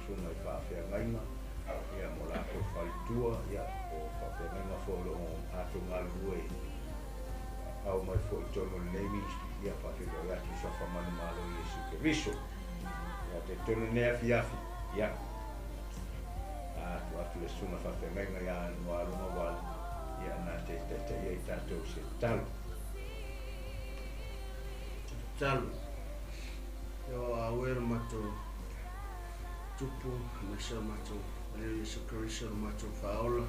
susuga i faafeagaiga ia ma o latou faletua ia po o faafeagaiga foi o loo matou galulue ao mai foi i totonu o lenei ministry ia faafeiloai atu i suafa manumalo o Iesu Keriso. Ia talitonu lenei afiafi ia a atu atu le susuga faafeagaiga ia Noaluga Wale ia na te taitaia i tatou i se tatalo. Tatalo. Ia o au e lo matou Tupu aemaise o lo matou Alii Iesu Keriso lo matou Faaola.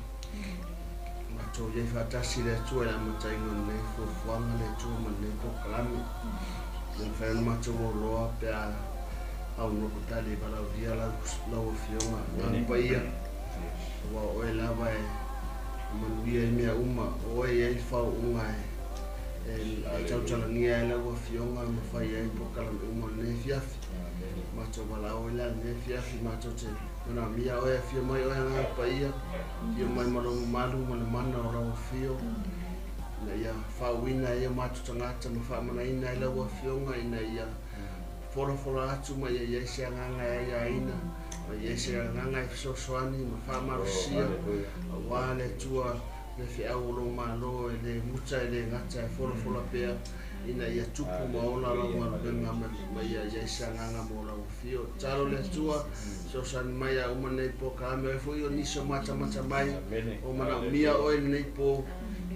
Matou iai faatasi le Atua i le amataina o lenei fuafuaga le Atua ma lenei polokalame. Ia mafai ona matou oloa pe a aunoa tali e valaaulia lau Afioga Agaga Paia, aua o oe lava e manuia ai mea uma, o oe e i ai le faauuga e tautalagia ai lau Afioga ma fai ai polokalame uma o lenei afiafi. Matou valaau ai la lenei afiafi, matou te manaomia oe, afio mai oe Agaga Paia, afio mai ma lou mamalu ma le mana o lau afio, ina ia faauuina ai o matou tagata ma faamanaina ai lau Afioga, ina ia folafola atu ma ia i ai se agaga e aiaina, ma ia i ai se agaga e fesoasoani ma faamalosia, aua le Atua le feau o lou Malo e le muta e le gata e folafola pea, ina ia tupu ma ola lau galuega ma ia i ai se agaga mo lau afio. Tatalo le Atua, fesoasoani mai a uma lenei polokalame, o ai foi o nisi o matamata mai, o manaomia oe lenei po,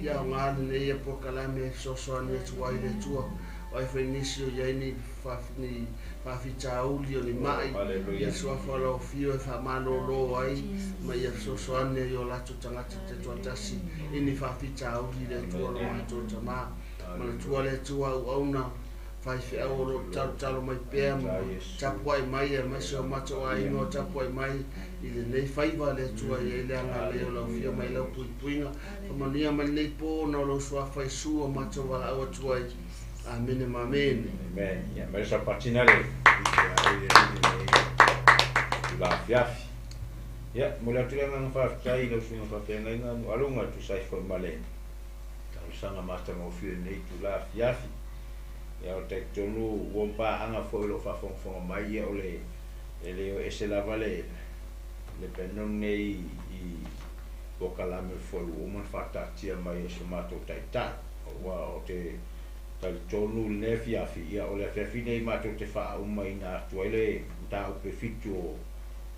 ia aoga lenei polokalame e fesoasoani atu ai le Atua. O ai foi nisi o i ai ni faafitauli o ni mai, ia suafa o lau afio e faamalōlō ai, ma ia fesoasoani ai o latou tagata taitoatasi i ni faafitauli le Atua lo matou Tamā. Manatua le Atua auauna faifeau o loo talotalo mai pea ma tapuai mai, aemaise o matou aiga o tapuai mai i lenei faiva le Atua i ai le agalelei o lau Afio mai lau puipuiga. Faamanuia mai lenei po ona o lou suafa Iesu o matou valaau atu ai. Amene ma amene. Amen. Ia mai le sapatina le tula afiafi. Ia, momoli atu le agaga faafetai i lau susuga faafeagaiga Nuualuga e tusa ai foi ma le talosaga matagofie i lenei itula afiafi. Ia, o le talitonu ua paaga foi o lo o faafogafoga mai, ia o le e le o ese lava le panel lenei i polokalame foi ua uma ona faataatia mai e so matou taitai. Aua o te talitonu lenei afiafi, ia o le afiafi lenei matou te faaumaina atu ai le mataupu e 7 o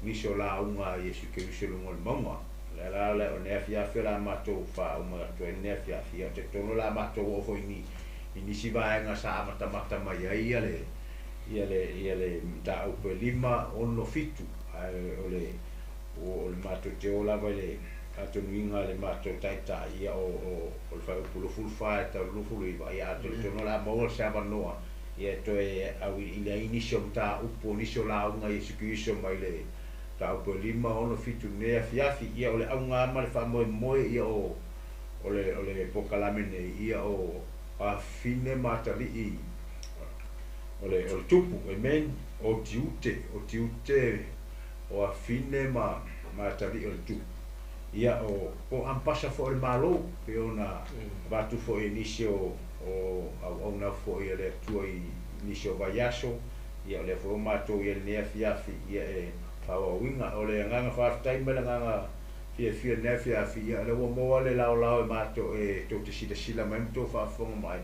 nisi o lauga a Iesu Keriso i luga o le mauga. O le ala lea o lenei afiafi o le a matou faauma atu ai lenei afiafi. Ia, o te talitonu o le a matou oo foi i nisi vaega sa amatamata mai ai ia le ia le ia le mataupu e 5, 6, 7, ae o le matou te o lava i le atonuiga a le matou taitai, ia o le fuaiupu 24 e tau 29, ia talitonu o le a maua se avanoa ia e toe auiliili ai nisi o mataupu o nisi o lauga a Iesu Keriso mai le mataupu e 5, 6, 7 lenei afiafi. Ia o le auga ma le faamoemoe ia o le polokalame nei, ia o afine ma atalii o le tupu, amen, o tiute o afine ma atalii o le tupu. Ia o po ampasa foi o le Malo, pe ona avatu foi e nisi o auauna foi a le Atua i nisi o vaiaso. Ia o lea foi o matou ia lenei afiafi ia e faaauauina. O le agaga faafetai ma le agaga fiafia lenei afiafi, ia o lea ua maua le laolao e matou e tou te silasila mai ma tou faafofoga mai.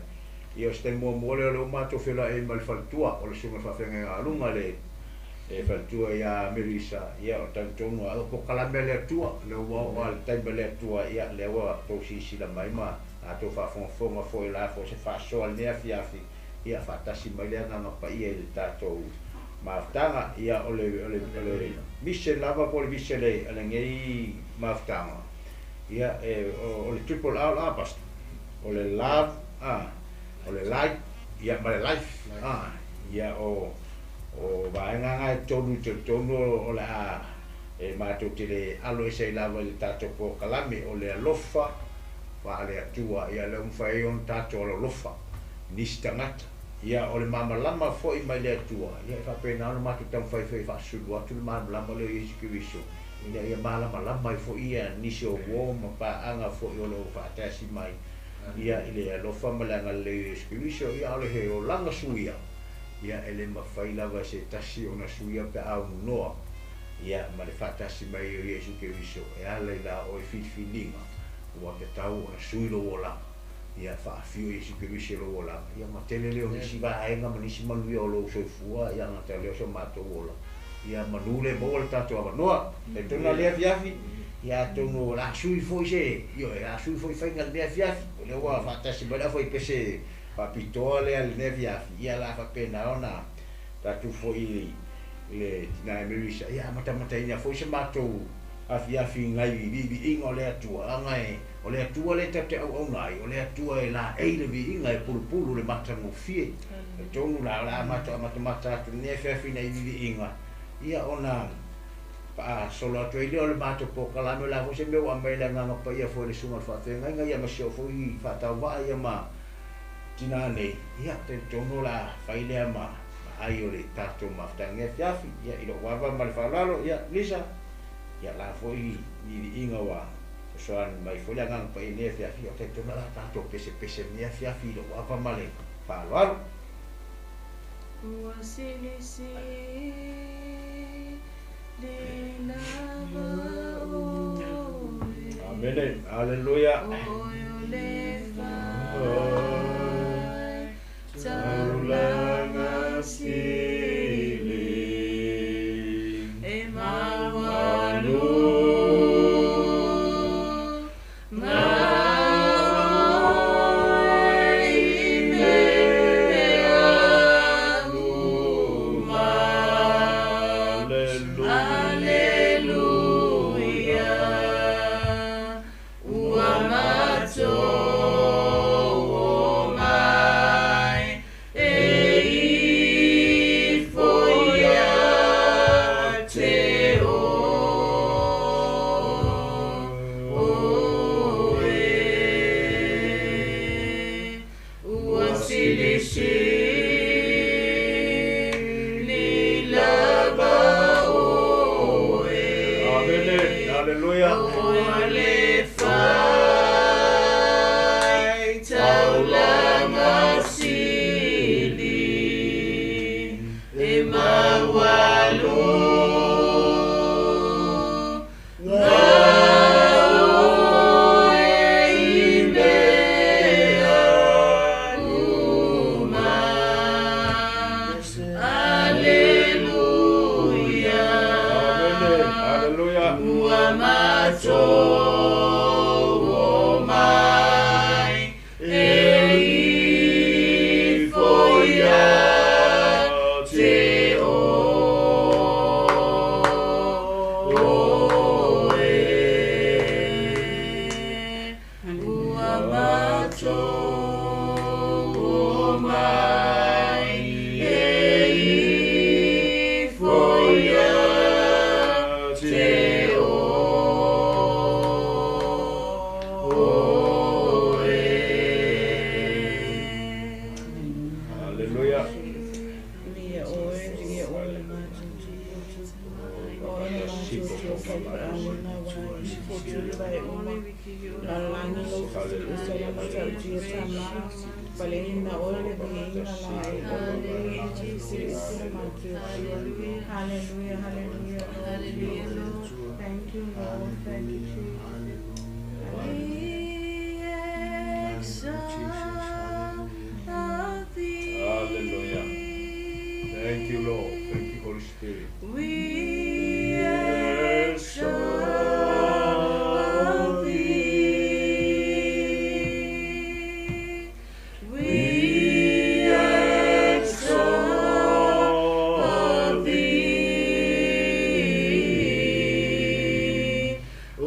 Ia o se taimi muamua lea o lea ua matou feiloai ai ma le faletua o le susuga faafeagaiga a Luga le faletua ia Melisa. Ia o talitonu o polokalame a le Atua, lea ua oo lava le taimi a le Atua, ia lea ua tou silasila mai ma latou faafogafoga foi la foi se faasoa lenei afiafi, ia faatasi mai le agaga paia i le tatou mafutaga. Ia o le mission lava po o le mission a lenei mafutaga, ia o le triple R la pastor, o le love, o le light, ia ma le life. Ia o vaega nga e tolu i talitonu o le a e matou te le alo ese ai lava i le tatou polokalame o le alofa faale Atua. Ia lea ua mafai ai ona tatou alolofa nisi tagata. Ia o le malamalama foi mai le Atua, ia e faapena ona matou taumafai foi e faasulu atu le malamalama lea o Iesu Keriso, ina ia malamalama ai foi ia nisi o uo ma paaga foi o lo o faatasi mai ia i le alofa ma le agalelei o Iesu Keriso. Ia o le he olaga suia, ia e le mafai lava e se tasi ona suia pe aunoa Ia ma le faatasi mai o Iesu Keriso e ala i la oe filifiliga ua tatau ona sui lou olaga. Ia faafio Iesu Keriso i lou olaga. Ia ma tele lea o nisi vaega ma nisi manuia o lou soifua ia gata lea o so matou ola. Ia manu le maua le tatou avanoa. Talitonu la lea afiafi, ia atonu o le a sui foi se, ioe, o le a sui foi faiga i lenei afiafi. O lea ua faatasi mai le aufaipese faapitoa lea i lenei afiafi, ia o le a faapena ona tatou foi i le tina e Melissa, ia amatamataina foi se matou afiafi i nai viiviiga o le Atua, leaga e o le Atua lea tatou te auauna ai, o le Atua e laei le viiga, e pulupulu le matagofie. Talitonu la o le a matou amatamata atu i lenei afiafi i nai viiviiga, ia ona faasolo atu ai lea o le matou polokalame, o le a foi se mea ua aumai e le Agaga Paia foi i le Susuga i le Faafeagaiga, ia ma si ou foi faatauvaa ia ma tina nei, ia talitonu o le a fai lea ma ai o le tatou mafutaga i lenei afiafi. Ia i lou ava ma le faaaloalo, ia Lisa, ia la foi viiviiga ua fesoasoani mai foi le Agaga Paia i lenei afiafi, ia talitonu o le a tatou pesepese i lenei afiafi i lou ava ma le faaaloalo. Ua silisili lava oe. Amene, aleluia. Oe o le fai taulaga sili e maualu nga oe i mea uma. Aleluia. Ua matou omai e ifo ia te oe. Ua silisili lava oe. Amene, aleluia. Oe o le fai taulaga sili e maualu nga oe i mea uma. Aleluia. Amene, aleluia. Ua matou omai e ifo ia te oe. Ua matou omai e ifo ia te oe. Aleluia. Lia oe, lia oe le matutu. Oe le matutu o faifaauga wa ifo tuli vai uma. Lalagi lau fesiusa la matautia tama. Paleni na oe le viiga la e oe. Fesiusa le matutu. Hallelujah, hallelujah, Lord. Thank you, Lord. Thank you, Jesus. We exalt thee. Hallelujah. Thank you, Lord. Thank you, Holy Spirit. We exalt thee. We exalt thee, O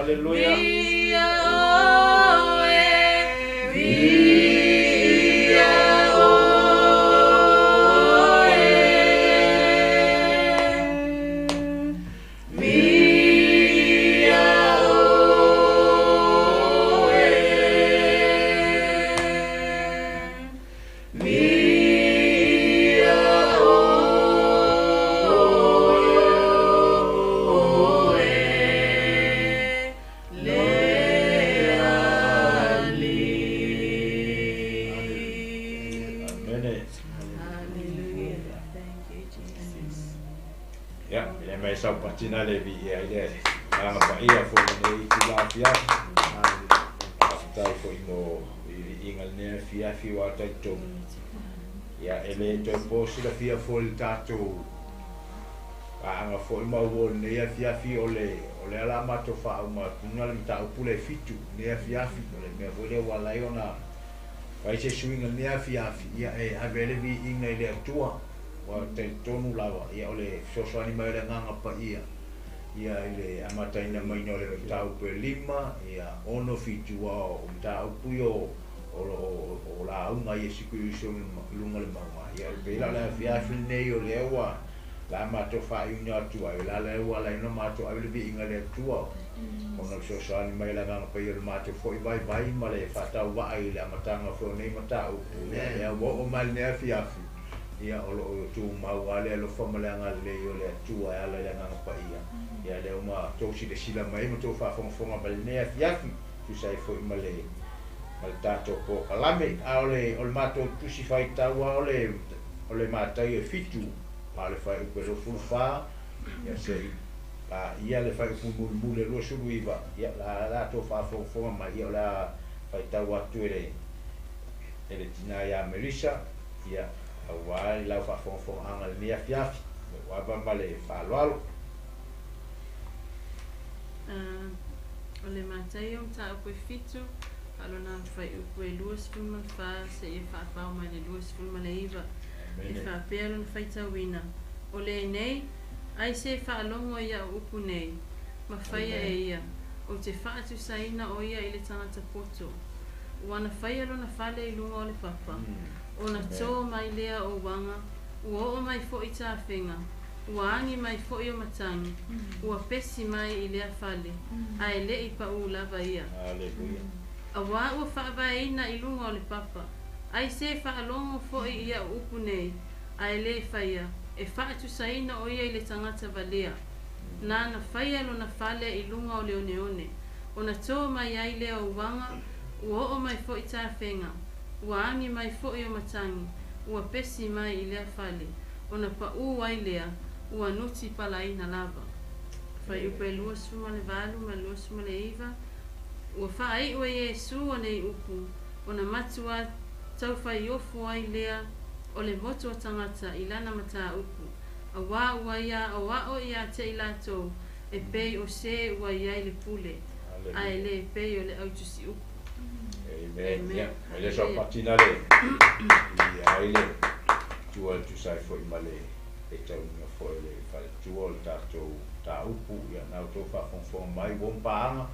Hallelujah. Viia oe, viia oe. Viia oe. Viia oe, le alii. Amene. Hallelujah. Thank you, Jesus. Ia, e le mai sau patina le viia i le agaga paia foi lenei itulā afiafi. Faafetai foi mo viiviiga lenei afiafi ua talitonu. Ia, e lē toe po silafia foi le tatou paaga foi ma ua o lenei afiafi o le o le ala matou faauma atuga le mataupu le fitu lenei afiafi o le mea foi lea ua alai ona fai se suiga lenei afiafi ia e ave ai le viiga i le Atua ua talitonu lava ia o le fesoasoani mai o le agaga paia ia i le amataina maina o le mataupu e 5 ia 6 7 ua o mataupu ia o o o lauga a Iesu Keriso i luga o le mauga ia o le pei la o le afiafi lenei o lea ua la matou faaiuina atu ai o la lea ua ala ai ona matou ave le viiga i le Atua ona o le fesoasoani mai o le agaga paia o le matou foi vaivai ma le faatauvaa i le amataga foi o nei mataupu ia lea ua oo mai lenei afiafi ia o loo tumau lava le alofa ma le agalelei o le Atua e ala i le agaga paia ia lea ua tou silasila mai ma tou faafogafoga mai lenei afiafi tusa ai foi ma le tatou polokalame a o le matou tusi faitau a o le Mataio e 7 a o le fuaiupu e 24 ia se'i paia le fuaiupu mulimuli e 29 ia la latou faafogafoga mai ia o le a faitau atu e le tinā ia Melissa ia auā i lau faafogafogaaga lenei afiafi lou ava ma le faaaloalo. O le Mataio mataupu e 7 faalona fuaiupu e 24 seia faapao mai le 29 e faapea lona faitauina o lenei ai se faalogo i au upu nei ma faia e ia ou te faatusaina o ia i le tagata poto ua na faia lona fale i luga o le papa ona tō mai lea o uaga ua oo mai foi tafega ua agi mai foi o matagi ua pesi mai i lea fale ae le'i paʻū lava ia. Hallelujah. Auā ua faavaeina i luga o le papa ai se faalogo foi i au upu nei ae lē faia e faatusaina o ia i le tagata valea nana faia lona fale i luga o le oneone ona tō mai ai lea o uaga ua oo mai foi tafega ua agi mai foi o matagi ua pesi mai i lea fale ona paʻū ai lea ua nuti palaina lava. Fuaiupu e 28 ma 29 ua faaiʻu e Iesu o nei upu ona matua taufaiofu ai lea o le motu o tagata i lana mataupu auā ua ia aoao iā te i latou e pei o se ua iai le pule ae lē pei o le autusiupu. Amen. Ia, e le sau patina le ia ai le tua le tusa ai foi ma le faitauina foi le faletua o le tatou taupu ia na outou faafogafoga mai ua paaga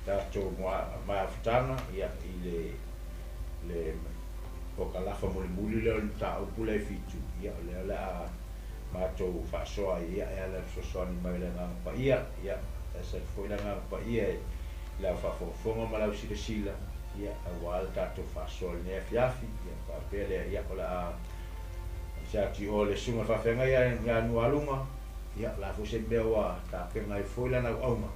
tatou maafutaga ia i le pokalafa mulimuli lea o le mataupu le 7 ia o lea o le a matou faasoa ai ia e ala i le fesoasoani mai o le agaga paia ia ese foi le agaga paia i lau faafogafoga ma lau silasila ia auā le tatou faasoa i lenei afiafi ia faapea lea ia o le a se atu i o le susuga faafeagai ia Nualuga ia o le a foi se mea ua tapena ai foi lana auauna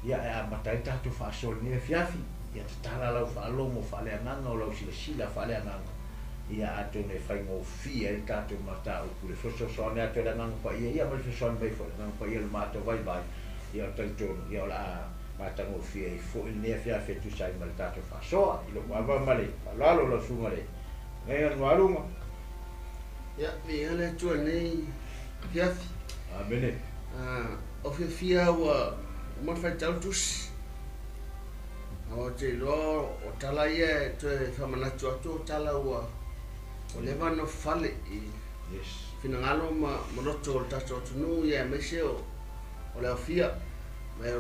ia e amata ai le tatou faasoa i lenei afiafi ia tatala lau faalogo faaleagaga o lau silasila faaleagaga ia atonu e faigofie ai le tatou mataupu le fesoasoani atu e le agaga paia ia ma le fesoasoani mai foi le agaga paia o le matou vaivai ia o le talitonu ia o le a matagofie ai foi lenei afiafi e tusa ai ma le tatou faasoa i lou ava ma le faaaloalo lau susuga le Feagaiga Nualuga. Ia, viiga le Atua i lenei afiafi. Amene. O fiafia ua uma ona faitau le tusi. Ou te iloa o tala ia e toe faamanatu atu o tala ua leva ona fale i Yes. finagalo ma loto o le tatou atunuu ia aemaise o le aofia. Mai o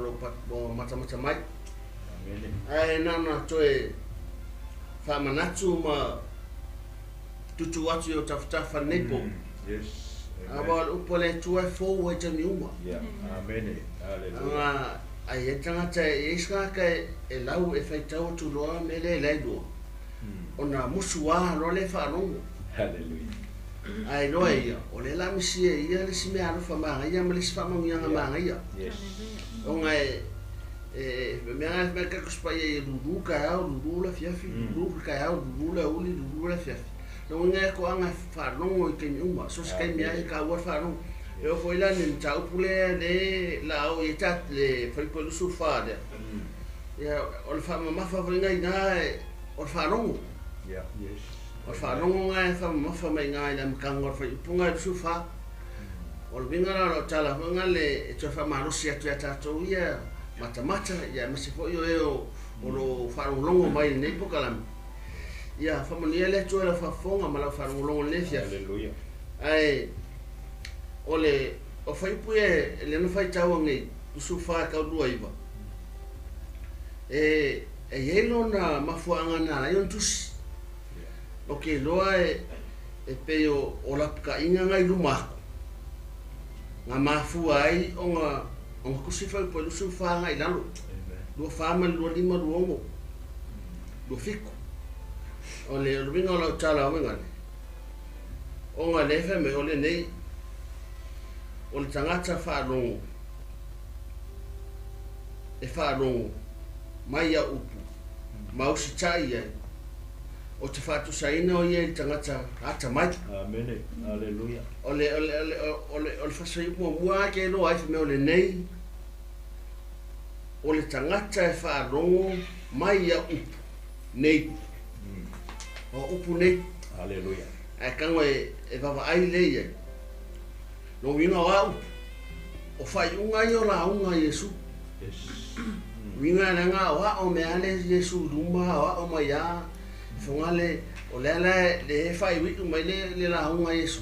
lou matamata mai. Amene. Ae na ona toe faamanatu ma tutu atu i o tafatafa lenei po. Yes. Aua o le upu a le Atua e fou ai taimi uma. Yeah. Amene. Hallelujah. Aga ai e tagata e i ai se tagata e lau e faitau atu loa mea lea e lailua. Ona musu a loa lea e faalogo. Hallelujah. Ae iloa e ia, o lea o le a misia e ia le isi meaalofa magaia ma le isi faamanuiaga magaia. Yes. Ona e mea lava e fai mai le Paia ia lulu taeao, lulu le afiafi, lulu taeao, lulu le aoauli, lulu le afiafi. Lona uiga e toaga e faalogo i taimi uma, so o se taimi lava e taua le faalogo. E oo foi la i le mataupu lea lea o le a oo i ai le Filipi 24 lea, ia o le faamamafa foi lena i ina o le faalogo. Yeah. Yes. O le faalogo lena e faamamafa mai i ina i le amataga o le fuaiupu lena e 24. O le uiga la o lau tala foi lena e toe faamalosi atu ia tatou ia matamata, aemaise foi o e o lo o faalogologo mai i lenei polokalame. Ia faamanuia le Atua i lau faafofoga ma lau faalogologo i lenei afiafi. Hallelujah. Ae o le o fuaiupu ia lea na faitau nei, 24 e tau 29, e i ai lona mafuaaga na ala ai ona tusi. Ou te iloa e pei o lapataiga na i luma atu, na mafua ai ona tusi fuaiupu e 24 agai i lalo, 24 ma le 25, 26, 27. O le uiga o lau tala uiga lea, ona lea e fai mai o lenei, o le tagata faalogo, e faalogo mai au upu, ma usitai ai, o te faatusaina o ia i le tagata atamai. Amene. Hallelujah. O le fasifuaiupu muamua lava ke iloa ai fai mai o lenei, o le tagata e faalogo mai au upu nei. O upu nei. Hallelujah. Ae tago e vaavaai lea i ai. Lona uiga o a upu, o faaiuga ia o lauga a Iesu. Yes. Uiga leaga o ao mea le Iesu i luma, o ao mai a, foga le, o lea la le faaiuiu mai le lauga a Iesu.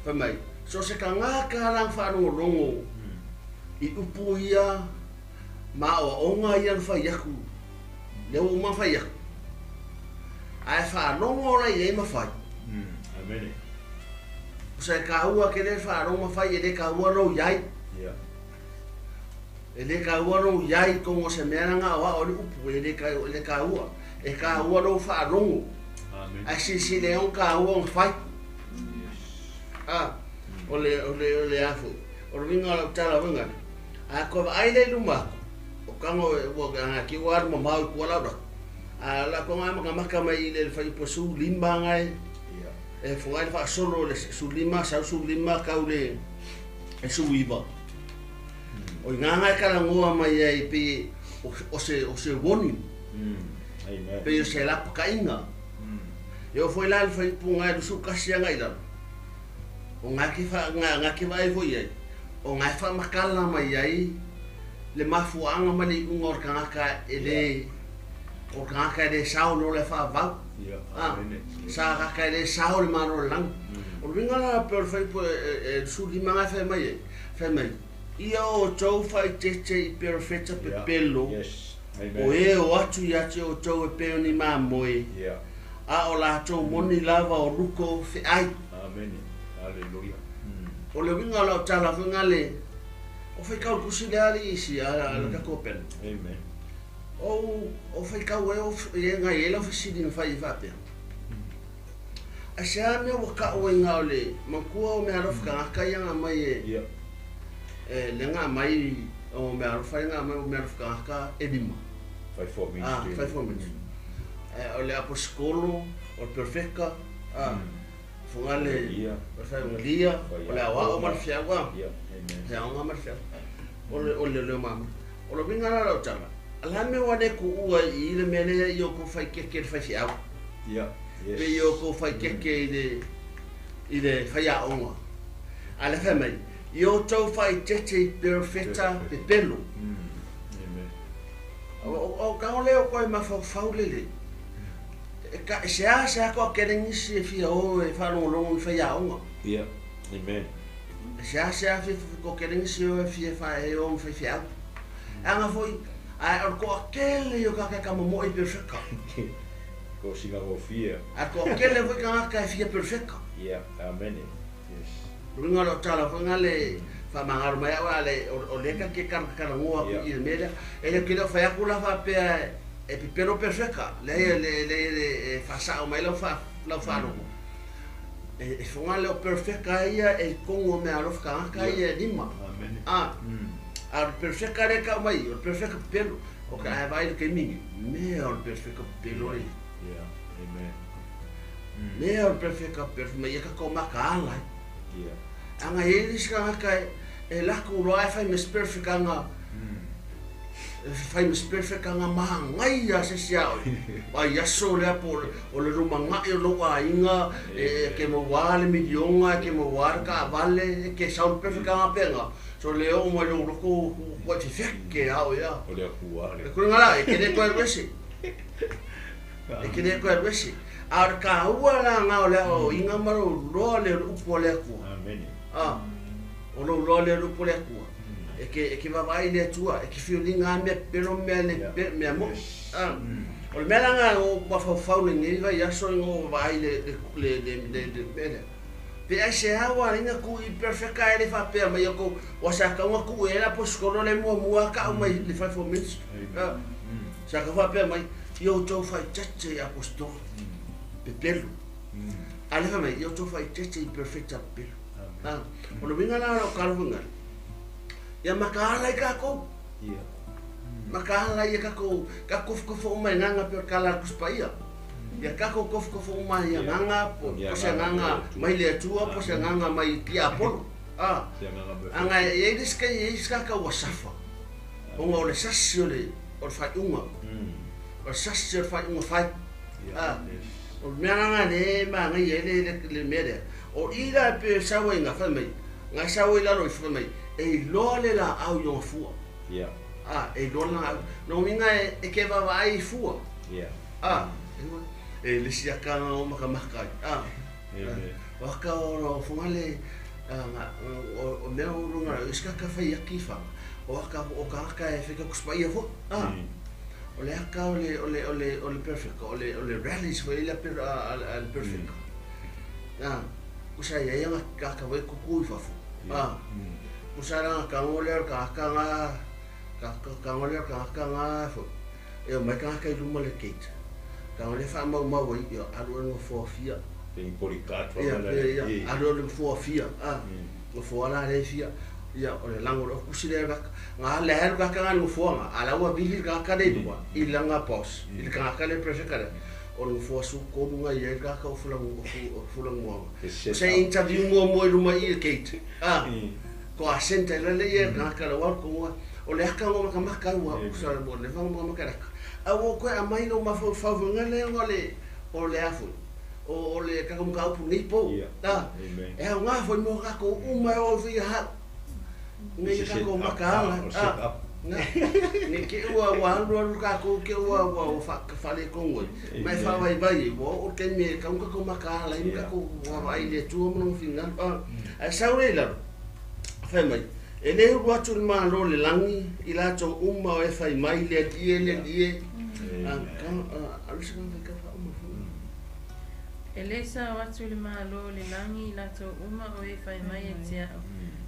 Fai mai, so se tagata la faalogologo i upu ia ma aoaoga ia na fai atu, lea ua uma fai atu. Ae faalogo la i ai ma fai. Amene. O se taua ke le faalogo ma fai, e le taua lou iai. Yeah. E le taua lou iai kongo se mea nga o ao le upu, e le taua. E taua lou faalogo. Amen. Ae silasila e taua ona fai. Yes. Ah, o le afu. O le uiga o lau tala uiga lea. A koe vaai le i luma atu, o tago ua nga ki ua alu mamao i tua lau lako. A la ko nga makamaka mai i le fuaiupu 15 ngai. Yeah. E fogai le faasolo le 15, sau 15 kau le 19. O i ngā ngai kalagoa mai ai pe o se warning. Amen. Pe o se lapakaiga. E o foi la le fuaiupu ngai 21 agai i lalo. O ngā ke vaai foi ai. O ngā whaamakala mai ai le mafuaanga ma le iuga o le tagata e le o le tagata e le sao lo le whaavau. Yeah. Ah, Amene. sa kaka e le sao le malo le lagi. O le uiga la pe o le fuaiupu e 15 ngai fai mai ai. Fai mai, ia o tou faaeteete i perofeta pepelo. Yes. Amen. O e o atu ia te o tou e peo ni mamoe. Yeah. A o latou moni lava o luko feai. Amen. Hallelujah. O le uiga o lau tala foi le o faikau le tusi lea le isi a le tatou pena. Amen. O faikau e o e ngai e lau fesili na fai e faapea. A se a mea ua ka'u ai ngā o le matua o mea alofa kagaka ia ngā mai e Yeah. e le ngā mai o mea alofa ngā mai o mea alofa kagaka e lima. 5-4 ministry. Ah, 5-4 ministry. O le aposikolo, o le perfeka, foga le Ia. o le faiogalia, o le aoao ma le fiau a. Yeah. Amen. Le aoga ma le fiau. O le leo mama. O le uiga la lau tala. A la mea ua le kuua i le mea lea i o kou faikeke i le faifeau. Yeah. Yes. Pe i o kou faikeke i le faiaoga. A le fai mai, i o tau faaeteete i perofeta pepelo. Amen. O kao lea o koe mafaufau lele. E se a se a koa kelengisi e fia o e whaalongolongo i whaiaonga. Yeah. Amen. E se a se a fia ko kelengisi o e fia whae o i whaiwhiau. Anga foi ai o ko kele yo ka ka mo i perfecta. Ko singa go fia. A ko kele foi ka ka fia perfecta. Yeah, amen. Yes. Runga lo tala foi ngale fa mangaro mai wa le o le ka ke ka ka ngoa ku i mele e le kilo fa yakula fa pe e pipero perfecta le le le fa sa o mai lo fa lo fa lo e fonga le perfecta ia e kongo me alof ka ka ia lima. Amen. Ah. A perfecta le ka mai o perfecta pelo o ka vai ke mingi me o perfecta pelo e. Yeah, amen. Me o perfecta pelo me ia ka ko makala. Yeah. Anga eles ka ka e la ku lo ai fai mes perfect anga. Fai mes perfect anga mahangai a se sia. Ai aso le po o le rumanga e lo ainga e ke mo wale milionga ke mo war ka vale ke sound perfect anga penga. So le o mo lo ko ko te fekke a o ya. O le ku wale. E ku ngala e ke le ko ese. E ke le ko ese. A ka ua la nga o le o inga maro lo le upo le ku. Amen. Ah. O lo lo le upo le ku. E ke vavai le tua, e ke fiolinga me pelo me le me mo. Ah. O le melanga o ba fa fa le ni va ya so ngo vai le le le le le. Pe ai se hawa inga ku i perfecta ele fa pe mai ko o sa ka uma ku era pos kolo le mo mo ka mai le fa fo minutes. Ah. Sa ka fa pe mai yo to fa chache apostol. Pepelo. Ale fa mai yo to fa chache perfecta pelo. Ah. O lo vinga la o kalunga. Ia makahala i kako. Ia. Makahala ia kako, kako kofo mai nganga pe kala kuspaia. Ia kako kofo kofo mai ia nganga po se nganga mai le atua po se nganga mai tia apolo. Ah. Anga ia iska ia ka wasafa. Onga o le sasi o le o fai unga. O sasi o fai unga fai. Ah. O mea nganga le ma ngai le le mere. O ila pe sawa inga fai mai. Ngai sawa ila ro fai mai. E loa le la au i fua. Yeah. Ah, e loa la no minga e ke vava ai fua. Yeah. Ah, e le sia ka o maka maka. Ah. Waka o fungale o mea o runga iska ka fai akifa. O waka o ka ka e fika kuspaia fo. Ah. O le aka o le o le o le o le perfect o le o le rallies foi le per al perfect. Ah, usa ia ia ka ka vai kuku i fafu. Ah. Usara ka ngole ka ka nga ka ka ngole ka ka nga fo e mai ka ka luma le gate ka ngole fa mau mau i alu no fo fia te polikat fa la le alu no fo fia ah no fo la le fia ia o le lango o kusile ka nga le haru ka ka no fo nga ala wa bili ka ka le dua i langa pos i ka ka le pressure ka o no fo su ko nga ia ka ka fula fula mo se interview mo mo luma i gate ah ko a senta le ia ka ka wa ko o le aka ngo maka maka wa sa mo le fa mo maka a wo ko a mai no ma fo fa le ngo le o le afu o le ka ko ka pu ni po ta e nga fo mo ka ko uma o fi ha ngi ka ko maka la ne ke ua wa ru ka ko ke ua wa fa fa le ko ngo mai fa vai vai wo o ke me ka ko maka la ka ko wa vai le tu mo no fi nga a sa le la fai mai e le ru atu le malo le langi i latou uma o e fai mai le die le die e le sa o atu le malo le langi i latou uma o e fai mai e tia'o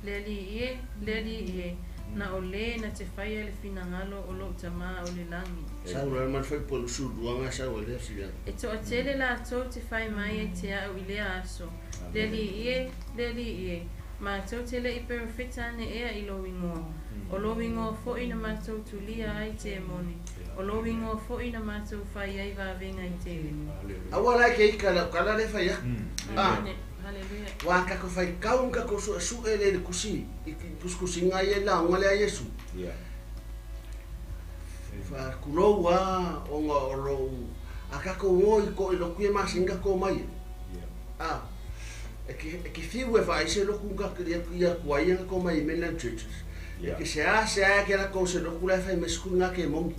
le alii e na o le na te faia le finagalo o lou tamā o le lagi. Sau la mai fai polu su duanga sau le sia. E to'atele latou te fai mai e tia'o i lea aso le alii e mātou te le i perfecta ane ea i lou igoa. O lou igoa fo'i na mātou tulia ai te e moni. O lou igoa fo'i na mātou fai ai vavega i tele. Aua lai ke ika lau kala le fai a. Hallelujah. Wā kako fai kaun kako su e le kusi. I kuskusi ngai e la onga lea Yesu. Fa kulou wā onga o lou. A kako ngoi ko i loku e masinga ko mai. Ah. E ke fiu e fai se loku nga ia kua ia ko mai mainland churches. E ke se a ke la ko se loku la fai mesku nga ke mongi.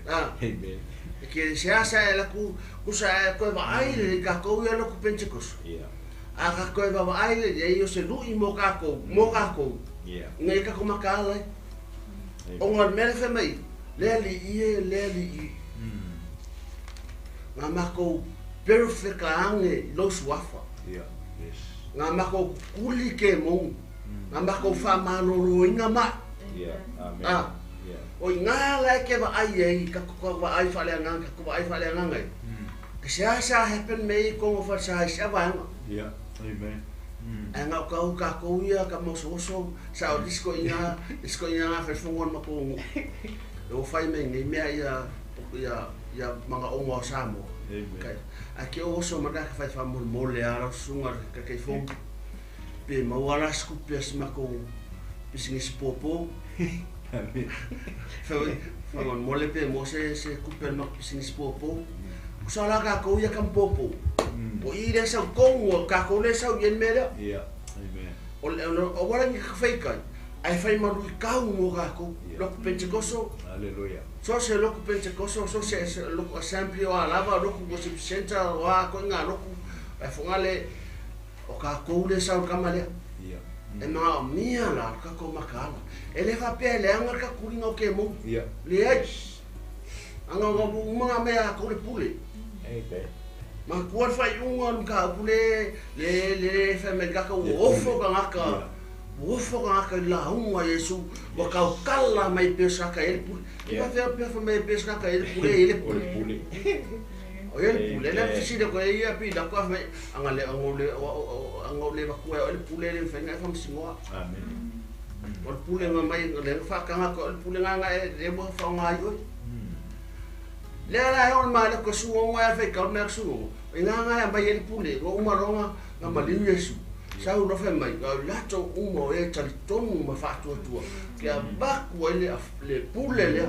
Ah. Amen. E ke se a la ku sa ko va ai le ka ko ia loku Pentecost. Yeah. A ka ko va ai le ia se lu i mo ka ko, mo ka ko. Yeah. Ngai ka ko makala. O ngā mea le mai le li i le li i. Ngā mako perfect ange lo suafa. Yeah. Yes. Ngā mako kuli ke mou. Ngā mako whamalolo inga mai. Yeah. Amen. Ah. Yeah. O i ngā lai ke wa ai ei, ka kuka wa ai whale anganga, ka kuka ai whale anganga. Ke se asa happen mei kongo whasa ai se awanga. Yeah. Amen. Ai ngā kau ka kouia, ka moso sa o disko inga, disko inga ngā whaifongon makongo. E o whai mei ngei mea ia mga ongo o Samoa. Amen. A ke o oso mara ka whai whamol mole ara sunga ka kei fong. Pe mauara skupi as mako pisingis popo. Amen. Whai whangon mole pe mo se kupi al mako pisingis popo. Kusala ka kouia kam popo. O i le sau kongo, ka kou le sau yen mea. Yeah. Amen. O wala ngi ka whaikai. Ai whai maru i kau mo ka kou. Loko Pentecosto. Hallelujah. So se loko Pentecosto, so se loko assembly o alava, loko worship center o a ko ngā loko. Ai whangale o ka kou le sau kamalea. Yeah. E mga o mia la ka kou makala. E le whapea le anga ka kuringa o ke mou. Yeah. Le ai. Anga o mga mea kou le pule. Amen. Ma kua whai unga nuka pule le le whamel kaka uofo ka ngaka. Uofo ka ngaka la unga Yesu. Wa kau kala mai pesa ka ele pule. Yeah. Iwa whea pea mai pesa ka ele pule ele O le pule. pule. O ele pule le fisile ko ia pi la ko mai anga le anga le anga le wakua o ele pule le whainga e whamsingoa. Amen. O le pule nga mai le whakanga ko ele pule nga nga e le mua whaonga ai oi. Le ala e ole mai le ko suonga e whai kau mea suonga. I ngā ngā mai ele pule, o umaronga ngā maliu Yesu. Sau no whai mai, ngā lato uma o e tali tonu ma whaatua tua. Kia baku ai le pule lea,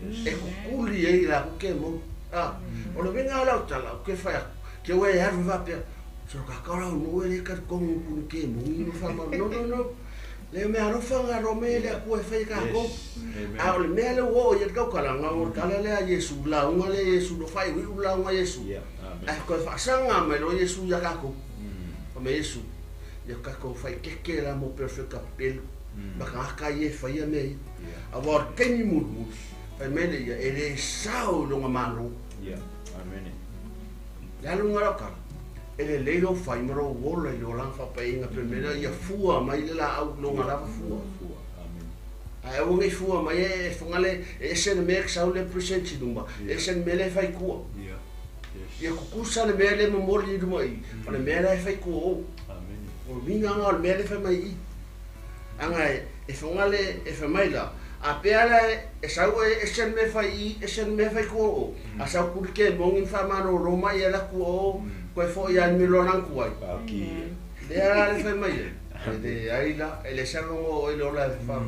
e kukuli e i la kuke mou. Ah, o le winga lau tala, o ke whai aku, ke oe e haru wapea. So ka kara o noe le kari kongu kuni ke mou, no wha mau, no, no, no. Le mea arofa ngā rome le aku e whai ka kou. Yes. Amen. A o le mea le o i kau kala ngā o kala lea Yesu, la unga le Yesu, no whai ui la unga Yesu. Yeah. Amen. Ai koe whaasanga mai lo Yesu ia kako. O me Yesu, ia kako whai keke la mo perfect ka pelu. Maka ngaka i e whaia mea i. Yeah. A wā kengi muru, whai mele ia, e le sao longa mano. Yeah. Amen. Le alu ngā rau kala. E le leilo whai maro wola i lo lang whapainga pe mera ia fua mai le la au longa lava fua. Fua. Amen. A e wangi fua mai e whangale e esen mea sau le presenti numa. Yeah. Esen mea le whai kua. Yeah. Yes. Ia kukusa le mea le momori i ruma i. O le mea le whai kua o. Amen. O le minga ngā o le mea le whai mai i. Anga e whangale e whai mai la. A pea la e sau e esen mea whai i, esen mea whai kua o. A sau kurike mongin whamano roma i ala kua o. Koe fo ia ni milo nang kuai. Paki. Le ala le whai mai e. Le ai la, e le sarongo o i lola e wha.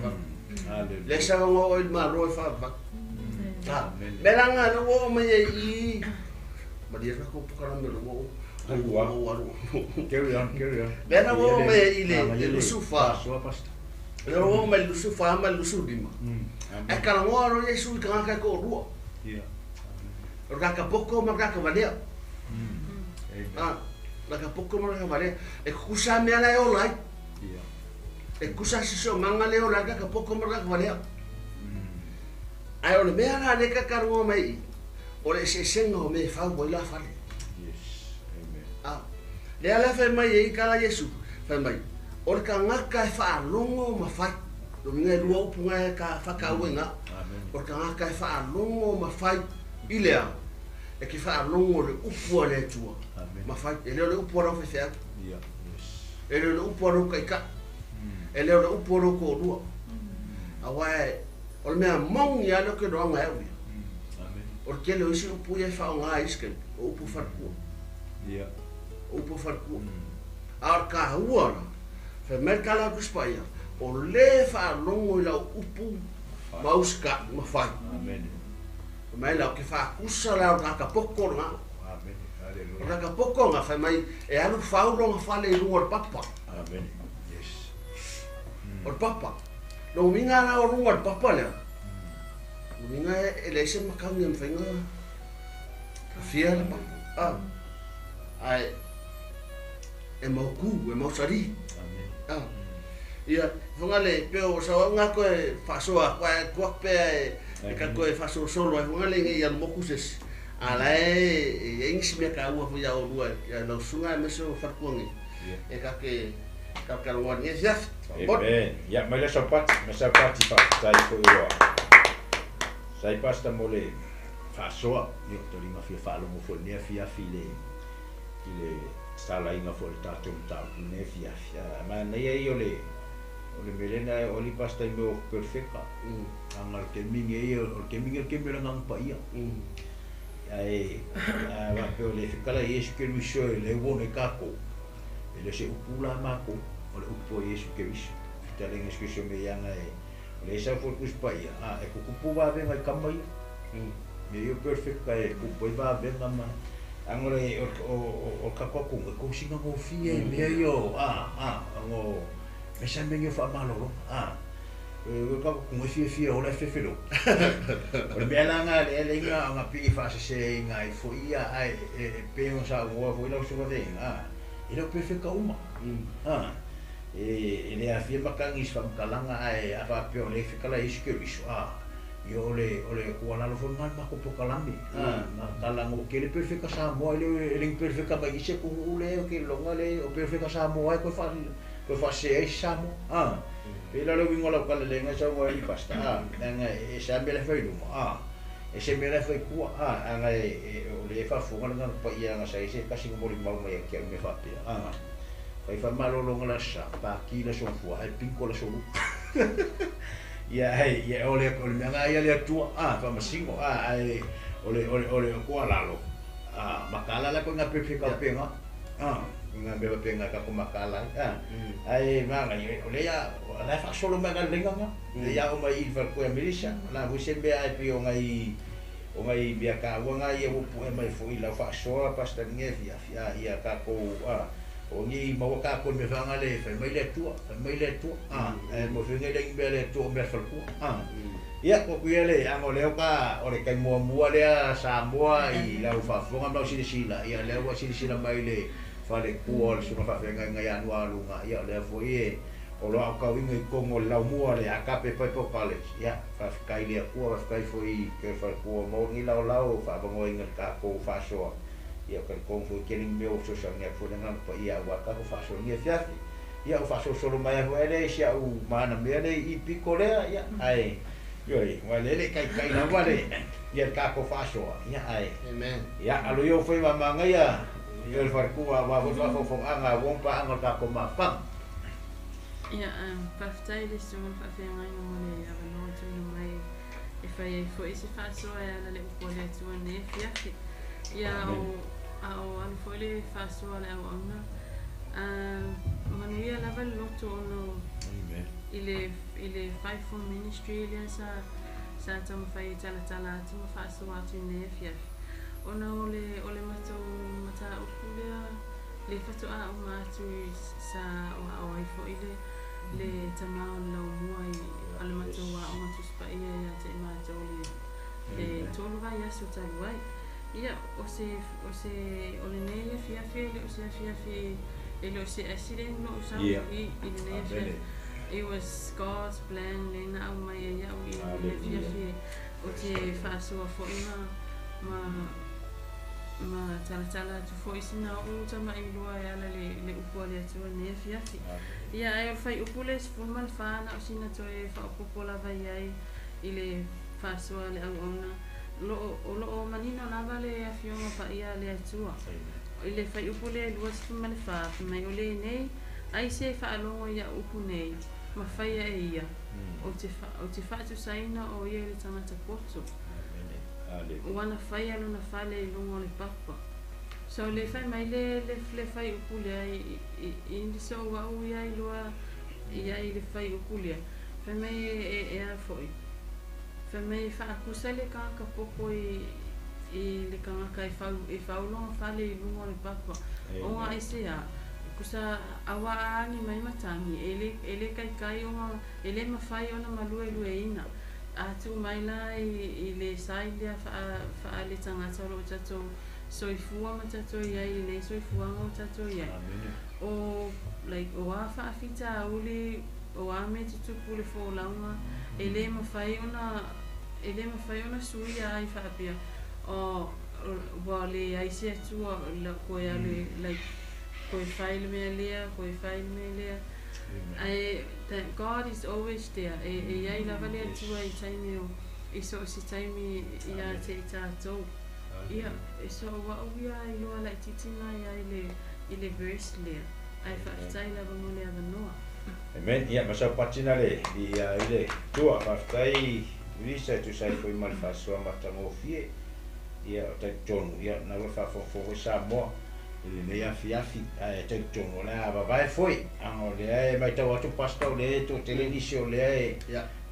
Hallelujah. Le sarongo o i maro e wha. Amen. Melanga no o mai e i. Maria ka ko pukara me lo o. Aua. Aru. Carry on, carry on. Mena o mai i le Lusufa. Soa pasta. Le o mai Lusufa mai Lusudima. Amen. E kala ngoa ro Yesu i ka ngaka ko rua. Yeah. O ka poko ma ka valea. Amen. Ah, la ka poko ma ka valea. E kusa me ala e o lai. Yeah. E kusa siso manga le o lai ka poko ma ka valea. Ai o le mea la le ka karongo mai i. O le se senga o me fau boi la fale. Yes. Amen. Ah, le ala fai mai e i kala Yesu. Fai mai. O le ka ngaka e whaalongo ma fai. Lo minga e lua upunga e ka whakau e ngā. Amen. O le ka ngaka e whaalongo ma fai. I lea. E ki whaalongo le upua le tua. Amen. Ma fai. E leo le upua rau whewhea. Yeah. Yes. E leo le upua rau kaika. E leo le upua rau kōrua. A wae, o le mea mongi a leo ke roanga e uia. Amen. O le kele o isi upu ia e whaonga iske. O upu wharkua. Yeah. O upu wharkua. A o ka hua la. Fai mai kala kuspaia. O le whaalongo i lau upu mauska ma fai. Amen. Fai mai lau ke whaakusa lau ngaka poko ngā. Amen. O Hallelujah. ngaka poko ngā fai mai e alu whauronga whale i runga o le papa. Amen. Yes. O le papa. No minga la o runga o le papa lea. O minga e le se makangi am whainga. Ka fia le papa. Ah. Ai e mau ku, e mau sari. Amen. Ah. Ia, fongale pe o sa nga ko e fasoa ko e ko pe e ka ko e faso solo e fongale ngi ia mo kuses. Ala e e ngi me ka ua fu ia o lua ia lo sunga me so farkuangi. E ka ke ka ka lo ni ya. Amen. Ia mai le sapati, me sapati fa tai ko iwa. Sai pasta mo le fasoa, ia to linga fia fa lo mo fo ne fia fi le i le sala inga fo le tatou mataupu ne fia fia. Ma nei ai o le melena o li pasta i meo perfecta. Anga le kemingi e o le kemingi le kemingi le ngang pa ia. Ai a va pe o le fikala Yesu Keriso e le wone kako. E le se upula mako o le upu o Yesu Keriso. Fitalenga Yesu me ianga e o le sa fo kuspa ia. A e kukupu va venga i kama ia. Me io perfecta e kupu i va venga ma. Angore o kakokunga ko singa ngo fie me io a ngo me sa me fa malolo a o kakokunga fie fie o le fefelo o le mea nga le le nga nga pi fa se nga i fo ia ai e pe o sa ngo fo ila so va a e le perfecta uma a e le afia makangi fa kalanga ai a fa pe o le fikala isu a io ole ole kuala lo fo ngan ma ko pokalami a ma kala ngo ke le perfecta Samoa le le perfecta mai se ku le o ke longa le o perfecta Samoa ko fa se ai Samoa a pe la le wingo la kala le nga sa ngo i pasta a nga e sa me le fa ilu a e se me le fa ku a nga e o le fa fo nga pa ia nga sa se kasi ngo mo mai ke me fa pe a fa fa malolo nga la sa pa ki la so fu ai pinko la so ia hei ia ole ole mea ia le tua a fa masingo a ai ole ole ole ko alalo a makala la ko nga perfecta penga a nga be penga ka ko makala a ai manga ole ia la fa solo manga lenga nga ia o mai fa ko Amerika la vo se be ai pi o ngai bia ka wa nga ia o pu e mai fo ila fa soa pasta nge fia fia ia ka ko a o ngi mawa ka ko me fanga le fa mai le tua a e mo fenga le ngi le tua me fa ku a ia ko ku le anga le ka o le kai mua mua le Samoa i la fa fonga ma si sila ia le wa si sila mai le fa le ku o le suna fa fenga ngai anu alunga ia le fo ie o lo ka winga i kongo la mua le akape pa po college ia fa kai le ku fa kai fo i ke fa ku mo ngi la la fa bango inga ka ko fa so ia ka kongo ke ning meu so sa ngia fo nga pa ia wa ka ko fa so ngia fia ia o fa so solo mai ho ele sia u mana me le i piko le ia ai yo wa le le kai kai na wa le ia ka ko fa so ia ai amen ia alo yo foi ma manga ia yo le fa ku wa wa fa fo anga won pa anga ka ko ma pa ia paftai le so fa fe ngai mo le ia no tu no mai e fa e fo isi fa so ia le ko le tu ne fia ia o a o alu foi le faasoa le auauna manuia lava le loto ono i le Fivefold Ministry lea sa taumafai e talatala atu ma faasoa atu i nei afiafi ona o le matou mataupu lea le fatoa uma atu sa oao ai foi le tamā o le laumua i a le matou aoga tusipaia ia te i matou le tolu vaiaso talu ai. Ia o se o lenei afiafi le o se afiafi e le o se accident no sa i lenei afiafi. It was God's plan le na au mai ia au i lenei afiafi o te faasoa foi ma talatala atu foi sina o tama'i lua e ala le upu a le Atua lenei afiafi. Ia ai o le faiupu le 14 na o sina toe faaopopo lava iai i le faasoa le auauna o loo manino lava le afioga paia le Atua. I le faiupu le 24 mai o lenei ai se faalogo ia upu nei ma faia e ia o te faatusaina o ia i le tagata poto. Ua na faia lona fale i luga o le papa. So le fai mai le faiupu lea i so ua'u ia i lua ia i le faiupu lea. Fai mai e a fo'i. Fai mai faakusa le tagata popo i le tagata e fauloga fale i luga o le papa. Oga ai se a kusa aua agi mai matagi e le kaikai oga e le mafai ona maluelueina. A tuu mai la i le sai lea faale tagata o loo tatou soifua ma tatou iai lenei soifuaga o tatou iai. O like o a faafitauli O a mea e tutupu i le folauga, e le mafai ona, e le mafai ona suia ai faapea, oh, ua leai se Atua, koe alu e, like, koe fai le mea lea, koe fai le mea lea. Ae, that God is always there. E, e i ai lava le Atua i taimi o, i so o se taimi ia te i tatou. Ia, so ua ou ia iloa laitiiti mai ai le, i le verse lea. Ae faafetai lava mo le avanoa. Amen. Ia, ma sau patina le viia ai le Atua. Faafetai Lisa e tusa ai foi ma le faasoa matagofie. Ia, o talitonu, ia, na ua faafogafoga foi Samoa i lenei afiafi, ae talitonu o le a vavae foi, aga o lea e matau atu Pastor o lea e toatele nisi o lea e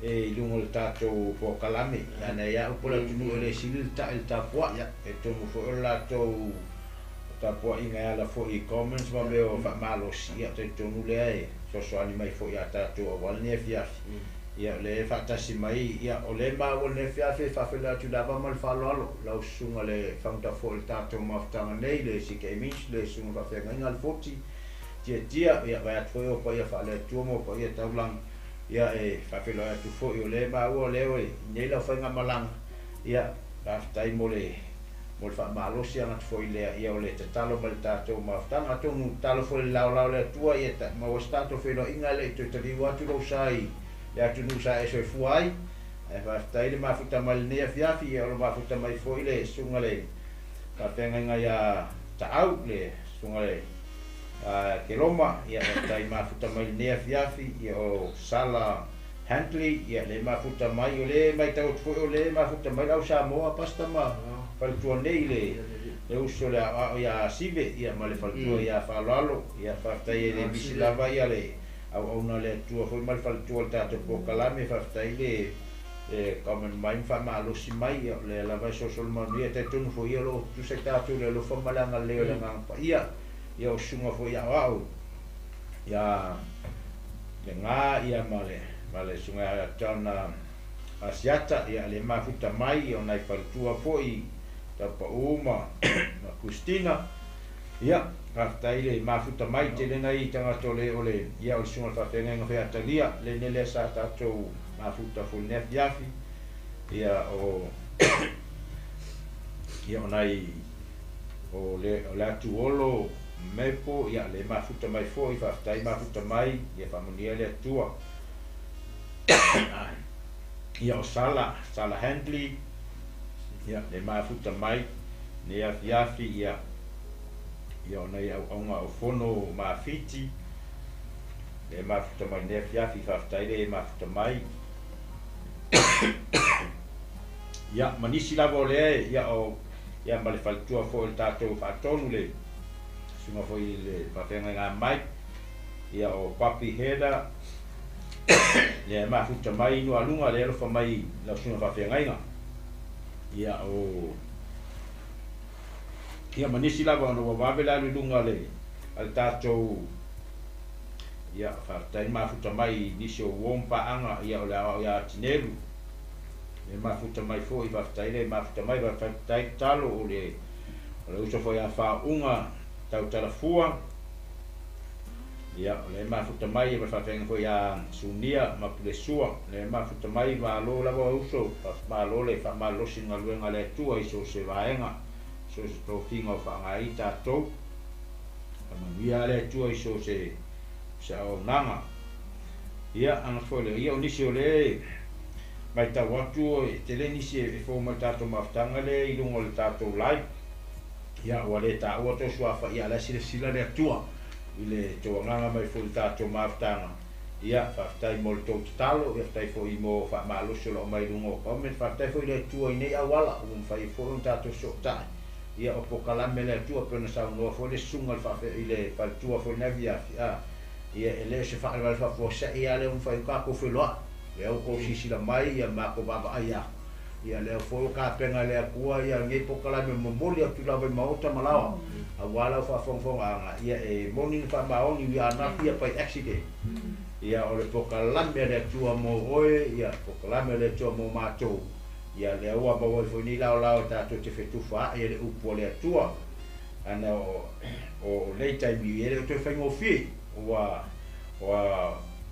e i luga o le tatou polokalame, ana ia upu o le atunuu e le sili le ta'i i le tapua'i, e talitonu foi o le latou tapua'iga e ala foi i comments ma mea o faamalosi, ia talitonu lea e fesoasoani mai foi ia tatou aua lenei afiafi. Ia o lea e faatasi mai, ia o lea e maua lenei afiafi e faafeiloai atu lava ma le faaaloalo lau susuga le founder foi o le tatou mafutaga nei, le CK Ministry, le susuga faafeagaiga a le Foti Tiatia, ia vae atu foi o paia faale-Atua ma o paia taulaga, ia e faafeiloai atu foi o lea e maua o lea e nei lau faigamalaga, ia faafetai mo le mo le faamalosi agatu foi lea, ia o le tatalo mai le tatou mafutaga, atonu tatalo foi le laolao le Atua ia maua se tatou feiloaiga e le i toe taliu atu lou sa i le atunuu sa e soifua ai. Ae faafetai le mafuta mai lenei afiafi, ia o le mafuta mai foi le susuga le faafeagaiga ia Taau, le susuga le Keloma, ia faafetai mafuta mai lenei afiafi, ia o Sala Huntley, ia le mafuta mai, o le matau atu foi o le mafuta mai le au Samoa, Pastor ma faletua nei le uso le aoao ia Sive, ia ma le faletua ia Faaaloalo, ia faafetai e le misi lava ia le auauna le Atua foi ma le faletua o le tatou polokalame, faafetai le comment mai ma faamalosi mai, ia o lea lava e soosolo manuia, talitonu foi ia o lo o tutusa i tatou le alofa ma le agalelei o le Agaga Paia, ia o susuga foi aoao ia le Ga ia ma le susuga ia John Asiata, ia le mafuta mai ia o nai faletua foi Taupau ma Christina, ia faafetai le mafuta mai tele nai tagata o le o le ia o le susuga le faafeagaiga foi Atalia lenei lea sa tatou mafuta foi lenei afiafi, ia o ia o nai o le atu olo mepo, ia le mafuta mai foi, faafetai mafuta mai, ia faamanuia le Atua. Ia o Sala Handley, ia le mafuta mai nei afiafi, ia ia o nai auaunga o fono mafiti le mafuta mai nei afiafi, faafetai le mafuta mai. Ia ma nisi lava o lea ia o ia ma le faletua foi o le tatou faatonu le susuga foi le faafeagaiga mai, ia o Papi Heda le mafuta mai no aluga le alofa mai lau susuga faafeagaiga, ia o ia ma nisi lava ona ua vave le alu i luga le a le tatou, ia faafetai mafuta mai nisi o uo ma paaga, ia o le aoao ia Tinelu le mafuta mai foi, faafetai le mafuta mai, faafetai tatalo o le uso foi a faauuga tautalafua, ia o le mafuta mai ma faafeagaiga foi ia Sunia ma Pulesua le mafuta mai, malo lava o uso, malo le faamalolosi galuega le Atua i so o se vaega, so o se tofiga o faaaoga ai tatou, faamanuia le Atua i so o se auaunaga. Ia aga foi le ia o nisi o le matau atu e tele nisi e fou mai tatou mafutaga lea i luga o le tatou live, ia ua le taua tou suafa, ia la silasila le Atua i le tou agaga mai foi le tatou mafutaga, ia faafetai mo le tou tatalo, ia faafetai foi mo faamalosi o loo mai luga o comment, faafetai foi le Atua i nei auala ua mafai foi ona tatou soosoota'i, ia o polokalame le Atua pe ona saunoa foi le susuga i le faletua foi lenei afiafi, ia e le o se faalavelave faafuase'i a lea ua mafai ona tatou feiloai, lea ua tou silasila mai ia matou vaavaai atu, ia lea foi ua tapena le Atua ia lenei polokalame momoli atu lava i maota ma laoa, aua lau faafogafogaaga, ia e moni na faamaoni we are not here by accident, ia o le polokalame a le Atua mo oe, ia polokalame a le Atua mo matou, ia lea ua maua ai foi nei laolao e tatou te fetufa ae le upu a le Atua, ana o nei taimi e le o toe faigofie, ua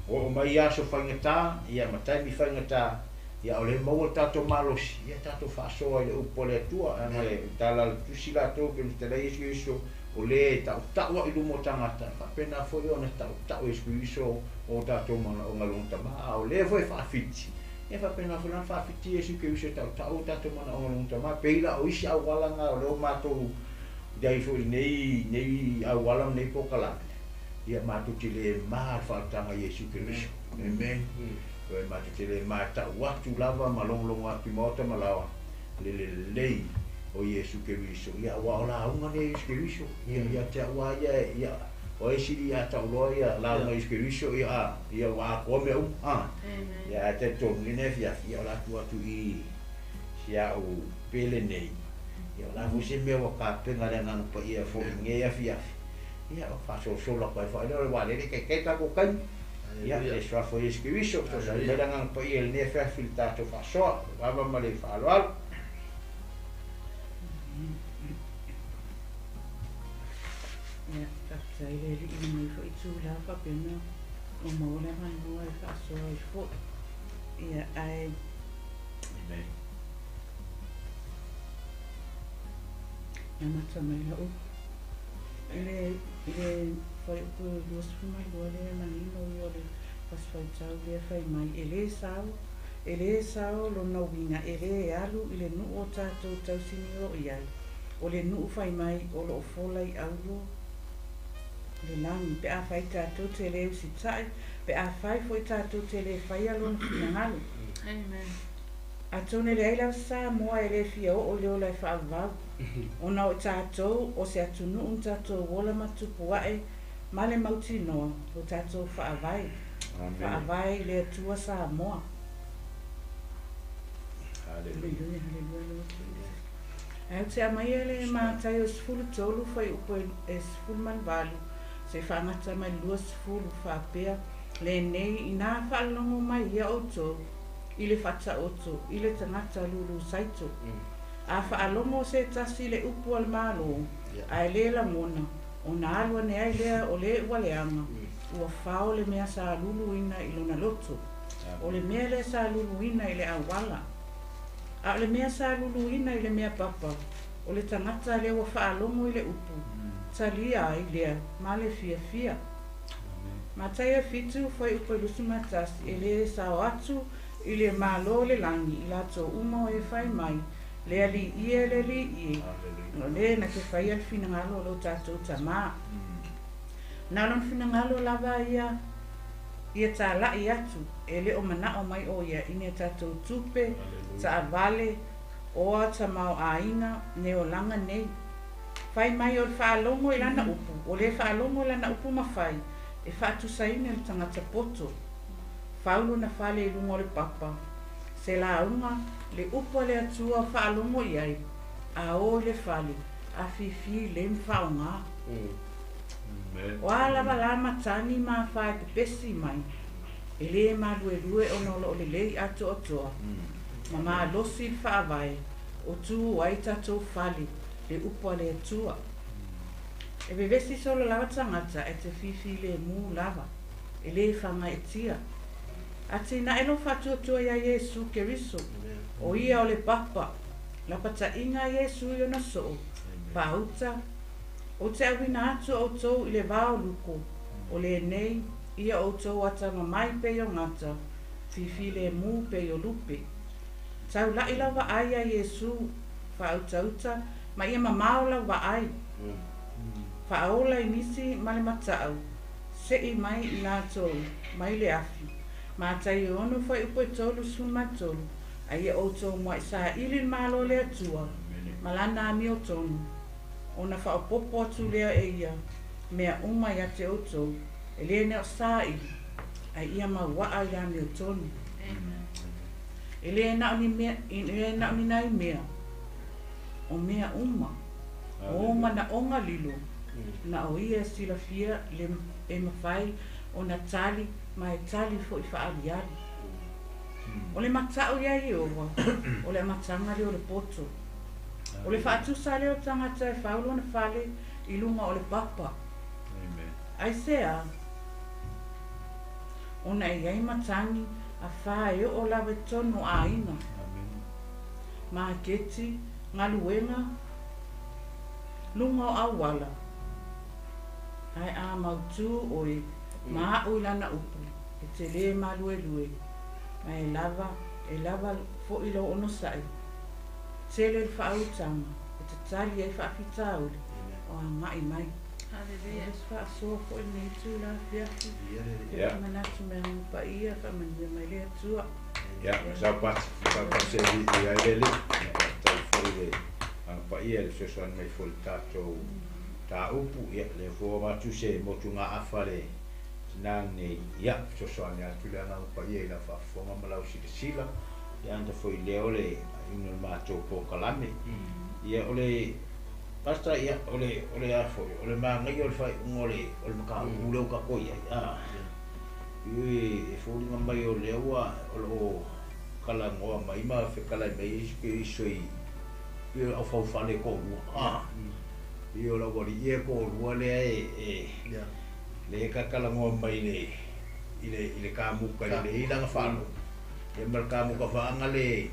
Oo mai aso faigata, ia ma taimi faigata, ia o le maua tatou malosi, ia tatou faasoa i le upu a le Atua, leaga e tala le tusi latou pe na Iesu Keriso o le tautau ai luma o tagata, faapena foi ona tautau Iesu Keriso o tatou manaoga lona tama, a o le foi faafiti, ia faapena foi lana faafiti Iesu Keriso e tautau o tatou manaoga lona tama, pei la o isi auala o leo matou iai foi nei auala nei pokalame, ia matou te le ma le faautaga Iesu Keriso. Amen. Oi matou te le ma ta'u atu lava ma logologo atu i maota ma laoa le lelei o Iesu Keriso. Ia ua o lauga nei Iesu Keriso. Ia ia te au ia ia o e sili ia ta'uloa ia lauga Iesu Keriso ia a ia ua atoa mea uma. A. Ia ae talitonu i lenei afiafi ia o le atu atu i si a'u pele nei. Ia o la foi se mea ua tapena le Agaga Paia foi i lenei afiafi. Ia o faasolosolo atu ai foi lea o le vaalele taitai tatou taimi. Ia le suafa o Iesu Keriso, fesoasoani mai le Agaga Paia i lenei afiafi i le tatou faasoa. Vava ma le faaaloalo. Ia, faafetai le Alii i lenei foi itula faapena ua maua le avanoa e faasoa ai foi. Ia, ae Amen. Na amata mai lau i le fuaiupu 22 lea e manino ia o le Aso Faitau lea fai mai e lē sao, e lē sao lona uiga e lē alu i le nuu o tatou tausinio i ai, o le nuu fai mai o loo fola i auro le lagi pe afai tatou te lē usitai, pe afai foi tatou te lē faia lona finagalo. Amen. Atonu e leai lava se Samoa e lē fia oo i le ola e faavavau, ona o i tatou o se atunuu na tatou ola ma tupu ae ma le mautinoa lo tatou faavae, Amen. faavae i le Atua Samoa. Hallelujah. Haleluia, haleluia, Lord Jesus. Ae ou te aumaia le Mataio 13 fuaiupu e 18 seia faagata mai le 20 faapea, Lenei inā faalogo mai ia outou i le faataoto i le tagata lulu saito. A faalogo se tasi i le upu a le Malo, ae lē lagona, ona alu ane ai lea o le ua leaga, ua fao le mea sa luluina i lona loto. O le mea lea sa luluina i le auala. A o le mea sa luluina i le mea papa, o le tagata lea ua faalogo i le upu, talia ai lea ma le fiafia. Mataio 7, fuaiupu e 21, e lē sao atu i le Malo o le lagi i latou uma o e fai mai, le Alii e, le Alii e, Hallelujah. o lē na te faia le finagalo o lo tatou Tamā. Na o lona finagalo lava ia ia tala'i atu, e lē o mana'o mai o ia i ni a tatou tupe, Hallelujah. taavale, oa tamaoaiga, ne olaga nei. Fai mai o le faalogo i lana upu, o lē faalogo i lana upu ma fai, e faatusaina i le tagata poto. Fau lona fale i luga o le papa, se lauga, le upu a le Atua faalogo i ai, a o i le fale, afifi le ma faaaogā. Amen. O a lava la matagi ma afa e pepesi mai, e lē maluelue ona o loo lelei atoatoa, ma malosi le faavae, o tu ai tatou fale, le upu a le Atua. E vevesi solo lava tagata e te fifilemu lava, e lē fagaetia. Atinae lou faatuatua iā Iesu Keriso, o ia o le papa, lapata'iga a Iesu i ona soo, paauta, ou te auina atu outou i le va o luko, o lenei, ia outou atamamai pei o gata, fifilemu pei o lupe. Taula'i lau vaai iā Iesu, faautauta, ma ia mamao lau vaai. Faaola i nisi ma le mata'au, se'i mai i latou mai le afi. Mataio 6 fuaiupu e 33, a ia outou mua'i saili le Malo o le Atua, Amen. ma lana amiotonu, ona faaopoopo atu lea e ia mea uma ia te outou, e lē na o saili, ae ia mauaa i le amiotonu. Amen. E lē na o ni mea, e lē na o ni nai mea, o mea uma, o manaoga lilo, na o ia e silafia le e mafai ona tali ma e tali foi faaaliali. O le mata'u iā Ieova, o le amataga lea o le poto. O le faatusa lea o tagata e fau lona fale i luga o le papa. Amen. Aisea? Ona e iai matagi afā e oo lava i totonu o aiga. Maketi, galuega, luga o auala. Ae a mautū oe ma a'u i Lana upu, e te lē maluelue, ma e lava, e lava fo'i lou onosa'i. Tele le faautaga e tatali ai faafitauli o aga'i mai. Haleluia. Se faasoa foi lenei itula afiafi. Ia. Manatu me Agaga Paia, faamanuia mai le Atua. Ia, saupati, saupati e i ai le alii. Faafetai foi le Agaga Paia i le fesoasoani mai foi i le tatou mataupu. Ia, lea foi ua avatu se motugaafa le tina lenei. Ia, fesoasoani atu le Agaga Paia i lau faafofoga ma lau silasila. Ia, anta foi lea o le faaiuga o le matou polokalame. Ia, o le Pastor, ia, o le, o le a foi, o le manaia o le faaiuga o le, o le mataupu lea ua tatou i ai, a, e foliga mai o lea ua, o lo o talanoa mai ma fetalai mai isi i, pei o le aufaufale e toalua, a, pei o le aualii ia e toalua lea e, lea e talatalanoa mai i le, i le, i le kamuta e lelei lana faalogo, ia ma le kamuta faaga le,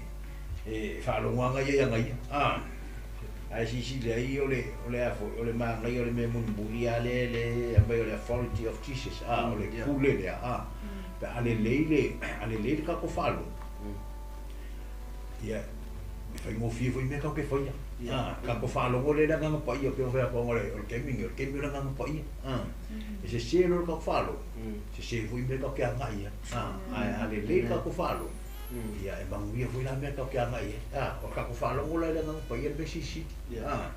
e faalogo lava ia ia ia, a. Ae silasila ai o le, o le a foi, o le manaia o le mea mulimuli lava lea e aumai o le authority of Jesus, a, o le pule lea, a. Pe a lelei le, a lelei le tatou faalogo, ia, e faigofie foi mea tatou te faia. A, tatou faalogo lea i le Agaga Paia, pei ona fai atu o le taimi lenei, o le taimi o le Agaga Paia, a. E sese loa le tatou faalogo, sese foi mea tatou te agai i ai, a. Ae a lelei le tatou faalogo, ia e manuia foi la mea tatou te agai i ai. A, o le tatou faalogo la i le Agaga Paia le mea silisili. A,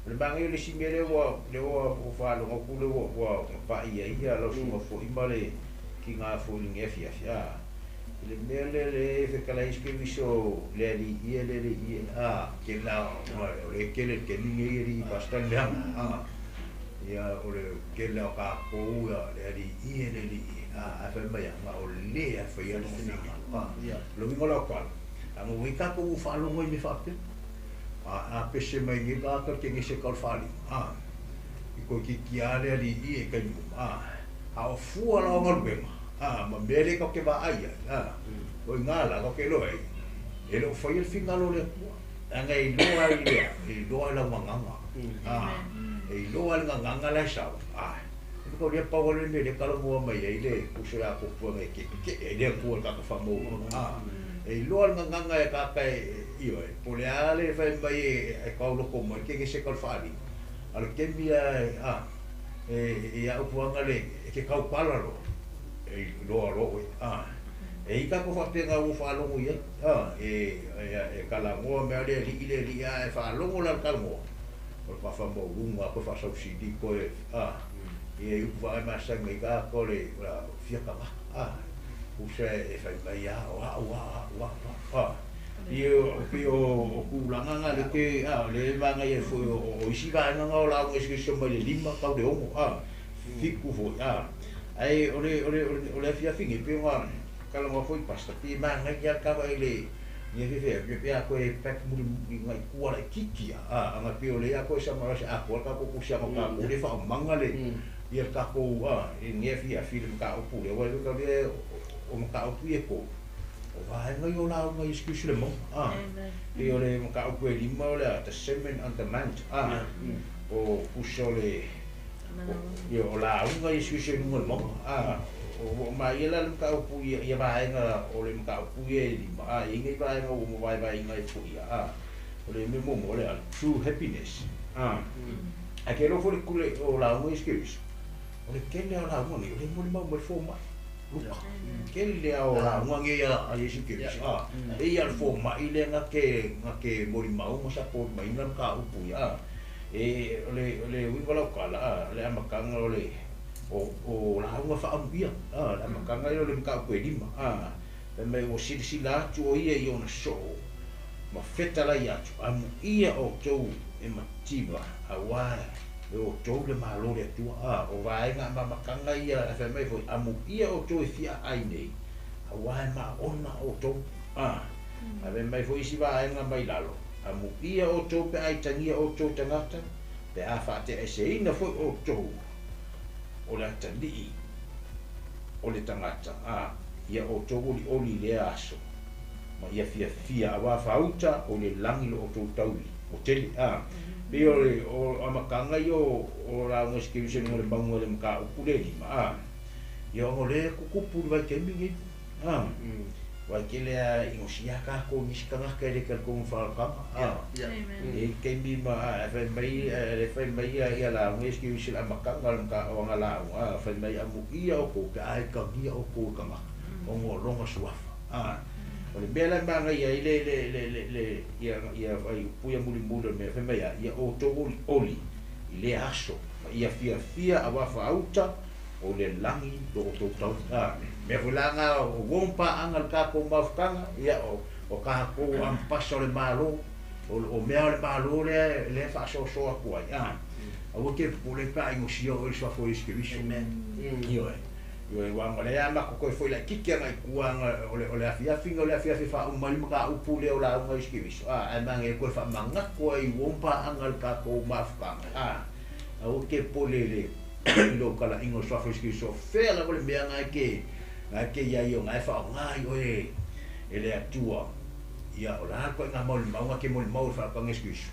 o le manaia o le isi mea lea ua, lea ua faalogo atu lea ua pai ai ia lau susuga foi ma le tina foi i lenei afiafi, a, i le mea lea lea e fetalai ai si keriso le alii ia le alii ia, a, tele la o le tele le taimi lenei alii pastor le leaga, a, ia o le tele o tatou ia le alii ia le alii ia, a, ae fai mai lava, na o le a faia lona finagalo, a, o le uiga o lau tala, leaga ua i ai tatou ua faalogo i mea faapea. A, a pese mai nei le tagata le kegese tau le faaaliga, a, i toeitiiti lava le alii i taimi uma, a, a o fua la o galuega, a, ma mea lea tatou te vaai ai, a, o i ina la tatou te iloa ai, e le o faia le finagalo o le Atua, leaga e iloa ai le a? E iloa ai lau gagana, a, e iloa ai le gagana la e sau, a, e mataulia pau lava le mea lea e talanoa mai ai le uso ia Kopuaga e ke'eke'e ai le Atua i le tagata faamaualalo, a, e iloa le gagana e tagata e, ioe, po o le a le fai mai e tauloko mai ke gese ka o le faaaliga, a o le taimi lava a, e ia upu lava le, e te tautala loa, e iloa loa oe, a. E i ai tatou faapena ua faalogo i ai, a, e talanoa mai lava le alii le alii, a e faalogo la i le talanoa, o le faafamauluga toe faasausili toe, a, ia i upu faamasani ai tagata o le fia tagata, a, usa e fai mai lava o a'u a'u a'u a'u, a. Ia pei o tulaga na lea ke, a, lea e manaia ai foi o isi vaega na o lauga eseese mai le 5 tau le 6, a, 7 foi, a. Ae o le, o le, o le afiafi nei, pei ona talanoa foi Pastor, pei e manaia lava le tala i le, ia fe fe, pe a toe pack mulimuli nai tua laitiiti a, ana pei o lea a toe summarize atoa le tatou tausiaga o tatou lea e faaomaga le, ia le tatou, a, i lenei afiafi i le mataupu lea, aua e le tau lea o mataupu ia e tolu, o vaega ia o lauga i excuse le mauga, a, pei o le mataupu e 5 o le a, the sermon on the mount, a, o tusa o le, ia o lauga i excuse i luga o le mauga, a, ua oo mai ia la le mataupu ia vaega o le mataupu ia e 5, a, e i ai nai vaega ua mavaevaeina ai foi ia, a, o le mea muamua o le a, true happiness, a, ae ke iloa foi le kule o lauga i excuse, o le tele lava o lauga nei, o le molimau mai le fomai, Luka, tele lava o lauga nei a Iesu Keriso, a, e i ai lava le fomai lea na te molimau ma support maiga le mataupu ia, a, e, o le, o le uiga o lau tala, a, o le amataga o le, o lauga faaamuia, a, le amataga ia o le mataupu e 5, a, fai mai ua silasila atu o ia i ona soo ma fetalai atu, amuia outou e mativa, auā e outou le Malo o le Atua, a, o vaega amamataga ia, ae fai mai foi, amuia outou e fiaai nei, auā e maona outou, a, ae fai mai foi isi vaega mai lalo, amuia outou pe a itagia outou tagata, pe a faateaeseina foi outou o le atalii o le tagata a ia outou olioli i lea aso ma ia fiafia auā faauta o le lagi lo outou tauli o tele a pei o le o amataga ia o lauga i se i luga o le mauga i le mataupu le lima a ia ona o lea e tutupu i le vaitaimi lenei a Uae tele a i gosia tatou nisi tagata e le talitonu i faaolataga a e i taimi ma a fai mai le fai mai ia lauga ia Isi le amataga o le o ana lauga a fai mai amuia outou pe a itagia outou e tagata ona o lona suafa a o le mea la e manaia ai le le le le le ia ia fai upu ia mulimuli o le mea fai mai a ia outou olioli i lea aso ma ia fiafia auā faauta o le lagi lo outou tau a mea foi la lena o uo ma paaga i le tatou mafutaga ia o tatou ampasa o le Malo o mea o le Malo lea lea e faasoasoa atu ai a aua te popole pe a inosia oe i le suafa o Iesu Keriso. Ioe, ioe, aua o lea matou toe foi laitiiti agai i tua o le o le afiafi o le afiafi e faauma ai le mataupu lea o lauga Iesu Keriso a ae manaia toe faamanatu ai ua ma paaga i le tatou mafutaga a aua te popole i le i lou talaiga o le suafa o Iesu Keriso o fea lava le mea na e te na e te i ai o na e faaaoga ai oe e le Atua ia o le a le ituaiga molimauga e te molimau i le faautaga Iesu Keriso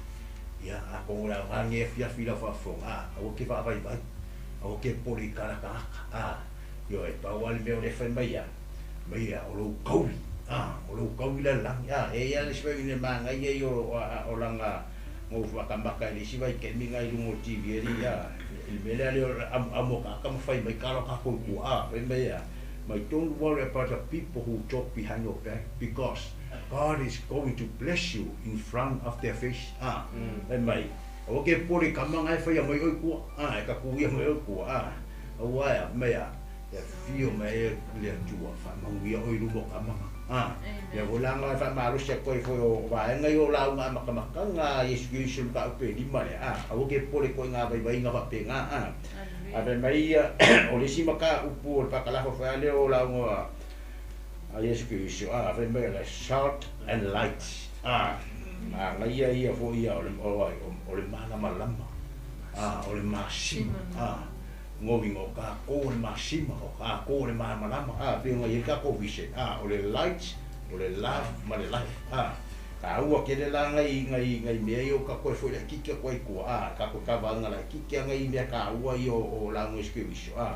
ia atonu o le aoga lenei afiafi i lau faafofoga a aua te faavaivai aua te popole i tala tagata a ioe pau lava le mea o lea e fai mai a mai a o lou tauli a o lou tauli la i le lagi a e i ai lava le isi vaitaimi e manaia ia o lana na ou faatamata i le isi vaitaimi na i luga o le TV alii a i le mea lea le o le amuamu o tagata ma fai mai tala o tatou i tua a fai mai a mai, "Don't worry about the people who talk behind your back because God is going to bless you in front of their face." A fai mai aua ke popole i kama na e faia mai oe i tua a e tatuia mai oe i tua a aua e mai a e afio mai ai le Atua faamanuia oe i luma o kama na a ia foi la na e faamalosi atu ai foi o vaega ia o lauga amatamataga a Iesu Keriso i le mataupu e lima lea a aua ke popole koe i ngā vaivaiga faapena a a fai mai ia o le isi mataupu o le pakalafo foi a lea o lauga a Iesu Keriso a fai mai o le salt and light a manaia ia foi ia o le o le malamalama a o le masima a goiga o tatou o le masima o tatou o le malamalama a pei ona i ai le tatou vision a o le light o le love ma le life a taua tele la ngai ngai ngai mea ia o tatou e foi laitiiti atu ai i tua a tatou tavaga laitiiti a ngai mea taua ia o lauga Iesu Keriso a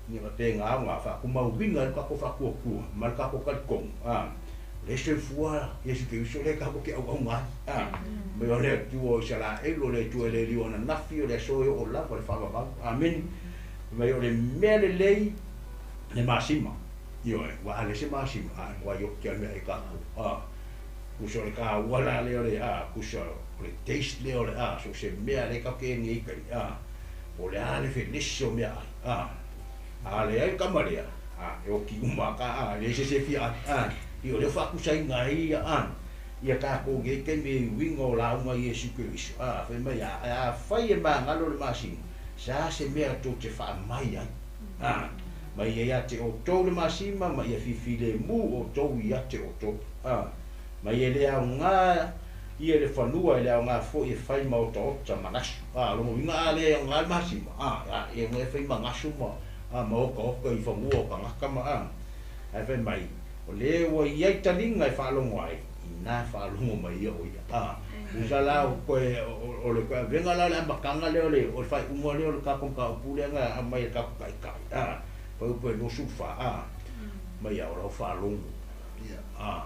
ina faapena ona faatumauina ai le tatou faatuatua ma le tatou talitonu a o le soifua Iesu Keriso lea tatou te auauna ai a mai o le Atua o Isaraelu o le Atua e le liu ananafi o le aso e oo lava le faavavau. Amene. Mai o le mea lelei le masima ioe ua a leai se masima a ua ioki lava le mea ai tatou a tusa o le taua la lea o le a tusa o le taste lea o le a so o se mea lea tatou te egi ai kai a po o le a le felesi o meaai a a leai le tama lea a e oti uma lava ka a e leai se isi e fia ai a pei o lea ua faatusaina ai ia a ia tatou i nei taimi e uiga o lauga Iesu Keriso a fai mai a afai e magalo le masina sa se mea tou te faamai ai a mai ia ia te outou le masima ma ia filifilemu outou ia te outou a mai e le aoga ia le fanua e le aoga foi e fai ma otaota ma gasu a lona uiga a le aoga le masima a a e ona e fai ma gasu ma a ma otaota i fanua o tagata ma a ae fai mai o lē ua i ai taliga e faalogo ai inā e faalogo mai ia o ia a usa la o toe o le toe avega la o le amataga lea o le o le faaiuga lea o le tatou mataupu lea na aumai e le tatou taitai a fuaiupu e 24 a mai a o lau faalogo a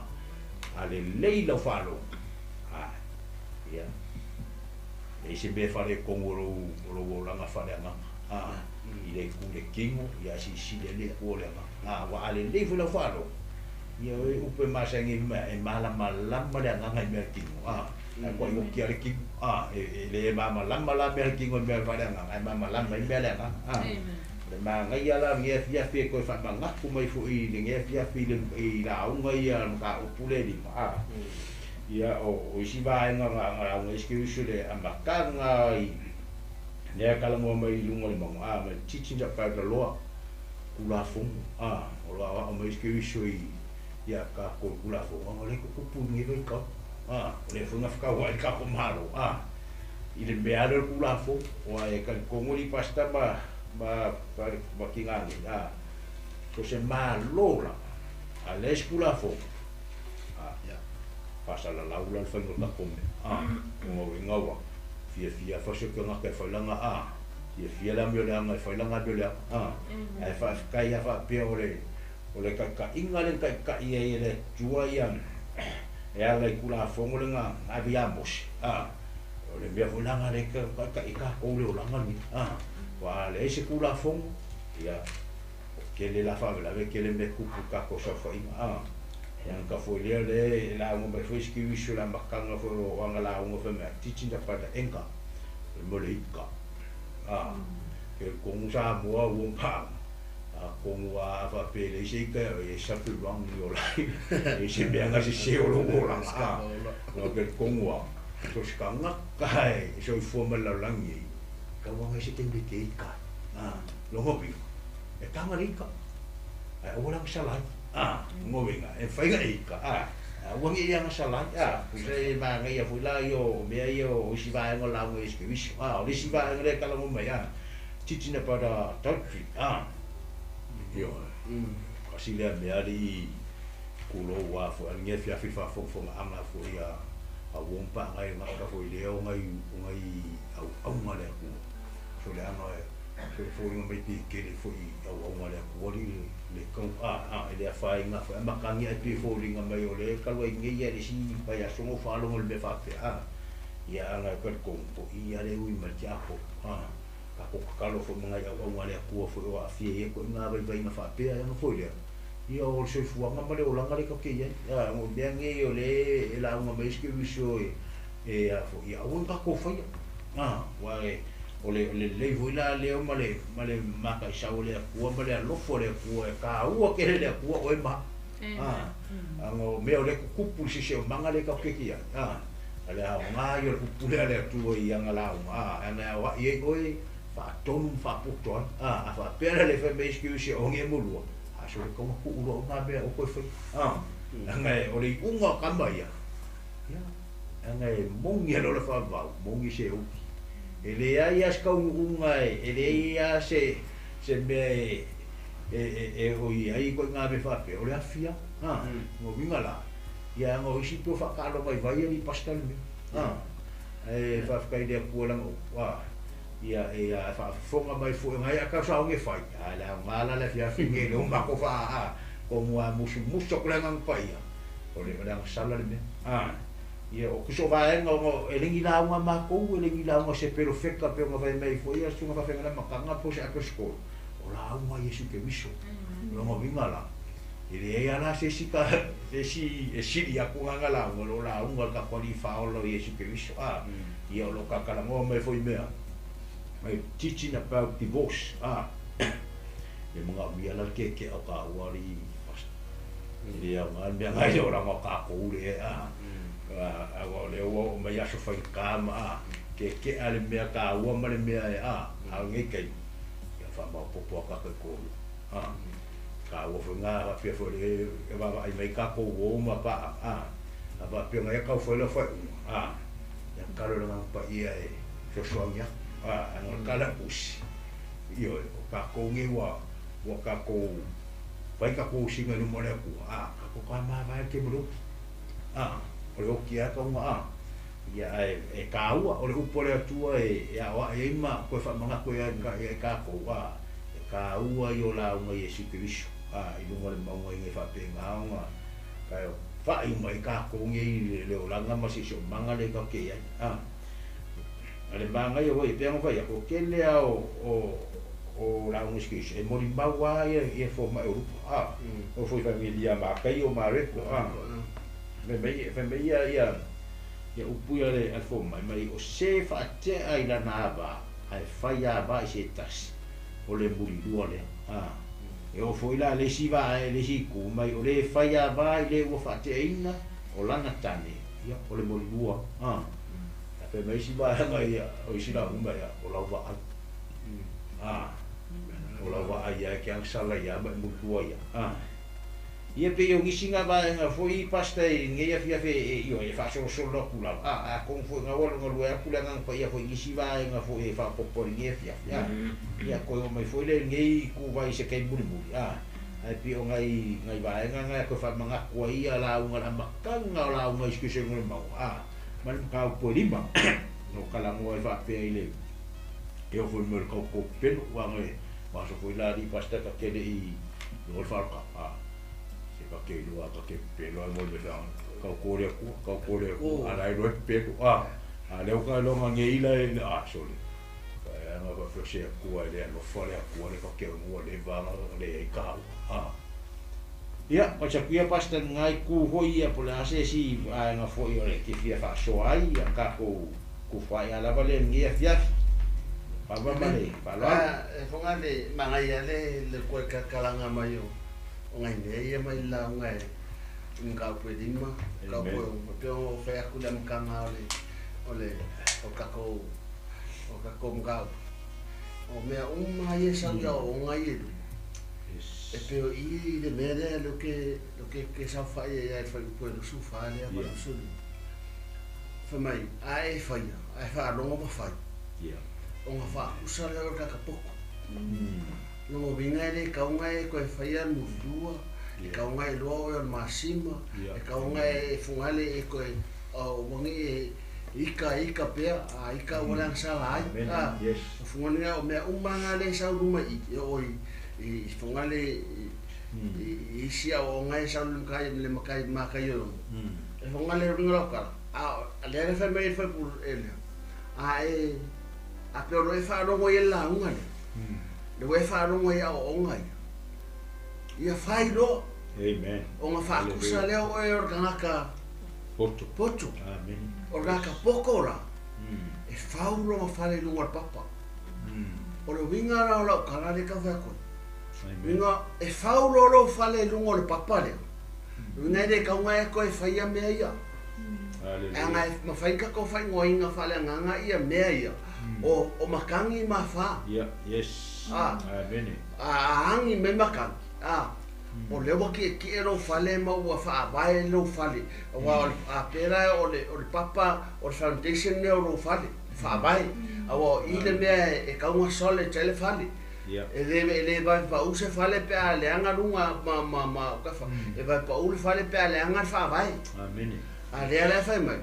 a lelei lau faalogo a ia leai se mea e faaletonu o lou o lou olaga faaleagaga a i le itu i le tino ia ae silasila i le itu o le agaga a ua a lelei foi lau faalogo ia o upu e masani ai mai e malamalama le agaga i mea o le tino a ae kuai oti lava le tino a e le malamalama la mea o le tino i mea faaleagaga ae malamalama i mea o le agaga a o le manaia la o lenei afiafi e toe faamanatu mai foi i lenei afiafi i lauga ia mataupu le lima a ia o isi vaega na lauga ai si Keriso i le amataga i lea talanoa mai i luga o le mauga a ma le teachings about the law Tulafono a o lo o aoao mai si Keriso i ia tatou Tulafono ona o lea e tutupu i lenei vaitau a o lea foi na fetauai le tatou Malo a i le mea lea o le Tulafono aua e talitonu alii Pastor ma ma ma tina nei a. So se malo la a le skula fo a pasala laula le fainga o tatou mea a o gauiga ua fiafia fasiokiaga ka e failaga a fiafia le amio leaga e failaga amio leaga a ae faafetai a faapea o le taʻitaʻiga le taʻitaʻi ai e le Atua ia e ala i Tulafono le na ave iā Mose a o le mea foi laga le taʻitaʻi tatou le olaga lenei a ua leai se Tulafono ia o kele la faalavelave kele mea tupu tatou saofaiga a ia ka foi lea le lauga mai foi sikiviso le amataga foi o aga lauga fai mai teaching about the anger le mo le ika a ke kogu Samoa ua paʻa a kogu a faapelei se ika e something wrong in your life e se mea ga sesē o lou olaga a no ke kogu a so se tagata e soifua ma le lalolagi ai tauaga ai se taimi e te ika ai a loga viga e taga le ika ae aua le agasala ai a goviga e faiga e ika a aua nei agasala ai a pusa e magaia foi la ia o mea ia o isi vaega o lauga i se keriso a o le isi vaega lea e talago mai a teaching about adultery a io kasi lea mea alii kulou a foi aligi afiafi le faafogafogaaga foi a ua mapaaga ai gata foi lea o nai auauga le Atua so leaga so le foliga mai pe kele foi auauga le Atua alii le kau a e le afaina foi amatagi ae pe foliga mai o le talu ai nei ia le isi vaiaso na ou faalogo i le mea faapea a ia aga e talitonu o i ia le ui ma le tiapo a tatou tatalo foi ma nai auauga le Atua foi o aafia i ai ituaiga vaivaiga faapea e ana foi lea ia o le soifuaga ma le olaga lea tatou te i ai a o mea nei o le e lauga mai ai se keriso e a foi ia aua na tatou faia a ua o le lelei foi la lea ma le mataisau o le Atua ma le alofa o le Atua e taua tele le Atua oe ma a aga o mea o le tutupu le siosiomaga lea tatou te i ai a ale aoga ia o le pupule a le Atua i aga lauga a ana e aoaʻi ai oe faatonu ma faapoto ai a a faapea la le fai mai ai se oge e mulua a so le taua tuu loa o ngā mea o koe fai a aga e o le iuga o kama ia ia aga e mogi a le faavavau mogi se uki e leai a se kaunuuga e leai a se mea e oi ai koe ngā mea faapea o le afia a ngo winga la ia aga o isi peo faakaaloga i vai ali pasta le mea a e faafetai le Atua laga a ia e a faafofoga mai foi ngai a kau saoge fai a le aoga la le afiafi nge le o mako faa a komu a musumusu aku le agaga paia o le agasala le mea a ia o kuso vaega o e legi lauga makou e legi lauga se pelofeka pe ona fai mai foi ia susuga faafeagai makaga po o se ape skolo o lauga Iesu Keriso loga uiga la e leai ala se isi ka se isi e sili aku gaga lauga lo lauga le tatou alii faaola o Iesu Keriso a ia o loo tatalanoa mai foi mea mai teaching about divorce a e magaʻomia la le kekeʻa o kāua alii pastor e le aoga le mea gai o laga o kākou le a ua o lea ua oo mai aso faigata ma a kekeʻa le mea tāua ma le mea e a a o lenei taimi ia faamaopopo a tatou i tolu a tāua foi ngā faapea foi le e vaavaai mai tatou uo ma paʻa a a faapea ngai tau fai la faaiuga a ia tatalo i le Agaga Paia e fesoasoani aku a aga tala usi ioe o tatou nei ua tatou fai tatou usiga i luma o le Atua a tatou tamavae le taimi o le oki a o le oki lava tauga a ia ae e tāua o le upu a le Atua e aoaʻi ai ma toe faamanatu ai tatou a e tāua i o lauga Iesu Keriso a i luga o le mauga i ngai faapena ona ka faaiu mai tatou nei le olaga ma siosiomaga lea tatou te i ai a ale magaia foi e pei ona fai atu o tele a o lauga i se keriso e molimau lava ia fomaʻi o Luka a o foi faemelia Mataio o Mareko a fai mai ia ia upu ia le fomaʻi mai o se faateʻa i lana ava ae fai ava i se tasi o le mulilua lea a e oo foi la le isi vae le isi itu mai o le fai ava i le ua faateʻaina o lana tane ia o le mulilua a fai mai isi vaega ia o isi lauga mai ia o lau vaai a o lau vaai ia ke agasala ia ma e mulilua ia a ia pei o nisi ngā vaega foi pasta i lenei afiafi e io e faasolosolo atu lava a atonu foi ga ua lugalue atu le Agaga Paia foi nisi vaega foi e faaopoopo i lenei afiafi a ia toe oo mai foi le lenei ituvai i se taimi mulimuli a Ai pi o ngai ngai vaega ngai ko fa manga ko ia la unga la makanga o la unga iski se ngole mau a ma le ka po lima no kala mo ai fa pe ile e o foi mo ko ko pelo wa ngai ma so foi la di pasta ka kele i no fa ka a se ka ke lo ka ke pelo ai mo le fa ka ko le ku ala i lo pelo a a le o ka lo ngai ila a sole nga fa se ku ai le lo fa le ku le ka ke mo le va le i ka a ia o cha kuia pasta ngai ku hoi ia po le ase si a nga fo i o le ke fia fa so ai ia ka ko ku fa ia la vale ngia fia pa va male pa lo e fonga le mangai le le ko ka kalanga mai o ngai ne ia mai la ngai nga ko lima ka ko pe o fa ku le mkanga o le o ka ko o ka ko mga o mea uma ia sau ia o ngai e e peo i le mea lea lo ke sau fai ia e fai upu e lusu fa lea ma lusu li fa mai a e whaia a e whaalongo ma whai o ngā whaakusa lea o kakapoko longo vinga e le kaunga e koe whaia murua e kaunga e loa o e o masima e kaunga e fungale e koe o wangi e ika ika pea a ika wala ang sala ai a o fungale o mea umanga le sau luma i o i fungale i sia o ngai sau luma kai le makai makai yo e fungale ringa lo kala a le le fa mai fa pur ele a e a pe ro e fa rongo i la unga le le we fa rongo i o ngai ia fai lo amen o nga fa kusa le o e organa poto poto amen o raka pokora e faulo ma fale lunga papa o le winga la o la kala le ka fa ko winga e faulo lo fale lunga le papa le winga le ka unga e ko e faia mea ia anga e ma fai ka ko fai ngoinga fale nganga ia mea ia o makangi ma fa yeah yes amen a angi me makangi a o le wa ki ki ero fale ma ua fa vai lo fale wa a pera o le papa o foundation ne o lo fale fa vai a o ile me e ka una sole tele fale e le vai pa use fale pe a le anga lunga ma ma ma ka fa e vai pa ule fale pe a le anga fa vai amen a le ala fa mai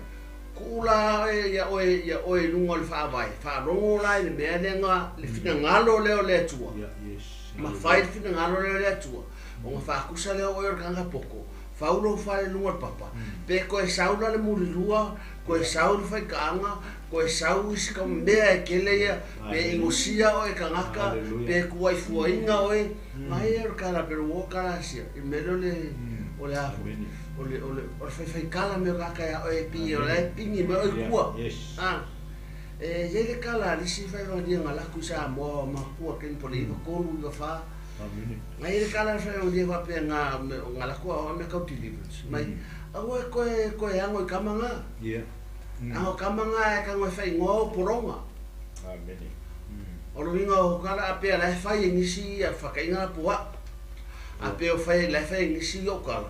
kula ia oe lunga le fa vai fa rongo la le me le nga le fina ngalo le o le tua yes ma fai fina ngalo le le tua o nga whaakusa leo oe o kanga poko faulo whale lunga papa pe koe saula le murilua koe saula whai kaanga koe sau isi ka mea e kele ia pe ingosia oe kangaka pe kuai fuainga oe mai e kala pero wo kala sia i melo le o le afu o le o le whai kala meo kaka ia oe pi o le pingi me oe kua e ye le kala lisi whai whandia ngā laku sa moa makua ken pole iwa kolu iwa wha ngai le kala fa o dia pe nga nga la ko o me ka deliverance mai awe koe koe ango kamanga yeah ango kamanga e ka ngo fai ngo poronga amen o lo inga o kala ape la fai ngisi a fa ka inga poa ape o fai la fai ngisi o kala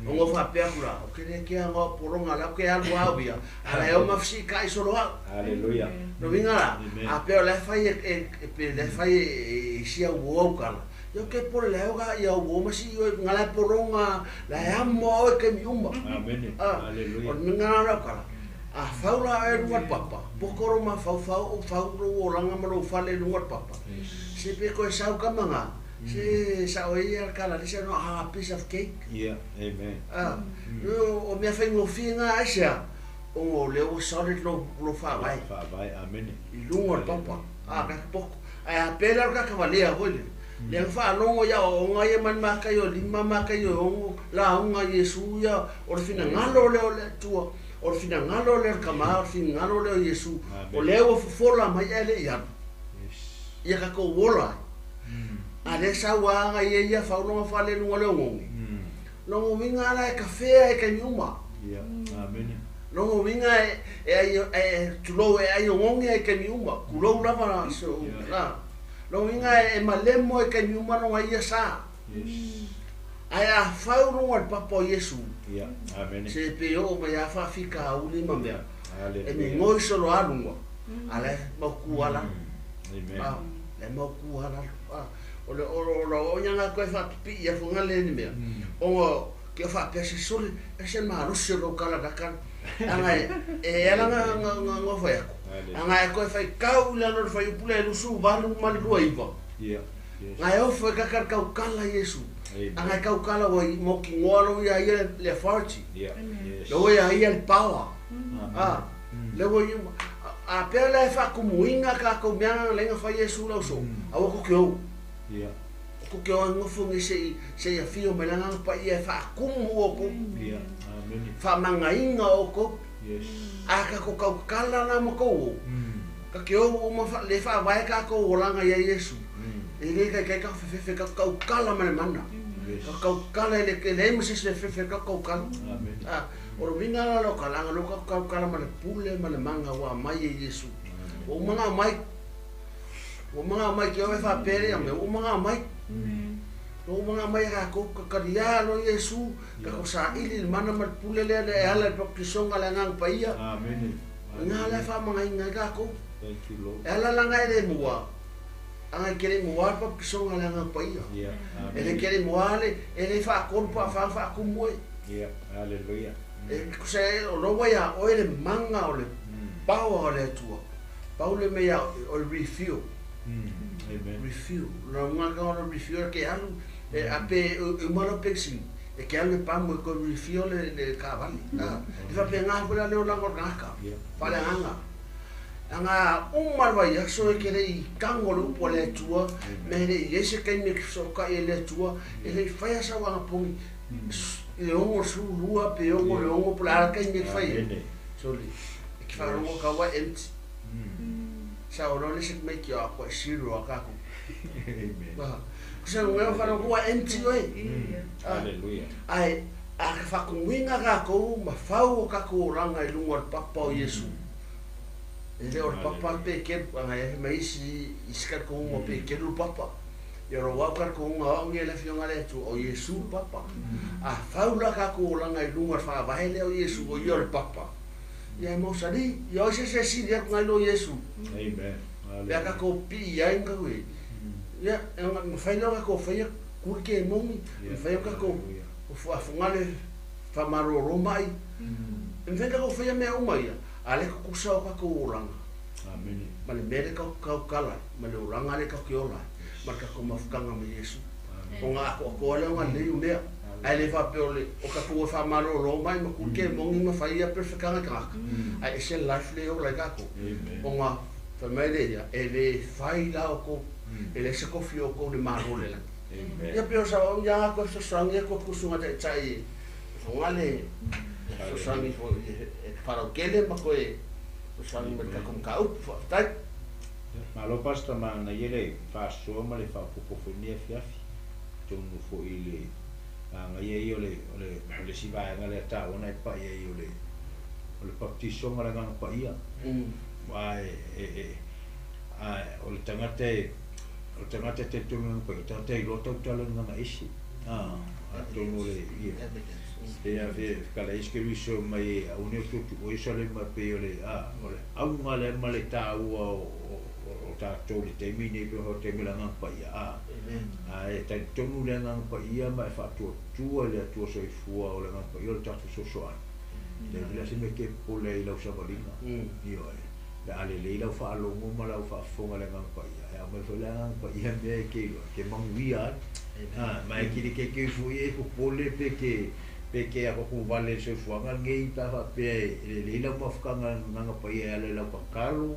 o ngo fa pe akura o ke le ke ango poronga la ke alu au ia ala e o mafsi ka isolo hallelujah no inga la ape o la fai e pe la fai sia o kala yo ke por le oga ia o masi yo ngala poronga la amo o ke mi umba amen hallelujah o ngala ra kala a faula e lunga papa pokoro ma fau fau o fau o langa ma lo fale lunga papa se pe ko sau kamanga se sa o ia kala le se no a piece of cake yeah amen o me fa ngo finga asia o le o solid lo lo fa vai fa vai amen i lunga papa a ka poko a pela ka kavalea hole le fa longo ia o ngai man maka yo lima maka yo ongo la unga Yesu ia o le fina ngalo le o le tua o le fina ngalo le kama o le fina ngalo le Yesu o le o fofola mai ele ia ia ka ko wola a le sa wa ngai ia fa longo fa le lunga le ngongi longo winga la e kafe e ka nyuma ia amen longo winga e e tulo e ai ngongi e ka nyuma kulo la va so la lo winga e malemo e ka nyuma no ia sa yes ai a fauro al papa Yesu yeah amen se pe o ma ya fa fika uli mambea hallelujah e mi ngoi solo alunga ala maku ala amen le maku ala O le o la o nya ko fa pi ya fu ngale ni mea. O ke fa pe se sole e se malosi o kala ka anga e ala nga nga nga fa ya. Anga e ko fa kau la no fa pule lu su valu mal lu iva. Yeah. Yes. Nga e fa ka ka kau kala Yesu. Anga kau kala wa mo ki ngolo ya ia le forti. Yeah. Yes. Lo ya ia el power. Ah. Le wo a pe la fa kumuinga ka ko mea lenga fa Yesu la so. A wo ko ke. Yeah. Ko ke o ngofo ngi se se ya fio melanga pa ia fa kumu o ko. Yeah. Amen. Fa mangainga o ko. Yes. A ka ko kau kala na mo ko. Ka ke o ma fa le fa vai ka ko olanga ia Yesu. E le ka ka fe fe ka kau kala ma mana. Yes. Ka kau kala le ke le mo se se fe fe ka kau kala. Amen. Ah, o ringa la lo kala lo ka kau kala ma le pule ma le manga wa mai Yesu. O manga mai o manga mai ke o fa pere me o manga mai. O manga mai ka ko ka ria lo Yesu ka ko sa ili mana ma pule le le ala pa kisonga le ngang pa ia. Amen. Nga le fa manga inga ka ko. Thank you Lord. Ala la ngai le mua. Anga kere mua pa kisonga le ngang pa ia. Yeah. Amen. Ele kere mua le ele fa ko pa fa fa ku moe. Yeah. Hallelujah. E ko se o lo ya o ele manga o le pawa o le tua. Paule me ya o refill. Amen. Refill. La nga ka o refill ke alu e ape o malo pexi. E ke alu pa mo ko refill le le ka vale. Ah, e fa pe nga ko le o la ngo ka. Fa le nga. Anga umar vai ya so e ke le i kango lo po le tua me le yese ke me so ka e le tua e le fa ya sa wa pongi. Le ongo su lua pe ongo le ongo pula ka me fa e. So le ke fa rongo ka wa empty. Sa o le se me ki a ko siro ka ko. Amen. Ba. Sa ngo fa rongo wa empty oi. Hallelujah. Ai a fa ku winga ka ko ma fau ka ko ranga i lunga papa o Yesu. E le o papa pe ke anga e mai si iska ko ngo pe ke lu papa. Ia ro wau ka ko nga o le fionga le tu o Yesu papa. A fau la ka ko ranga i lunga fa vai le o Yesu o ia papa. Ia mo sali, ia se se si ia ko lo Yesu. Amen. Ia ka ko pi ia inga we. Ia nga fai lo ka ko fai ku ke mongi, fai ka ko o fa fungale fa maroro mai. Em ka ko fai me uma ia. Ale ko kusa o ka ko ranga. Amen. Ma le mere ka ka kala, ma le ranga le ka ke ola. Ma ka ko mafukanga me Yesu. O nga ko ko le nga le mea. Ai le fa pe ole o ka ko fa maroro mai ma ku ke mongi ma fai ia perfekanga ka. Ai se life le o la ka ko. O nga fa mai le ia e le fai la o ko e le se ko fi o ko le marole la. Amen. Ia pe o sa o ia ko so sangi ko kusunga te tai. Fonga le so sangi fo e parokele ma ko e o sangi me ka kom ka up fa tai. Malo pasta ma na yele fa so ma le fa popofonia fiafi. Tonu fo ile anga ye yo le le le siva anga le ta ona pa ye yo le o le baptiso ma la pa ia. Wa e a o le tangate te tonu ko tangate lo tau talo nga isi. Ah, a tonu le ia. E a ve kala iske viso mai a unio tu o iso le ma pe o le a o le au nga le ma le ta ua o ta tolu te mine pe ho te mela nga pa ia. A a e ta tonu le nga pa ia ma fa tu tu le tu so i fua o le nga pa ia le ta so so a. Le vila se me ke pole i lau sa valinga. Io e. Le ale le lau fa longo ma lau fa fonga le nga pa ia. E a me fo le nga pa ia me ke lo ke manguia. Ah, ma e ki ke ke fu e ko pole pe ke pe ke a ko vale se fuanga ngei ta fa pe le le lau mafukanga nga pa ia le lau pakalo.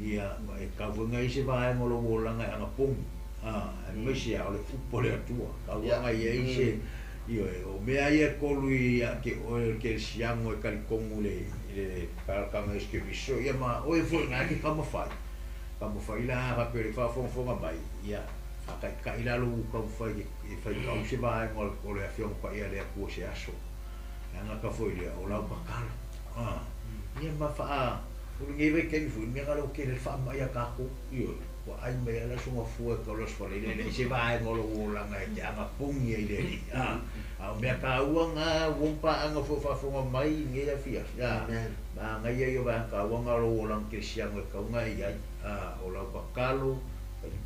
Ia e ka vunga ise vai ngolo wolanga anga pong. Ah, e me se a le upo le atua. Ka vunga ia ise io e o mea ia kolu ia ke o ke siango e kalikongu le le parkanga iske viso ia ma o e fo nga ke ka mafai. Ka mafai la fa pe le fa fonga mai. Ia ka ka ila lo ka fai e fai ka se vai ngolo o le afiong pa ia le ku se aso. Anga ka foi le o la pakala. Ah, ia ma fa o ngi ve ke fu me ga lo ke le fa ma ia ka ko io wa ai me ala so fu e ka lo so le le se vai ngolo o la nga ke anga pongi e le ah a me ka ua nga wompa anga fo fa fo mai ngi ya fia ya ma nga ia yo ba ka ua nga lo o la ke siango ka nga ia a o la pakalo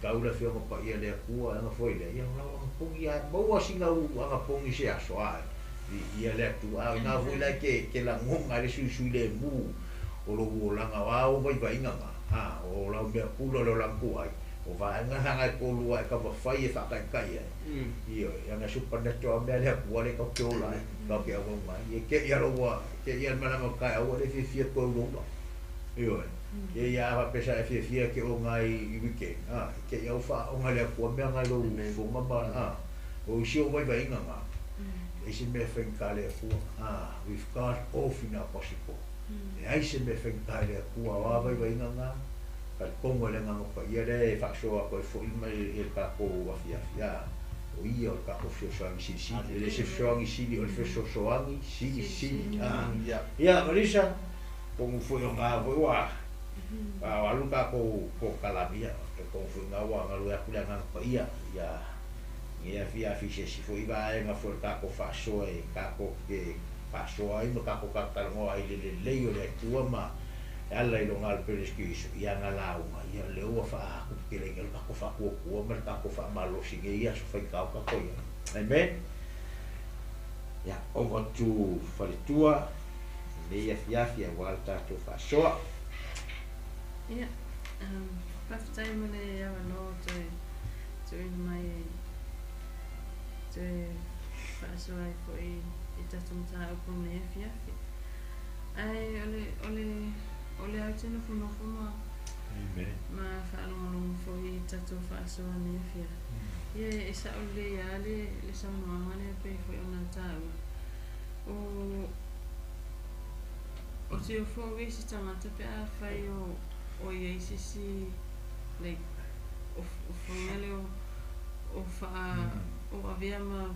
Tau le afioga paia le Atua e aga foi lea, ia o lau agapogi lava e maua sina u agapogi i se aso a viia le Atua. A o ina foi la e te, te lagona ai le suisui lemu o lou olaga, o a ou vaivaiga na, a o lau mea pula o le olaga tuai, o vaega na e toalua e taumafai e faataitai ai. Ioe, leaga e supernatural mea a le Atua lea tatou te ola ai, tatou te auauna ai. Ia te i lava ua te i lava le malama o le taeao ua le fiafia toe ulaula. Ioe. Ia ia a faapea sa e fiafia e te oga ai i weekend, a, e te i au faaoga le Atua mea na i lou fofoga ma, a, o isi ou vaivaiga na, leai se mea e faigata i le Atua, a, with God all things are possible. Leai se mea e faigata i le Atua, o a vaivaiga na, talitonu ai le Agaga Paia lea e faasoa atu ai foi mai i le tatou afiafi, a, o Ia o le tatou fesoasoani silisili, e le se fesoasoani sili o le fesoasoani silisili, a. Ia, Melissa, Tonu foi o na foi ua alu le tatou polokalame, ia talitonu foi na ua galue atu le Agaga Paia ia lenei afiafi i se isi foi vaega foi o le tatou faasoa e tatou te faasoa ai ma tatou talatalanoa ai i le lelei o le Atua ma e ala i Lona Alo Pele Iesu Keriso i ana lauga, ia lea ua faatuputeleina le tatou faatuatua ma le tatou faamalosi i nei aso faitau tatou i ai. Amen. Ia, over to Faletua. Lenei afiafi aua le tatou faasoa. Ia, faafetai mo le avanoa toe tuuina mai e toe faasoa ai foi i tatou mataupu i lenei afiafi. Ae o le, o le, o lea ou te nofonofo ma, ma faalogologo foi i tatou faasoa i lenei afiafi. Ia, e sao lelei lava le, le saunoaga lea pei foi ona taua. O, O te ofo au i se tagata pe afai o o i ai se isi like o o faiga lea o o faa o avea ma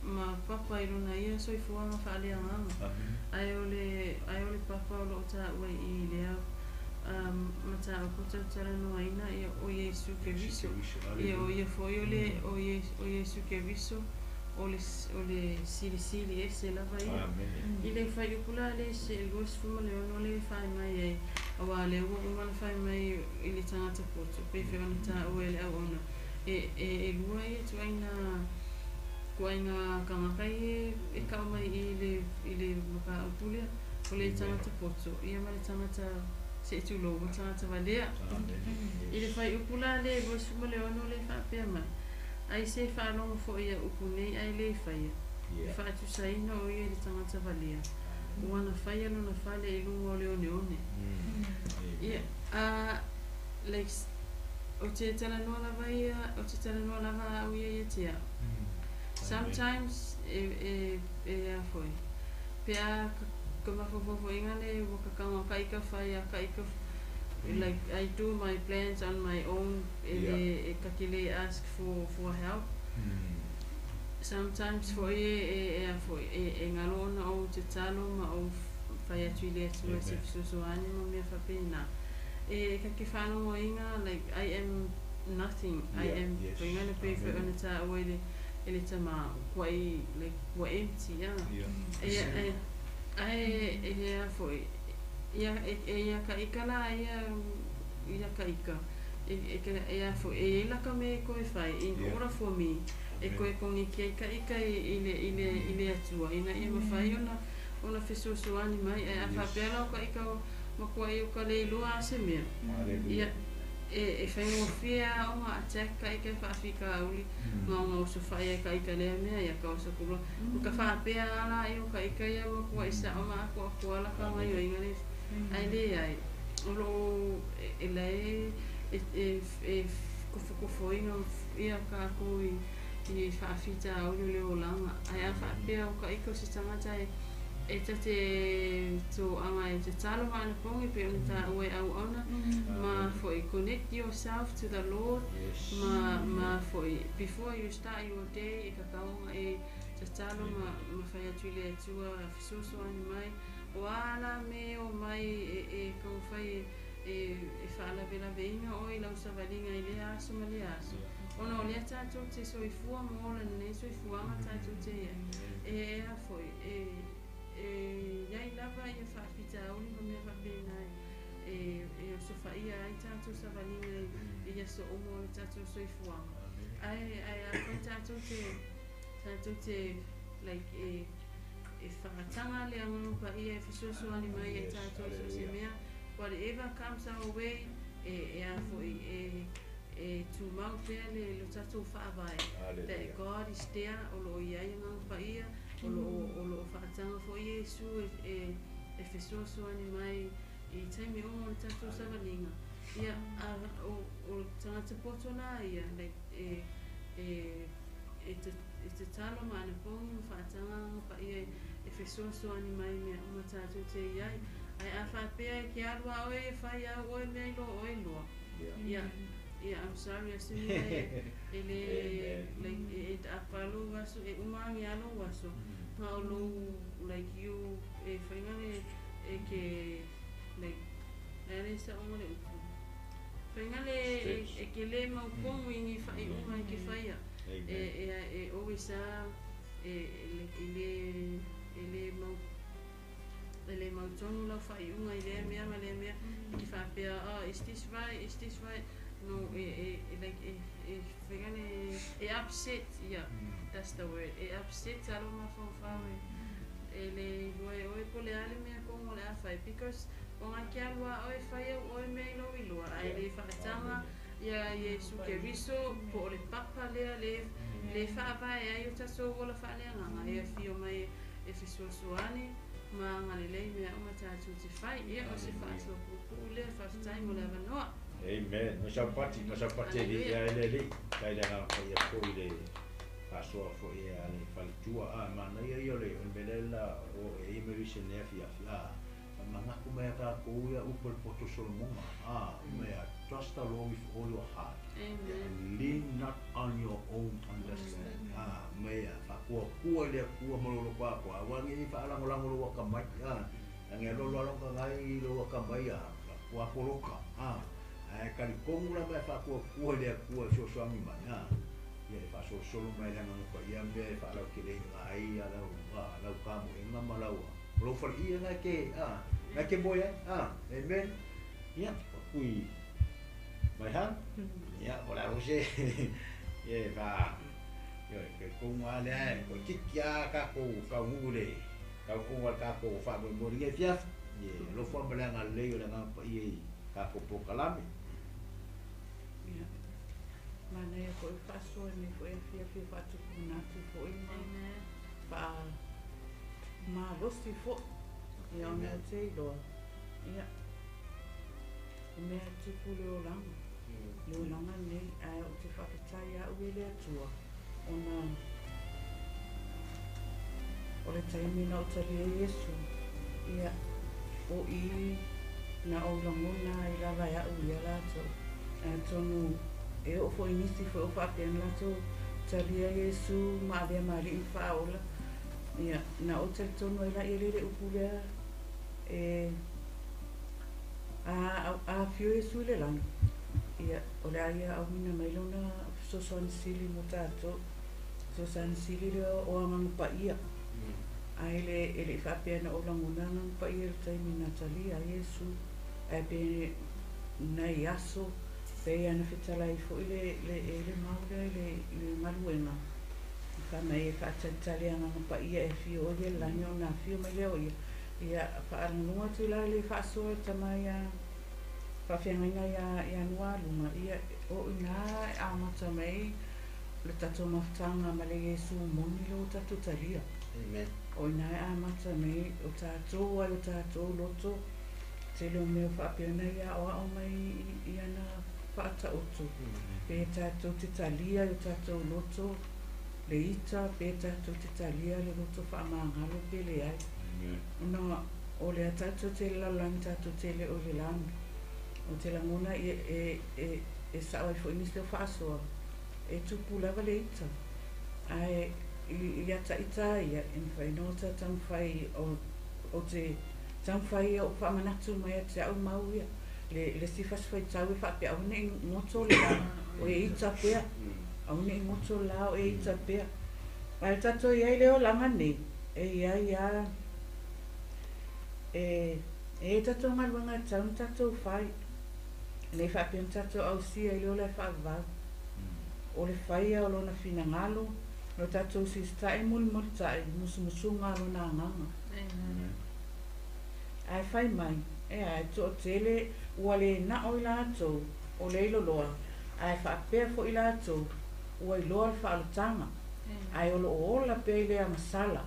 ma papa i lona ia soifuaga faaleagaga. Ae o le ae o le papa o lo o taua i i lea mataupu tautalanoaina ia o Iesu Keriso. Ia o ia foi o le o o Iesu Keriso o le o le silisili ese lava ia. I le fuaiupu la le 26 lea e fai mai ai, aua o lea ua uma ona fai mai i le tagata poto, pei foi ona taua e le auauna, e, e, e lua ia ituaiga ituaiga tagata ia e tau mai i le i le mataupu lea, o le tagata poto ia ma le tagata se i tulou, ma le tagata valea. I le fuaiupu la le 26 lea e faapea mai, Ai se faalogo foi ia upu nei ae le faia, e faatusaina o ia i le tagata valea, ua na faia lona fale i luga o le oneone. Ia, a, like, ou te talanoa lava ia, ou te talanoa lava au ia ia te au. Sometimes, e, e, e a foi, pe a ka mafaufaufoiga le ua kakaga ka ika fai a ka ika like I do my plans on my own e le e ka ke le ask for for help. Sometimes foi e e e a foi e e galo ona ou tatalo ma ou fai atu i le Atua se fesoasoani ma mea faapena. E ka ke faalogoina like I am nothing I am foiga le pei foi ona taua i le e le tama ua i like ua empty a. E e ae e a foi ia e e ia ka ika la ia ia ka ika e e e a foi e iai la ka mea e koe fai in order for me e koe koneki ai ka ika i le i le i le Atua ina ia mafai ona ona fesoasoani mai ae a faapea la o ka ika o makuai o ka le iloa a se mea ia e e faigofie a ona attack ka ika e faafikauli ma ona osofai ai ka ika lea mea ia ka osokulua ka faapea a la ia o ka ika ia makuai sao ma akoakoa la ka gaioiga le ae leai o loo e lae e e e kofokofoina ia tatou i i faafitauli o le olaga ae a faapea o ka ika o se tagata e e ta te toaga e tatalo ma anapogi pei ona taua e auauna ma foi connect yourself to the Lord ma ma foi before you start your day e tatau ona e tatalo ma ma fai atu i le Atua fesoasoani mai o a la me o mai e e taumafai e e e faalavelaveina oe i lau savaliga i lea aso ma lea aso ona o lea tatou te soifua ma ola lenei soifuaga tatou te iai e ea foi e e iai lava ia faafitauli ma mea faapena e e osofai fa'apaia ai tatou savaliga i aso uma o le tatou soifuaga. Ae ae afai tatou te tatou te like e e fa'ataga le Agaga Paia e fesoasoani mai ia tatou so o se mea, whatever comes our way, e e a fo'i e e tumau pea le lo tatou fa'avae that God is there, o lo'o iai Agaga Paia, o lo'o o lo'o fa'ataga fo'i Iesu e e e fesoasoani mai i taimi uma o le tatou savaliga. Ia a o o tagata poto la ia like e e e te e tatalo ma anapogi ma fa'ataga Agaga Paia e fesoasoani mai i mea uma tatou te iai. Ae a fa'apea e ke alu a oe e fai au oe mea i lo oe loa, ia ia I'm sorry, o se mea e e lē like e end up a lou aso e uma age a lou aso ma o lou like you e faiga le e ke like le a le sa'oga le upu faiga le e ke lē mauponu i ni fa'ai'uga e ke faia e e e always a e like e lē e lē mau e lē mautonu lau fa'ai'uga i lea mea ma lea mea e te fa'apea, oh, is this right, is this right? No, e e e like e e faiga le e upset, yeah, that's the word, e upset a lou mafaufau e e lē iloa e oe po o le a le mea tonu o le a fai, because o ga ke alu a oe fai au oe mea i lou iloa ae lē fa'ataga ia Iesu Keriso po o le papa lea le le fa'avae ai o tatou ola fa'aleagaga e afio mai e fesoasoani ma agalelei mea uma tatou te fai. Ia o se fa'asoa puupuu lea, fa'afetai mo le avanoa. Amen. Masapati, masapati e li ia ele li. Tai le ngā whai e poi le whasoa fo e a le faletua. A, mana ia ia le, o le mele la o e i me se nea fia fia. A, mangaku mai ka ko ia upo le poto Solomonga. A, mea, trust the Lord with all your heart. Amen. And lean not on your own understanding. A, mea, whakua kua le kua malolo kwa kwa. Wangi ni whaalangolango lo waka mai. A, ange lolo alonga ngai lo waka mai a, kua poloka. A, ae kalikongu la mai whakua kua le kua sosoangi mai. A, ia e whaasolosolo mai le nganga pa ia mea e whaalau ke le ngā ai a lau, a, lau kamu e ngā malau a. Lau whare ia ngai ke, a, ngai ke moe ai, a, amen. Ia, kui mai ha? Ia, o la rose. Ia, wha, ia, ke konga le ai, ko tiki a ka ko ka ngule, ka konga ka ko wha mo mo ringe fiaf. Ia, lo fwa mele ngā lei o le ngā pa ia i ka ko po kalame. Ia. Manaia fo'i fa'asoa nei fo'i afiafi fa'atupuna atu fo'i ma Amen. fa'a malosi fo'i ia ona o te iloa ia o mea e tupu le olaga le olaga nei ae ou te fa'afetai a'u e le Atua ona o le taimi na ou talia ai Iesu ia o i na ou lagona ai lava e a'u ia latou ae atonu e oo fo'i nisi foi o fa'apea ona latou talia Iesu ma avea ma ali'i ma fa'aola ia na ou talitonu ai la'i e le upu lea e a afio Iesu i le lagi ia o le a ia auina mai lona fesoasoani sili mo tatou fesoasoani sili lea o Agaga Paia ae le e le'i fa'apea na ou lagona Agaga Paia i le taimi na talia ai Iesu ae pe nai aso pe ana fetalai fo'i le le e le mau lea i le i le galuega fa'amai e fa'atalitali Agaga Paia e afio oi le lagi ona afio mai lea o ia ia fa'alogologo atu la i le fa'asoa e tama ia fa'afeagaiga iā iā Nualuga ia o inā e amata mai le tatou mafutaga ma le Iesu moni le ua tatou talia. Amen. O inā e amata mai o tatou ai o tatou loto tele o mea fa'apea ona ia aoa'o mai i ana fa'ata'oto pe tatou te talia i o tatou loto le ita pe tatou te talia le loto fa'amagalo pe leai ona o lea tatou te le lalolagi tatou te le o le lagi o te lagona e e e e sa'o ai fo'i nisi o fa'asoa e tupu lava le ita ae i i ata ita ia e mafai ona o ta taumafai o o te taumafai ia o'u fa'amanatu mai ia te a'u mau ia le le isi fasifuaitau e fa'apea aua ne'i goto le la o e ita pea aua ne'i goto le la o e ita pea ae tatou iai le olaga nei e iai a e e iai tatou galuega e tatau ona tatou fai. Nei faapea ona tatou ausia i le ola e faavavau. O le faia o lona finagalo, lo tatou sisita'i mulimulita'i musumusuga a lona agaga. Ae fai mai, e a e to'atele ua le na'o i latou o le iloloa, ae faapea fo'i latou ua iloa le fa'aolotaga, ae o lo'o ola pea i le agasala,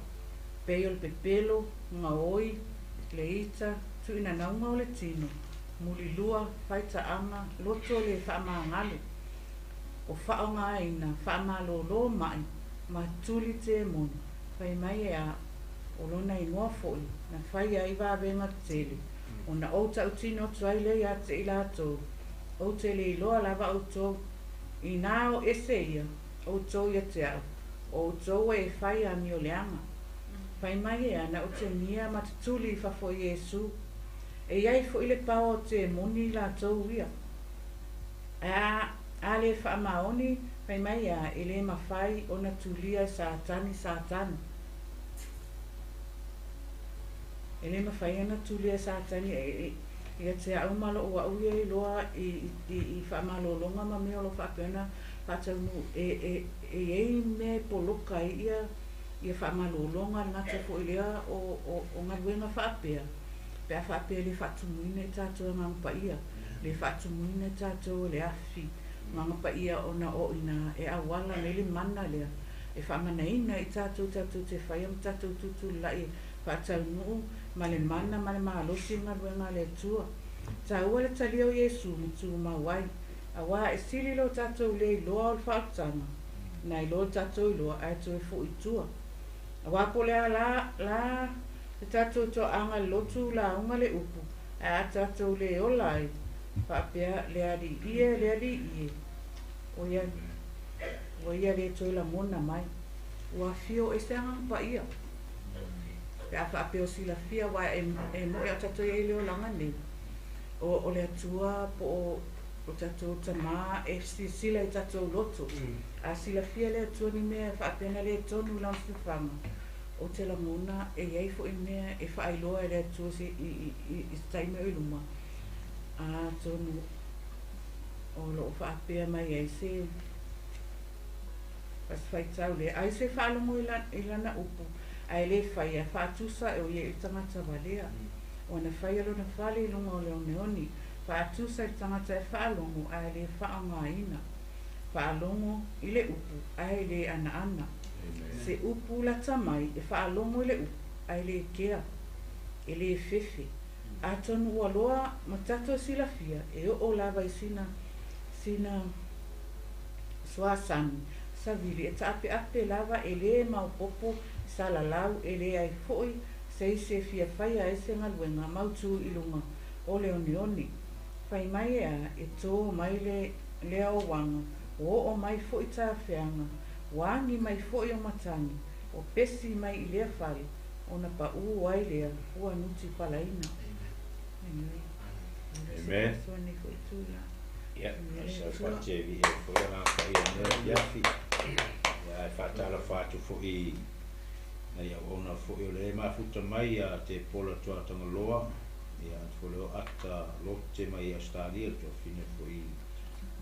pei o le pepelo, gaoi, le ita, tu'uinanauga o le tino, mulilua, faita'aga, loto le fa'amagalo, o fa'aogāina, fa'amalōlō ma'i, ma tuli temoni. Fai mai e a o lona igoa fo'i na faia ai vavega tetele, ona ou ta'utino atu ai lea iā te i latou, ou te le iloa lava outou, inā o ese ia outou ia te a'u, o outou e fai amioleaga. Fai mai e ana otegia ma tutuli i fafo i Iesu. E iai fo'i le paoa o temoni i latou ia. Ae a le fa'amaoni, fai mai a e lē mafai ona tulia e Satani Satani. E lē mafai ona tulia e Satani e ia te a'u ma lo'u a'u ia iloa i i i fa'amalōlōga ma mea o lo fa'apea ona fa'ataunuu e e e iai mea e poloka ai ia ia fa'amalōlōga le gata fo'i lea o o o galuega fa'apea pe a fa'apea e lē fa'atumuina i tatou e Agaga Paia, lē fa'atumuina i tatou e le afi Agaga Paia ona o inā e auala mai le mana lea e fa'amanaina i tatou tatou te faia ma tatou tutulula'i fa'ataunuu ma le mana ma le malosi le galuega a le Atua. Taua le talia o Iesu ma tumau ai, auā e sili lo tatou le iloa o le faaolataga, nai lo le tatou iloa ae toe fo'i i tua. Auā po o le a la la le tatou toa'aga i le lotu lauga le upu, ae a tatou le ola ai, faapea le Alii e, le Alii e, o ia, ua ia le toe lagona mai. Ua afio ese Agaga Paia. Pe a faapea o silafia, aua e, e mo'i a o tatou iai i le olaga nei, o, o le Atua po o o tatou tamā e silasila i tatou loto. A silafia le Atua ni mea e faapea na le tonu i lana silafaga, ou te lagona e iai fo'i mea e fa'ailoa e le Atua se i, i, i, i se taimi o i luma. Atonu o lo'o fa'apea mai ai se faitau lea, ai se fa'alogo i, la, i lana upu, ae lē faia, fa'atusa e o ia i le tagata valea. Ona faia lona fale i luga o le oneone, fa'atusa i le tagata e fa'alogo ae lē fa'aogāina. Fa'alogo i le upu ae lē anaana. Se upu lata mai e fa'alogo i le upu ae lē kea, e lē fefe. Atonu ua loa ma tatou silafia e o'o lava i sina sina suasami savili e ta'ape'ape lava e lē maopopo salalau e leai fo'i se isi e fia faia ai se galuega mautū i luga o le oneone. Fai mai e a e tō mai le lea ouaga, ua o'o mai fo'i tafeaga, ua agi mai fo'i o matagi, o pesi mai i lea fale, ona pa'ū ai lea ua nuti palaina. Amen. Amen. Ia, sa fa'atia vi'i ai foi agaga paia i lenei afiafi. Ia, ae fa'atalofa atu fo'i i nai auauna fo'i o le mafuta mai ia Tepola Tuatagaloa, ia atu foi le o Ata Lote mai Australia, le toafine foi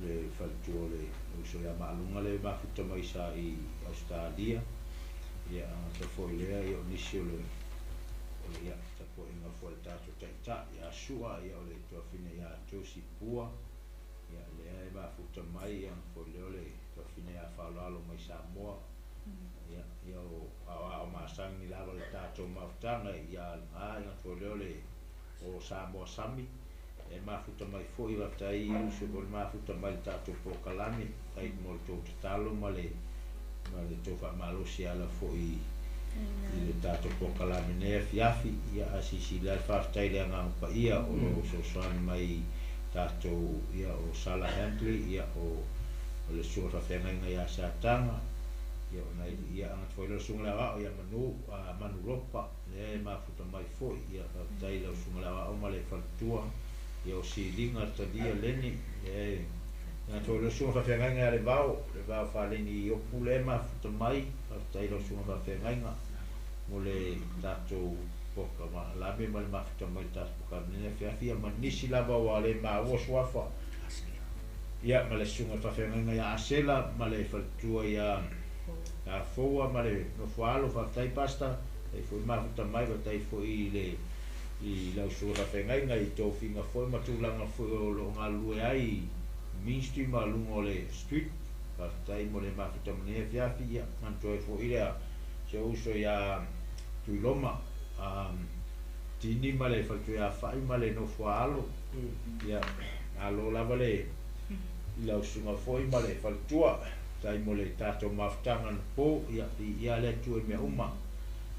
le faletua o le uso ia Maaluga le mafuta mai sa i Australia. Ia, agata foi lea, ia o nisi o le o le ia tapuaiga foi a le tatou Taitai ia Su'a, ia o le toafine ia Josie Pua, ia lea e mafuta mai, ia foi lea o le toafine ia Faaaloalo mai Samoa, ia ia o aoao masani lava le tatou mafutaga ia a ia foi lea o le o Samoa Sami e mafuta mai foi. Faafetai uso mo le mafuta mai le tatou polokalame, faafetai mo le tou tatalo ma le ma le tou fa'amalosi ala foi i le tatou polokalame nei afiafi. Ia a silasila le faafetai i le Agaga Paia o lo o fesoasoani mai tatou, ia o Sala Handley, ia o o le susuga faafeagaiga ia Sataga, ia o nai ia agata foi le susuga le aoao ia Manu a Manu Lopa lea e mafuta mai foi. Ia faafetai i lau susuga le aoao ma le faletua, ia o Siliga Talia Leni lea e agata foi le susuga faafeagaiga ia Levao Levao Faleni Iopu lea e mafuta mai. Faafetai i lau susuga faafeagaiga mo le tatou polokalame ma le mafuta mai le tatou polokalame nei afiafi, ia ma nisi lava ua le maua suafa. Ia ma le susuga i le faafeagaiga ia Asela ma le faletua ia Foua ma le nofo alo, faafetai Pastor, faafetai foi mafuta mai, faafetai foi i le i lau susuga faafeagaiga i tofiga foi ma tulaga foi o lo o galulue ai i ministry ma luga o le street, faafetai mo le mafuta mai lenei afiafi. Ia manatua ai foi lea si ou uso ia Tuiloma Tini ma le faletua ia Fa'i ma le nofo alo. Ia, malo lava le i lau susuga foi ma le faletua, faafetai mo le tatou mafutaga anapo. Ia, viia le Atua i mea uma.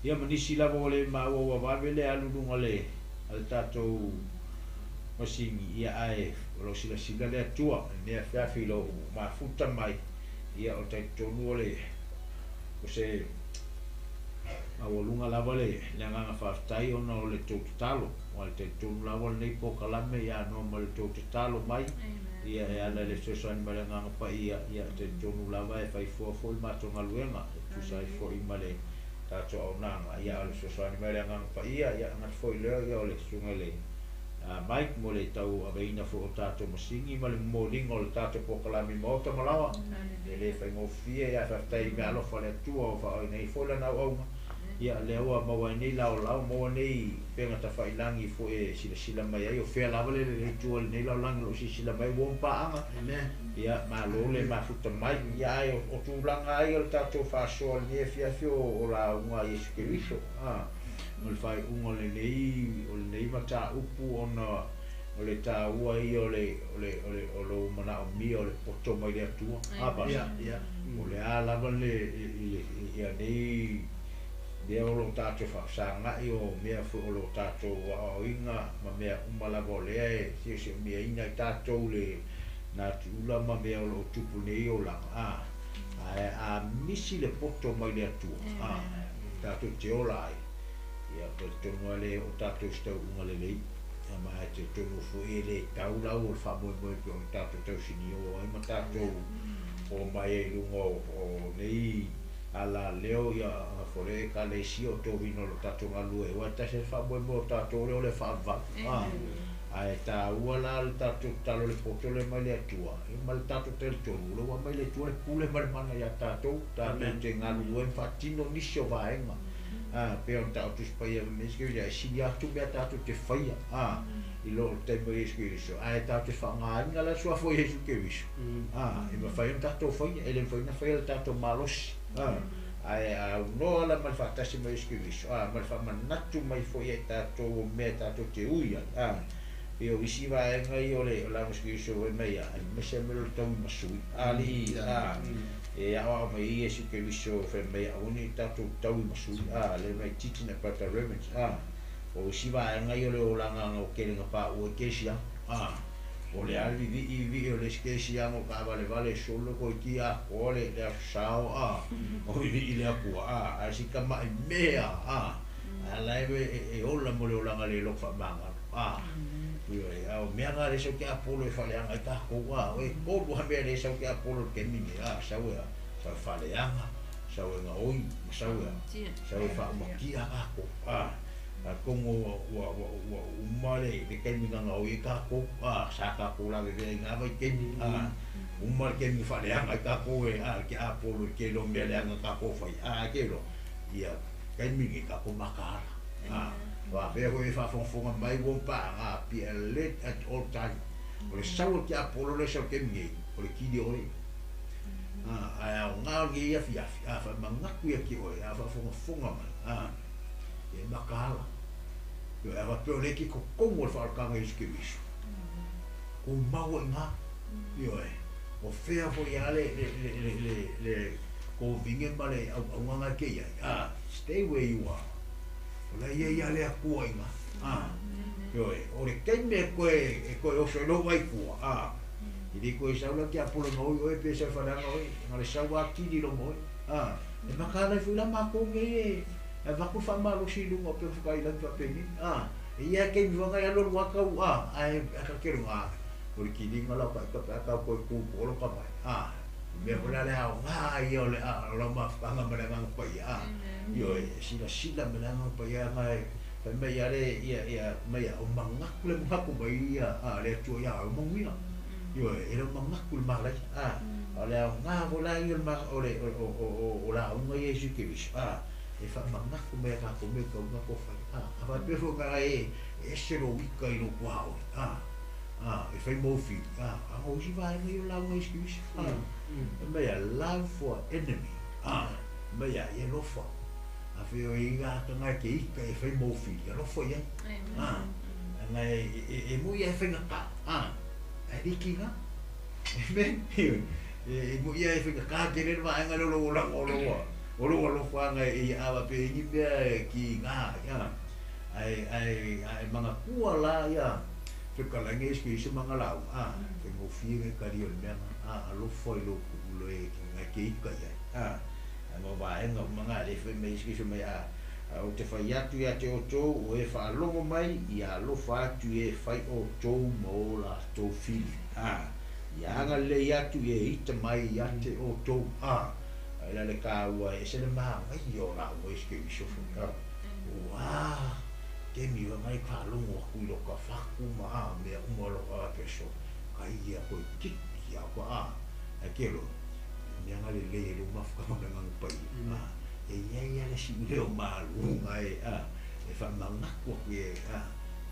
Ia ma nisi lava ua le maua ua vave le alu i luga le a le tatou masini, ia ae o lo o silasila le Atua i lenei afiafi i lou mafuta mai. Ia, o le talitonu o le o se maualuga lava le agaga faafetai ona o le tou tatalo. Aua o le talitonu lava o lenei polokalame ia anoa ma le tou tatalo mai, ia e ala i le fesoasoani mai le Agaga Paia, ia e talitonu lava e fai fua foi le matou galuega e tusa ai foi ma le tatou auaunaga. Ia a o le fesoasoani mai o le Agaga Paia, ia gata foi lea ia o le susuga i le Mike mo le tauaveina foi o tatou masini ma le momoliga o le tatou polokalame i maota ma laoa. E le faigofie, ae faafetai i meaalofa a le Atua ua faaoina ai foi lana auauna. Ia, lea ua maua ai nei laolao, maua nei upega tafailagi foi e silasila mai ai, o fea lava le lelei tua i lenei lalolagi o lo o silasila mai ua paaga. Ia, malo le mafuta mai. Ia, ae o tulaga lava ia o le tatou faasoa i lenei afiafi o lauga a Iesu Keriso, a, o le faaiuga o lenei, o lenei mataupu ona o le taua ia o le, o le, o le, o lou manaomia o le poto mai le Atua. A, Pastor? O le a lava le, i, i, ia nei mea o lo o tatou faafesagai, o mea foi o lo o tatou aoaoina ma mea uma lava o lea e siosiomia ai tatou le natiula ma mea o lo o tupu nei olaga, a, ae a misi le poto mai le Atua, a, tatou te ola ai, ia talitonu lava le oo tatou i se tauuga lelei. Ia ma e talitonu foi e le tau lau o le faamoemoe pei ona tatou tausinio ai ma tatou omai ai i luga o nei alaleo ia fole ekalesia o tovina o lo tatou galulue ai, aua e tasi lava le faamoemoe o tatou lea o le faavavau. A, ae taua la le tatou tatalo i le poto lea mai le Atua, ia ma le tatou talitonu o lea ua aumai le Atua le pule ma le mana ia tatou, tatou te galulue ma faatino nisi o vaega. A, pei ona taoto si paia ma Iesu Keriso, e sili atu mea tatou te faia, a, i lo le taimi o Iesu Keriso, ae tatou te faaaogaina la le suafa o Iesu Keriso, a, e mafai ona tatou faia, e le mafai ona faia le tatou malosi, a, ae a aunoa la ma le faatasi ma Iesu Keriso, a, ma le faamanatu mai foi ia i tatou o mea tatou te ui ai, a, pei o isi vaega ia o le Iesu Keriso fai mai ia, aemaise lava mea o le tauimasui, alii, a, e aoao mai ai Iesu Keriso fai mai aua ne i tatou tauimasui, a, le mai teaching about the reverence, a, o isi vaega ia o le olaga o kelega paʻu ai kesiaga, a, o le a le vivii vivii o le isi kesiaga o taavailevale e solo koiti atoa le aso sao, a, o vivii le Atua, a, ae si tamaʻi mea, a, a la e e ola mo le olaga le loto faamagalo, a, ioe, a o mea na lea sau te apolo e faaleaga ai tatou, a, o e tolu lava mea lea sau te apolo i le taimi lenei, a, sau e a, sau e faaleaga, sau e gaoi, ma sau e a, sau e faaumatia tatou, a, atonu ua ua ua uma le taimi na gaoi ai tatou, a, sa tatou lavevea i na vaitaimi, a, uma le taimi na faaleaga ai tatou e, a, le te apolo i le tele o mea leaga na tatou faia, a, e te iloa, ia taimi lenei tatou mataala, a, faapea foi e faafogafoga mai ua paaga be alert at all time. O le sau o le tiapolo lea e sau i le taimi nei, o le kili o oe. A, ae aoga o lenei afiafi, a, faamanatu ia te oe, a faafogafoga mai, a, e mataala. Ioe, a faapea o lea e te totonu o le faaolataga o Iesu Keriso, tumau ai i ina. Ioe, o fea foi lava le, le, le, le, le, le kovine ma le auaunaga e te i ai, a, stay where you are. O la e i ai lava le Atua i ina. A, ioe, o le taimi e toe, e toe oso ai lou ai tua, a, e le toe sau la tiapolo e gaoi oe pe sau e faaleaga oe, na o le sau lava kili loma oe. A, e mataala ai foi la matou nei e avatu le faamalosi i luga o upega tafailagi faapenei. A, e i ai lava taimi foi na e alualu lava tau, a, ae ta te luga, o le kiliga la o taita pe a tau toe tu po o lo ka mai. A, o mea foi la le aoga ia o le, a, o lau mafutaga ma le Agaga Paia, a, ioe, e silasila ma le Agaga Paia na e fai mai ia le, ia, ia, mai ia, o manatu le manatu mai ia, a, le Atua ia oe, o manuia. Ioe, e le o mangaku le malaia, a o le aoga foi la ia o le o lauga ia Iesu Keriso, a e faamanatu mai ia tatou mea e tatau ona tatou fai, a a faapea foi na e ese lou ika i lou tuaoi, a a e fai mou fili, a a o isi vaega ia o lauga Iesu Keriso, a fai mai a love for enemy, a fai mai a ia alofa, a fai o i gataga e te ika e fai mou fili, alofa i ai, a leaga e moni lava e faigata, a ae le tiga. Amen. E moni lava e faigata tele le vaega lea o lou olaga o lou o lou alofa e ia a faapea e i ai ni mea e kiga ai, a ae ae ae manatua la ia fetalaiga Iesu Keriso ma ana lauga, a faigofie ona e talia o le mea lena, a alofa i lou tuulo e te ita i ai, a leaga o vaega uma na lea e fai mai Iesu Keriso mai, a Ae ou te fai atu ia te outou, o e faalogo mai, ia alofa atu i e fai outou ma o latou fili. A, ia agalelei atu i e ita mai ia te outou. A, a ila le kāua e ese le māngaia o lāua i se keriso foi. A, ua kemi oe ngai faalogo atu i loka fatu ma a mea uma loka a peso ka ia koe kiki a pa a, ae ke loa, le mea agalelei e lou mafutaga ma le agaga paia. A. E i ai lava le siuleo maluga e a e faamanatu atu i ai a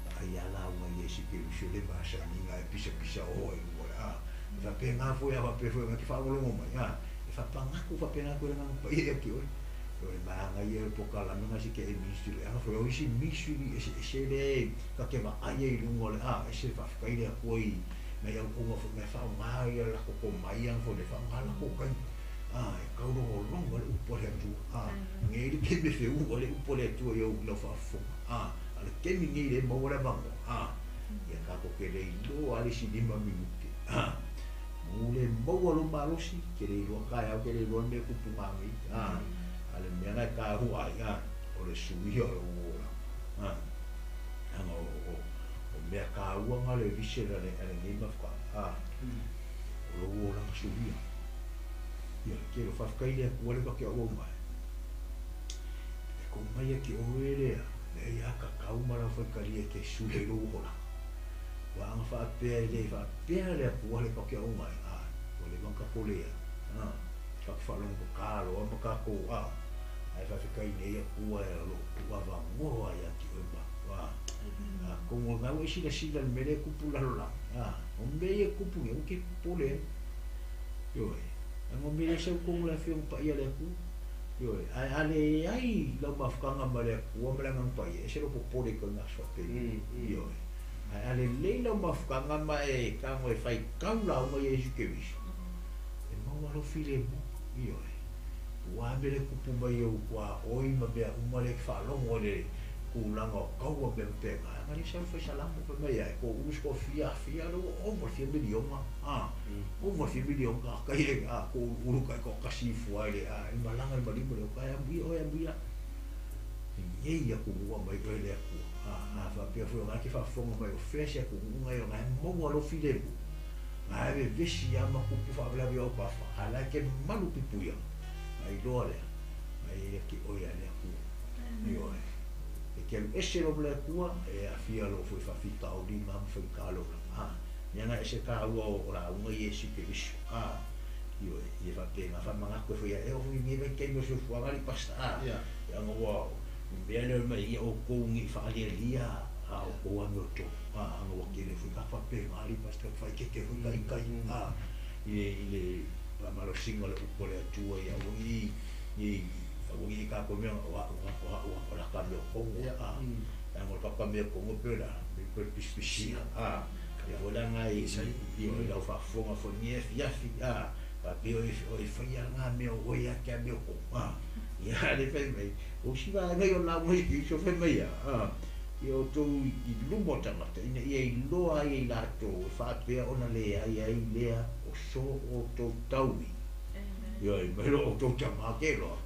vaai a lauga Iesu Keriso le masaniga e pisapisa oa i luga o le a e faapena foi a faapea foi ona e te faalogologo mai a e faamanatu faapena atu e le Agaga Paia ia te oe. O le manaia o le polokalame na se ke e ministry leaga foi o isi ministry eseese lea e ta te vaai ai i luga o le a ese le faafetai le Atua i nai auauna foi na e faaaoga ia latou tomai ana foi le faaaoga latou taimi. A, e taulogologo ai le upu a le Atua. A, nei le taimi e feua ai le upu a le Atua i au i lau faafofoga. A, a o le taimi lenei lea e maua le avanoa. A, ia tatou te le iloa lava le isi 5 minute. A, manu le maua lou malosi, te le iloa taeao, te le iloa le mea e tupu nanei. A, a o le mea lena e taua ai, a, o le suia o lou olaga. A, leaga o, o, o mea taua na o le vision a le, a lenei mafutaga. A, o lou olaga suia. Ia, ke lo faafetai le Atua le ka ke auau mai. E ko mai e ke oe lea, le ia ka kau ma lau faitalia ke sui ai lou olaga. Ua anga faapea e le faapea le Atua le ka ke au mai, a, ua leva ona tatou leai. A, ka te faalogo ka taloa ma tatou, a, ae faafetai nei Atua e o loo tuuavanoa ia te oe ma, a, atonu o lena ua e silasila i le mea lea e tupu lalolagi, a, o mea ia e tupu nei, aua te popole ai. Ioe, leaga o mea ia sau i totonu o le Afioga Paia a le Atua. Ioe, ae a leai lau mafutaga ma le Atua ma le Agaga Paia, ese lou popole i ituaiga aso faapeni. Ioe, ae a lelei lau mafutaga ma e tago e faitau lauga ia Iesu Keriso, e maua lou filemu. Ioe, ua mea le tupu mai ou tuaoi ma mea uma lea e te faalogo ai le tulaga o taua mea faapena, leaga lea sau le fai salamo fai mai ae toulu se toafia afia lea ua ova le fia miliona, a, ova le fia miliona a kai e a touluulu kai toatasi ifo ai le a e malaga le maliu ma le oka e amuia oe amuia nei atunuu mai oe le Atua, a a faapea foi o na e te faafofoga mai o fea se atunuu nai o na e maua lou filemu na e vevesi lava ma tupu faalavelave o autafa a la e te malu puipuia na iloa lea na ia te oe a le Atua. Ioe. E te alu ese loa ma le Atua, e aafia loa foi faafitauli ma ma faigata lou olaga. A, mea na ese taua o lauga Iesu Keriso. A, ioe, ia faapena faamanatu e fai ae oo foi i lenei vaitaimi o le soifuaga alii pastor. A, leaga ua mea lea mai ia outou nei faalialia a outou amiotonu. A, aga ua tele foi ka faapena alii pastor faaeteete foi taitai. A, i le i le faamalosiga o le upu a le Atua ia aua nei nei aua nei tatou mea o a'u o a'u o le ata amiotonu. A, leaga o le tatou amiotonu e pei o le a pei o le pisipisia. A, ia foi la na i i lau faafofoga foi i lenei afiafi. A, faapea o e faia lena mea o oe ia te amiotonu. A, ia le fai mai o isi vaega ia o lauga i Keriso fai mai a, a, ia outou i luma o tagata ina ia iloa ai e i latou e faapea ona leai ai lea o so outou taui. Ioe, mai lo outou tama ke loa.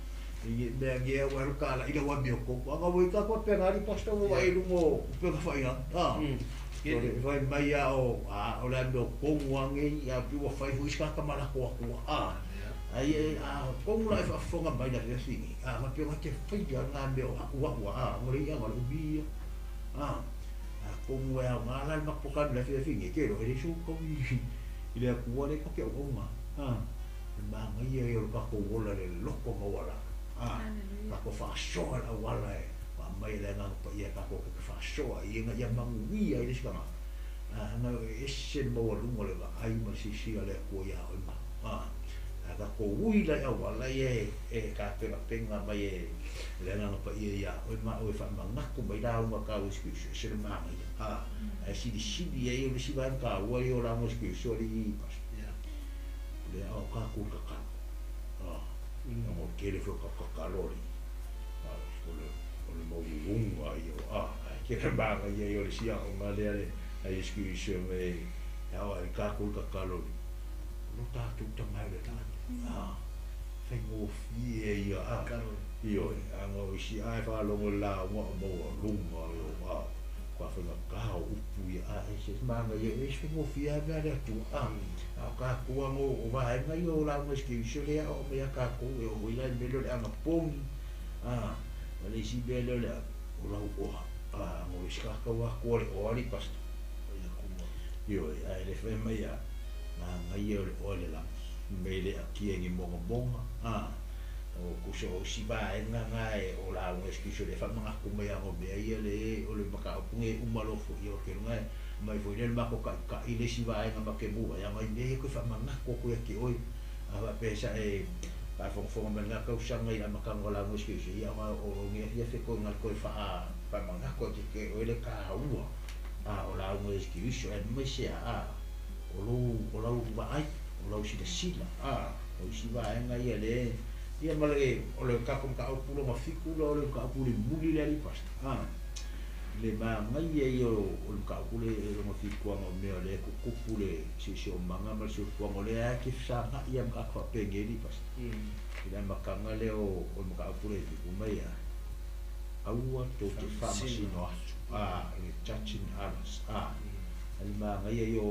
I mea nge au alu ka la ila wa mio ko. Anga wei ka ko pe ngari pasta wo wa ilu mo pe ka whai a. O le whai mai a o a o le mio kongu ange i a pi wa whai hui ska ka mala ko aku a. Ai e a kongu la e whaafonga mai na fia singi. A ma pe te whai a ngā mea o ua ua a ngore i anga le umi a. A kongu e a ngā la mapo ka la fia fingi ke ro e le so kau i I le atua le ka ke auauna. Le magaia ia o le tatou ola i le loto maualalo. Tatou faasoa le auala e faamai le agaga paia tatou te faasoa ina ia manuia ai le isi tagata. Ana e ese le maualuga o le vaai ma le silasila a le Atua ia oe ma au. Ae tatou ui la i auala ia e tapenapena mai e le agaga paia ia oe ma au e faamanatu mai lauga tau isi e ese le manaia. Ae silisili ai o le isi vaega taua ia o lauga isi o alii pastor. O lea o tatou tatalo. O tele foi o tatou tatalo alii. O le maualuluga ia o ae tele manaia ia o le isi aoga lea le a Iesu Keriso me e ao ai tatou tatalo o lo tatou tama e o le lagi. Faigofie ia ioe aga o isi e faalogo i le lauga o maualuga o ka faigata o upu ia e se manaia e se faigofie lava mea a le Atua. A o tatou aga o vaega ia o lauga i se Keriso lea e aoao mai ia tatou e oo mai la i le mea lea o le anapogi ma le isi mea lea o le o lau oa. Aga o le isi tagata ua atoa le oa alii pastor. Ioe, ae le fai mai a manaia o le oa i le lagi me le atia i ni mogamoga. O tusa o isi vaega na e o lauga i se Keriso lea e faamanatu mai aga o mea ia le o le mataupu nei e uma loa foi ia o ke luga mai foi lea le matou taitai le isi vaega ma te mua ai aga i mea ia toe faamanatu atu ia te oe. A faapea sa e faafogafoga mai lena tausaga i le amataga o lauga i se Keriso ia ona o ni afiafi e toe na toe faamanatu atu te oe le taua o lauga i se Keriso aemaise a o lou o lau vaai o lau silasila o isi vaega ia le ia ma le o le tatou mataupu lona 7 la o le mataupu mulimuli le alii pastor. Le manaia ia o le mataupu le lona 7 aga o mea o lea e tutupu le siosiomaga ma le soifuaga o lea e te fesagai ia ma tatou faapenei alii pastor. I le amataga lea o le mataupu le 7 mai a aua tou te faamasino atu le judging others. Le manaia ia o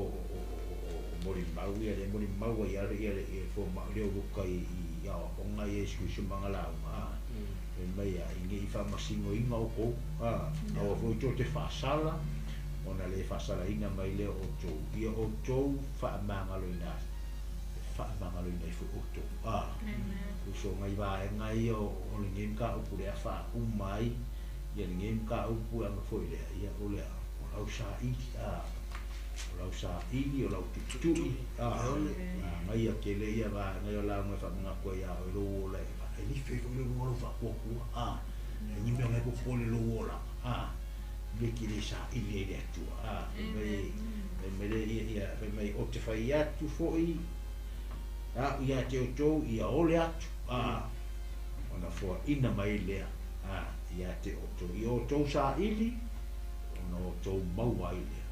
molimau ia le molimau ai alo ia le fomai lea o Luka i aoaoga ia i siosiomaga lauga. E mai a i nei faamasinoina o tou aua foi tou te faasala ona le faasalaina mai lea o outou ia outou faamagaloina e faamagaloina ai foi outou. Usoga i vaega ia o lenei mataupu lea faauma ai ia lenei mataupu e aga foi lea ia o lea o lau saili o lau saili o lau tuitui magaia tele ia vaega ia o lauga e faamanatu ai ia oe lou ola e life foi le luga lou faatuatua e ni mea ngai popole lou olaga me ke le saili ai le Atua. Fai mai le ia fai mai o te fai atu foi a'u ia te outou ia ole atu ona foaina mai lea ia te outou ia outou saili ona outou maua ai lea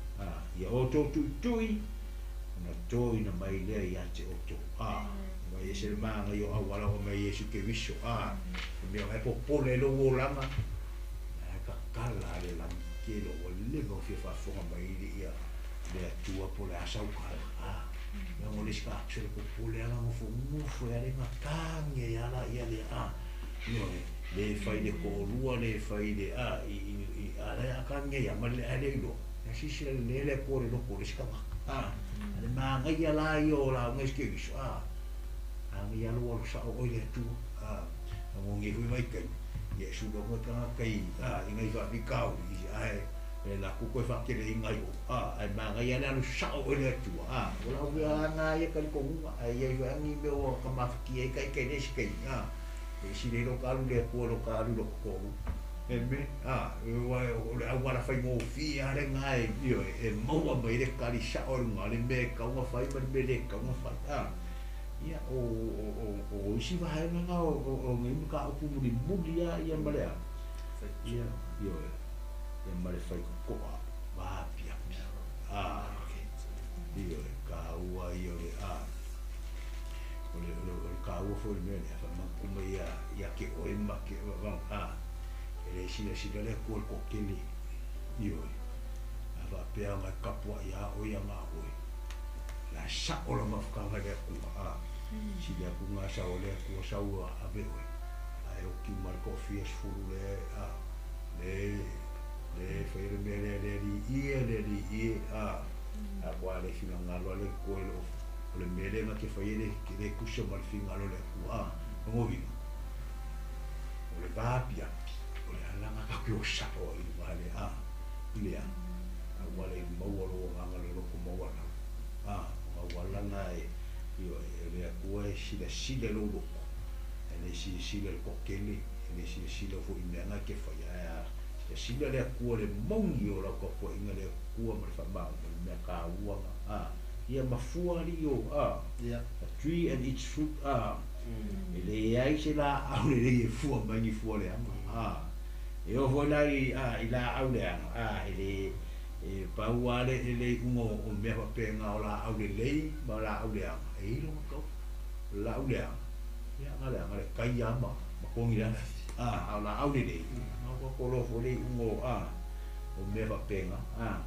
ia outou tuitui ona toina mai lea ia te outou. Mai ese le magaia o auala o mai Iesu Keriso. Mea ngai popole lou olaga ae tatala le lagi tele ua leva o fia faafofoga mai le ia le Atua po o le a saukala. Mea ngo le isi ka le popole ala nofonofo e ale gatage ai ala ia lea. Ioe, le fai le toalua le fai le i ala e atage ai ma le ae le iloa. Ia silasila lelei le Atua i le loto o le isi tagata. Ale magaia la ia o lauga i se Keriso. Magaia lou alo sao oe i le Atua. Agogia foi vaitaimi ia e sulu atu ai tagata i i nai faafitauli ae e latou toe faateleina ai o ae magaia le alu sao oe i le Atua. O lau mea lana ia talitonuga ae iai foi lava ni mea ua kamafatia ai taitai le isi taimi. E sili ai lo ta alu i le Atua i lo ta alu i lota toalua. Amen. O le auala faigofie lava lena e ioe e maua mai ai le tali sao i luga o le mea e tatau ona fai ma le mea e le tatau ona fai. Ia o isi vaega na o nei mataupu mulimuli lava ia ma le a ia ioe ia ma le faitotoa vaapiapi. Ioe taua ia o le o le taua foi o le mea lea faamanatu mai ia te oe ma te e le silasila le Atua i le toatele. Ioe a faapea ona e tapuai lava oe ia na oe la e sao lau mafutaga i le Atua. Sili atu na sao le Atua sau ave oe ae oti uma le toafia 10 le le fai le mea lea le alii ie le alii ie a ua le finagalo a le Atua i loo O le mele nga ke fai le ke le kusa ma le fingalo le kua ngovinga. O le vapi api o le alanga ka ke o sa o i vale a ile a wale maua lo nganga le loko maua la a wala nga e io e le kua e sila sila lo loko e le sila sila le kokele e le sila sila fo i mea nga ke fai a sila sila le kua le mongi o la ko ko inga le kua ma le fa ma le mea ka ua a ia mafua li o a a tree and its fruit a e le ai se la au le le fua mai fua le ama a e o foi la i a i la au le ama a e le e paua le e le ungo o mea faapega o la au lelei ma la au le ama e ilo kau la au le ama ia nga le ama le kai ama ma kongi la a o la au lelei ma ko ko lo fo le ungo a o mea faapega a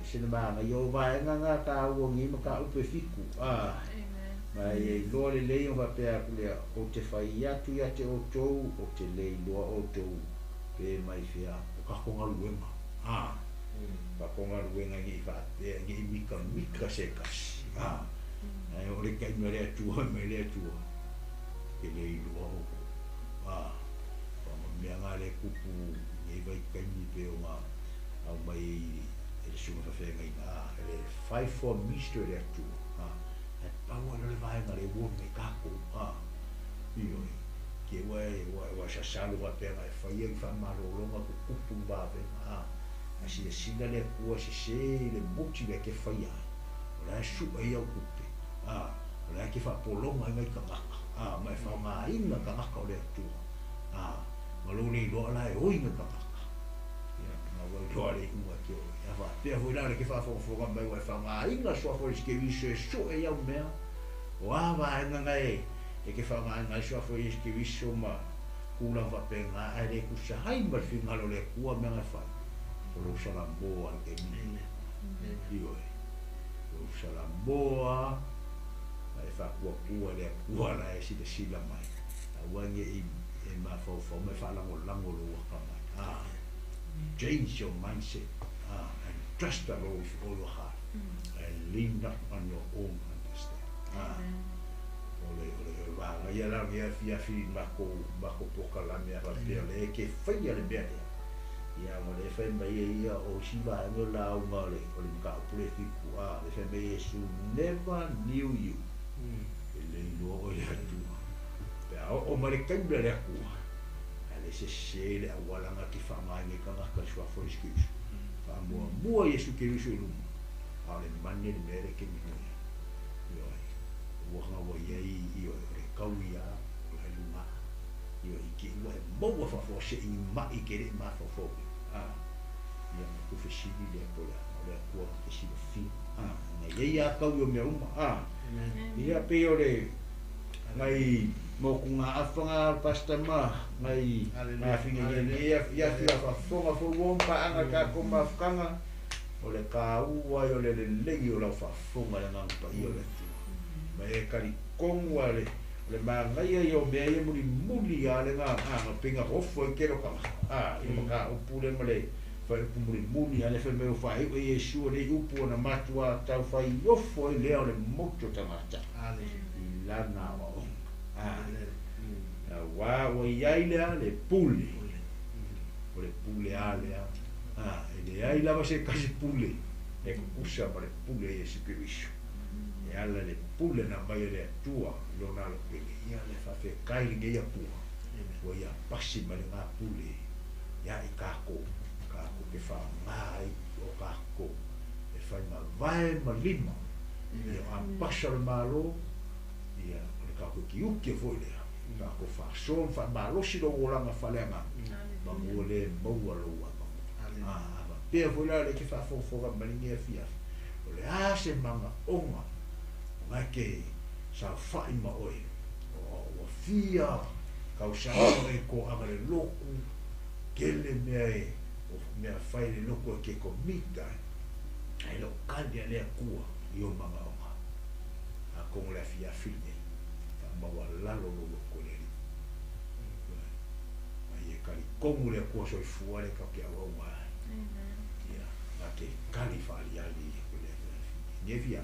se na nga yo va nga nga ka o ngi ma ka upe fiku a ma e loa le lei o faapea aku lea o te fai atu ia te o tou o te lei loa o tou pe mai fea o ka konga luenga a ka konga luenga ngi faapea ngi mika mika se kasi a ai o le kai me le atua me le atua ke lei loa o a o mea nga le kupu ngi vai kai mi pe o nga au mai e le sunga whawhenga ina e le 5-4 mystery le atua a e paua le vaenga le uo me kako a io e ke ua e ua sasalu wapenga e whaia i whamalolonga ku kupu wawenga a a sila sila le kua se se le muti le ke whaia o la su e au kupe a o la ke whapolonga ngai kangaka a ma e whaonga inga kangaka o le atua a ma lo le iloa la e oi ngai kangaka ia ma wau loa le unga ke o ia whapea hui la le ke whawhonga mai wa e whaonga inga soa fo le viso e so e au mea o a vaenga ngai e ke whaonga inga soa fo le viso ma kula whapenga a le kusa hai ma le fingalo le kua mea ngai whai o lo salamoa le ke mi io e o salamoa e whakua kua le kua la e sila sila mai a wangi e mawhauwhau mai whalango lango lo waka mai change your mindset and trust the Lord with all your heart and lean not on your own understanding. O le vaga ia la ia fia fi mako mako poka la mea whapea le ke whaia le mea lea. Ia ma le whai mai ia o siva ngo la unga o le mka upule fiku a le whai mai Yesu never knew you. E le iloa o le atua. Pea o mare kaimla le akua. A le se se le awalanga ki whangai ngai kangaka le sua fo excuse. Whaamua mua Yesu Keriso i luma. A o le mane le mere ke mihoia. Io ai. Ua ngā ia i o le kau ia o le lunga. Io i ke ua e maua whawhua se i mai ke re ma whawhua. Ia ku whesiri le po le o le akua te sila fi. Ngai ia kau i o mea uma. Ia pe o le ngai mō ku ngā awhanga pasta ma ngai ngā whinga ia ia whia whawhonga whawong paanga ka ko mawhakanga o le ka ua o le lelegi o lau whawhonga le nganga pa i o le atua. Ma e kari kongua le le mangaia i o mea ia muli muli a le ngā ngā pinga hofo e kero ka i maka upu le ma le whai upu muli muli a le whai meo whai e Yesu le upu o na matua tau whai ofo e lea o le moto tangata i lana o wā o iai lea le pule o le pule a lea e le ai lava se kasi pule e kukusa ma le pule e Yesu Keriso e ala le pule na mai le atua lo na lo pele ia le whawhe kai le ngeia pua o ia pasi ma le ngā pule ia i kako kako ke wha ngai o kako e whai ma vae ma lima ia a pasa le malo ia o le kako ki uki e foi lea kako wha son wha malosi lo olanga whaleanga ma mua le maua lo ua ma pea foi la le ke wha malingi e fia o le a se manga onga o ngai ke sa whai ma oe o fia kau sa e ko anga le loku kele mea e o mea whai le loku e ke komita e lo kandi a lea kua i o manga onga a kongo le fia fili nei maua lalo lo loko le ri mai e kari kongu le kua soifua le kau ke au au mai ia nga ke kali whaali ali ko le ne fia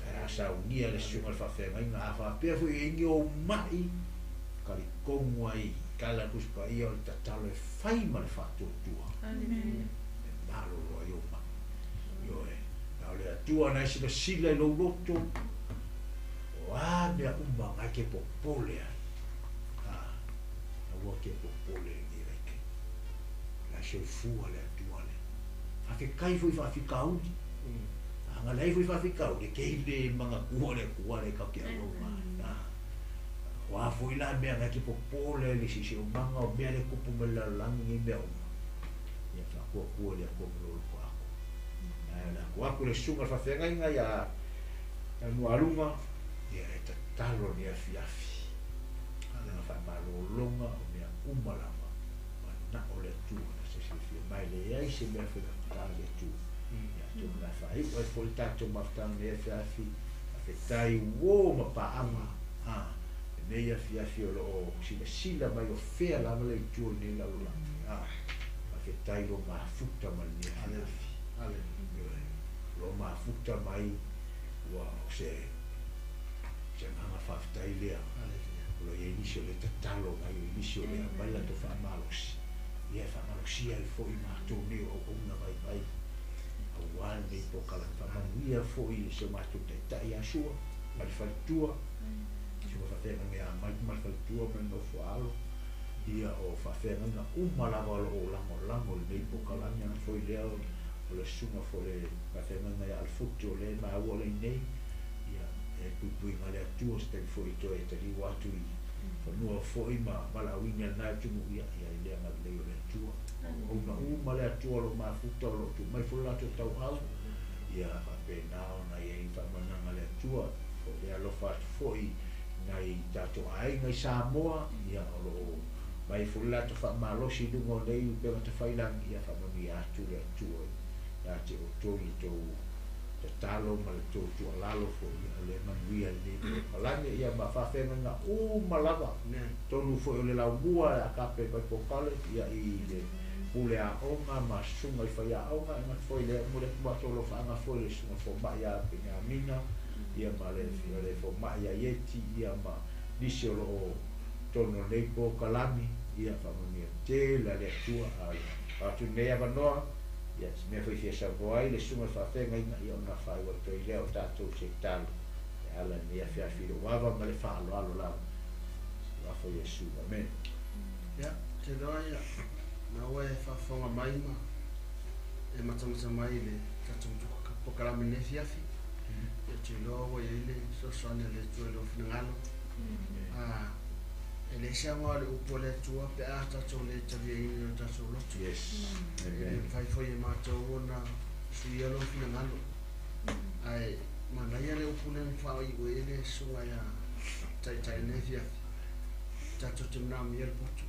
A saunia le susuga le faafeagaiga a faapea foʻi e igi ou maʻi talitonu ai tala Tusi Paia o le tatalo e fai ma le faatuatua e malolo ai ou maʻi. Ioe, na o le Atua na e silasila i lou loto, o a mea uma na e ke popole ai. Aua ke popole i laite. La soifua le Atua le. Faafetai foi faafitauli. Anga lai foi faafitauli, ke ile mangatua le Atua le kau ke auauna. O a foi la mea na ke popole le siosiomaga o mea le tupu mai le lalolagi nei mea uma. Ia faatuatua le Atua ma lou loto ako. Ae o le atu atu le susuga le faafeagaiga ia Nualuga, ia e tatalo ni afiafi. Lana faamalologa o mea uma lava, manao le Atua na se silafia mai leai se mea faigata le Atua. Ia atonu la faaiu ai foi le tatou mafutaga nei afiafi, faafetai uō ma paaga. Lenei afiafi o loo silasila mai o fea lava le itu o lenei lalolagi. Faafetai lo mafuta ma lenei afiafi. Lo mafuta mai ua o se agaga faafetai lea. O lo iai nisi o le tatalo mai o nisi o le aumai latou faamalosi. Ia e faamalosia ai foi matou nei o auauna vaivai. Auā lenei polokalame faamanuia foi i se matou taitai ia Sua ma le faletua. Sua faafeagaiga ia Mike ma le faletua ma le nofo alo. Ia o faafeagaiga uma lava o loo lagolago lenei polokalame ana foi lea o le susuga foi le faafeagaiga ia Alfutu o le maua lenei. Ia e puipuiga le Atua se taimi foi toe taliu atu i fanua foi ma valaauina lena atunuu ia ia i le agalelei o le Atua. Auauna uma le Atua o loo mafuta o loo tuu mai foi le latou tauau. Ia faapena ona iai faamanaga le Atua o le alofa atu foi nai tatou aiga i Samoa. Ia o loo mai foi le latou faamalosi i luga o nei upega tafailagi. Ia faamanuia atu le Atua ia te outou i le tou tatalo ma le tou tuualalo foi o le manuia lenei polokalame. Ia ma faafeagaiga uma lava tonu foi o le laumua e akape mai pokale ia i le pule aoga ma susuga i faiaoga e gata foi lea mo le atu matou alofaaga foi le susuga fomai ia Peniamina ia ma le fomai ia Ieti ia ma nisi o loo tonu o lenei polokalame. Ia faamanuia tele a le Atua a atu nei avanoa. Ia se mea foi fia saunoa ai le susuga le faafeagaiga ia ona faaiu atu ai lea o tatou se talo e ala lenei afiafi i lou ava ma le faaaloalo lava. Afa Iesu. Amen. Ia, te loa ia, na ua e faafofoga mai ma e matamata mai i le tatou polokalame nei afiafi. Ia te loa ua iai le fesoasoani a le Atua i lou finagalo. E leai se aoga o le upu a le Atua pe a tatou le taliaina i o tatou loto. E le mafai foi e matou ona suia lou finagalo. Ae manaia le upu lea na faaiu ai le susuga ia Taitai nei afiafi. Tatou te manaomia le poto.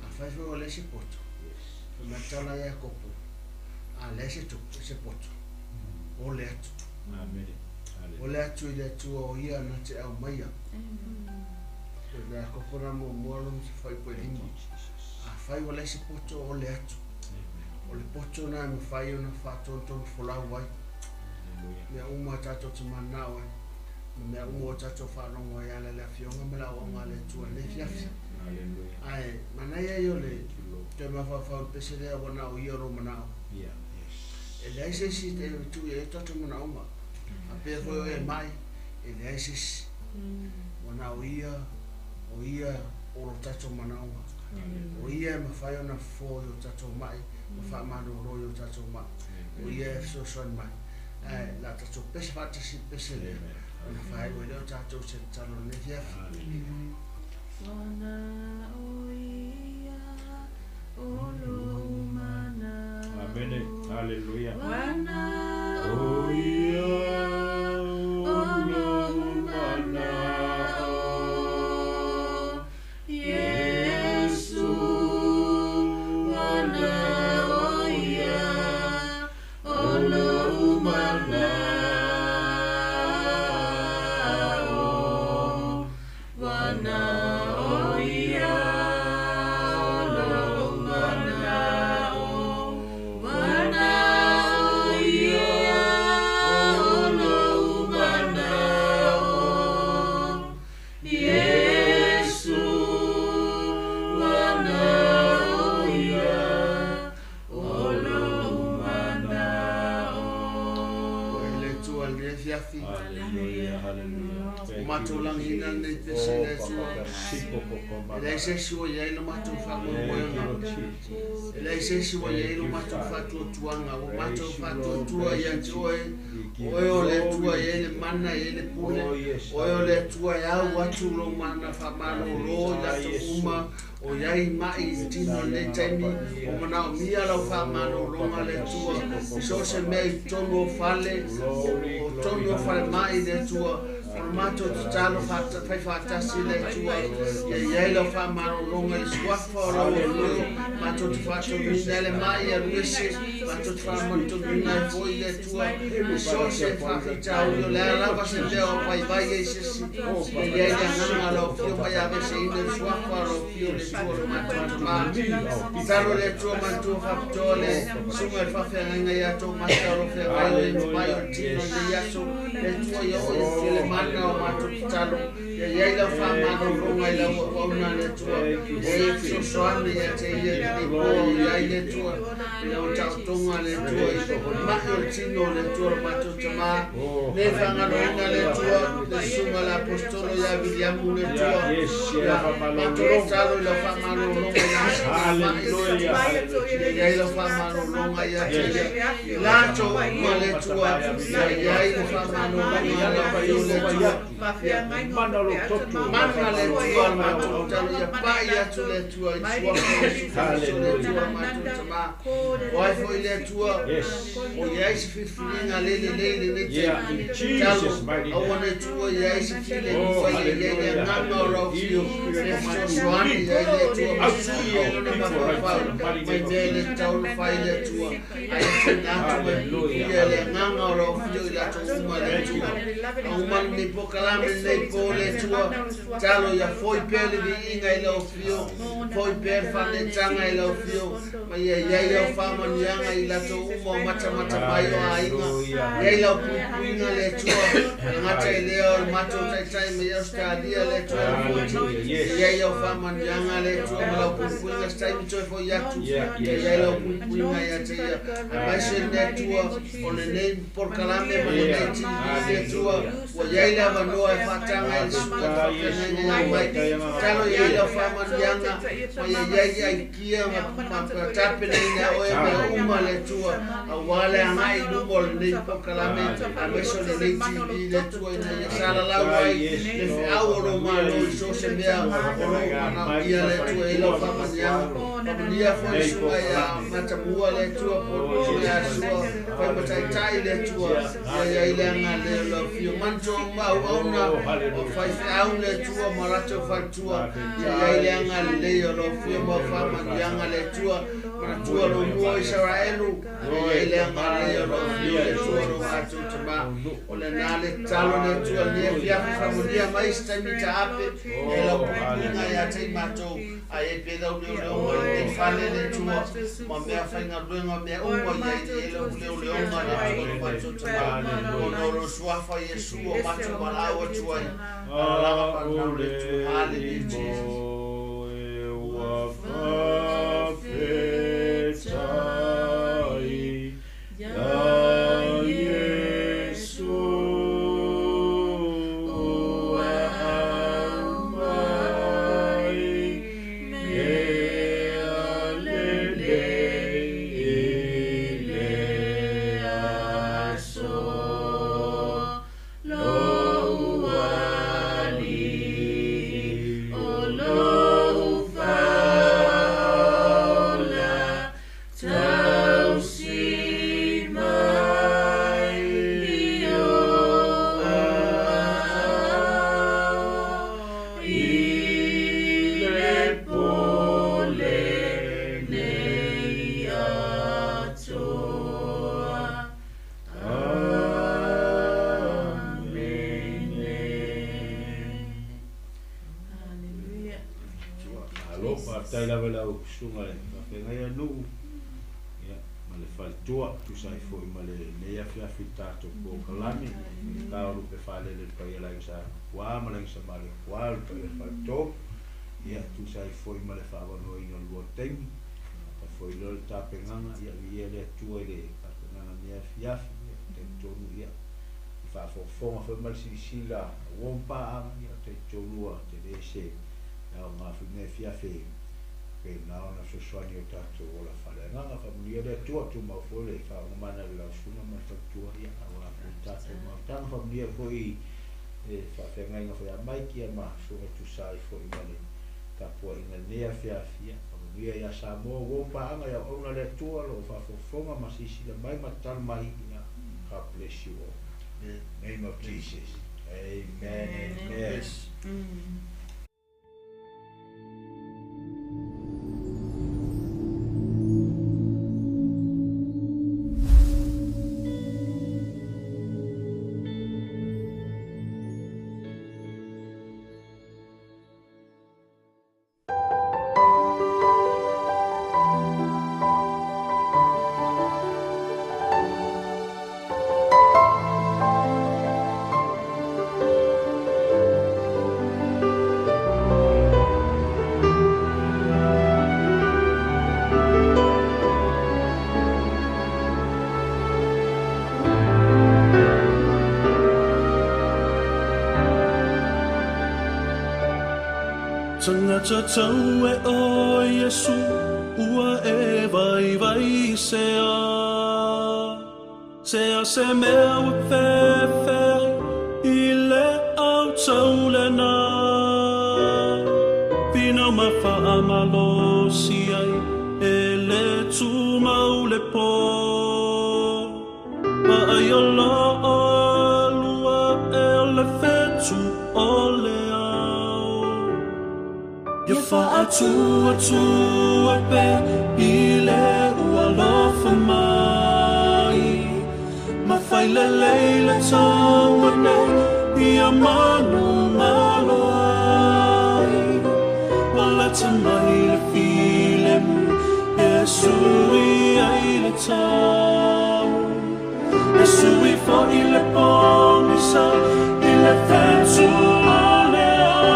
Afai foi ua leai se poto, fai mai le tala ia Iakopo, a leai se tupe, se poto, o le atu. O le atu i le Atua o ia na te aumaia. O le Iakopo na muamua lona fuaiupu e 5. Afai ua leai se poto, o le atu. O le poto na e mafai ona faatonutonu folau ai. Mea uma tatou te mananao ai. Ma mea uma o tatou faalogo ai ala i le afioga ma le aoaoga a le Atua i lenei afiafi. Ae manaia ia o le toe mafaufau i le pese lea ua na o ia o lou manao. E leai se isi e tuu i ai o tatou manaoga. A pea foi o e mai, e leai se isi. Ua na o ia, o ia o lo tatou manaoga. O ia e mafai ona fofo i o tatou mai, ma faamalolo i o tatou mai. O ia e fesoasoani mai. Ae la tatou pese faatasi i le pese lea, ona faaiu ai lea o tatou se tatalo i lenei afiafi. Amen. Hallelujah. O ia o lou manao, Iesu, ua na o ia o lou manao, ua na o ia o lou manao, ua na o ia o nei afiafi. Hallelujah, hallelujah. O matou lagiina lenei pese i le Atua. E leai se isi ua i ai lo matou faamoemoega. E leai se isi ua i ai lo matou faatuatuaga. Ua matou faatuatua ia te oe, o oe o le Atua e i ai le mana, e i ai le pule. O oe o le Atua e au atu lou mana faamalōlō i latou uma o i ai ma'i i le tino i lenei taimi, o manaomia lau faamalōlōga le Atua i so o se mea i totonu o fale, o totonu o falemai le Atua. O le matou tatalo fai faatasi le Atua, ia i ai lau faamalōlōga i le suafa o lau Afio, matou te faatonuina ai le ma'i e alu ese, matou te faamatunuina ai foi le Atua i so o se faafitauli, o le a lava se mea o vaivai ai se isi, ia i ai le agaga o lau Afio ma ia aveseina i le suafa o lau Afio le Atua o le matou Tamā. Tatalo le Atua manatua faapitoa le susuga i le faafeagaiga ia Tomata o lo o feagai o le ma'i o le tino i lenei aso. Le Atua ia oo ia le mana o matou tatalo, ia i ai lau faamalologa i lau auauna le Atua, ia i ai fesoasoani ia te ia i lenei po o i ai le Atua, i lau taotoga le Atua i ma'i o le tino le Atua o le matou Tamā. Le faagaloina le Atua le susuga i le Aposetolo ia Viliamu le Atua, ia matou tatalo i lau faamalologa ia ma'i le Atua, ia i ai lau faamalologa ia te ia i latou uma le Atua, ia i ai le faamalologa ia lau Afio le Atua. Mana le Atua o le matou tatalo, ia pai atu le Atua i le suafa o Iesu Keriso le Atua o le matou Tamā. O ai foi le Atua o i ai se filifiliga le lelei i lenei taimi, tatalo aua ne i tuua i ai se filemu a ia i ai le agaga o lau Afio e fesoasoani i ai le Atua ma sui ai lona mafaufau mai mea e le tatau ona fai le Atua, ae ia tuuina atu ma e puipuia le agaga o lau Afio i latou uma le Atua. Auma lenei polokalame lenei po le Atua, tatalo ia foi pea le viiga i lau Afio, foi pea le faaneetaga i lau Afio, ma ia i ai lau faamanuiaga i latou uma o matamata mai o aiga, i ai lau puipuiga le Atua, e gata i lea o le matou taitai mai Ausetalia le Atua e Fuati, ia i ai lau faamanuiaga le Atua ma lau puipuiga se taimi toe foi atu, ia i ai lau puipuiga ia te ia, aemaise le Atua o lenei polokalame ma lenei TV le Atua, ua i ai le avanoa e faataga ai le susuga i le faafeagaiga ia mai, tatalo ia i ai lau faamanuiaga ma ia i ai aikia ma tapenaina e oe mea uma le Atua, aua le agai i luma o lenei polokalame aemaise o lenei TV le Atua, ina ia salalau ai le feau o lou Malo i so o se mea o lo o manaomia le Atua e i ai lau faamanuiaga. Faamanuia foi le susuga ia Matamua le Atua po o le susuga ia Sua fai ma taitai le Atua, ia i ai le agalelei o lau Afio. Manatua uma auauna o faifeau le Atua ma latou faletua, ia i ai le agalelei o lau Afio ma au faamanuiaga le Atua. Manatua lou nuu o Isaraelu, ia i ai le agalelei o lau Afio le Atua o lo matou Tamā. O lena le tatalo le Atua i lenei afiafi, faamanuia mai se taimi taape, ia i lau puipuiga ia te i matou, ae i ai pea lau leoleoga i lenei fale le Atua, ma mea faigaluega mea uma, ia i ai lau leoleoga le Atua o lo matou Tamā. Ona o lou suafa Iesu o matou valaau atu ai, alalaga faanau le Atua. Hallelujah Jesus. Malo, faafetai lava i lau susuga i le faafeagai a nuu, ia, ma le faletua, tusa ai foi ma lenei afiafi i le tatou polokalame, i le ta o lupe faalele i le paia o le Aiga Sa Kuā ma le Aiga Sa Malie Kuā, le paia o le Faletolu, ia, tusa ai foi ma le faaavanoaina o le lua taimi, ta foi loa le tapenaga, ia, viia le Atua i le tapenaga i lenei afiafi, ia, talitonu, ia, faafofoga foi ma le silasila ua paaga ia taitolua telese ia o ngā whine fiafe pe na ona fesoasoani o tatou ola faaleagaga faamanuia le Atua tumau foi le faaogomana i le lausuga ma le fautua ia auā foi tatou mautaga faamanuia foi e faafeagaiga foi a Maiki ia ma suaga tusa ai foi ma le tapuaiga i lenei afiafi ia faamanuia ia Samoa ua paaga ia auauna le Atua o loo faafofoga ma silasila mai ma tatalo mai ia God bless you all. In the name of Jesus. Amen. Amen. Bless. Tagata tau e o Iesu ua e vai vai sea. Sea se mea ua fefe i le au tau lena. Pina ma whaamalosi ai e le tumau le pō. Ma ai o la alua e o le whetu o le au. Ia whaatua tua pe i le ua lofa mai. Ma whai le leile taua nei ia manu malo ai. Wala te mai le filemu Yesu i ai le tau. Yesu i fo i le pongisa i le whetu o le au.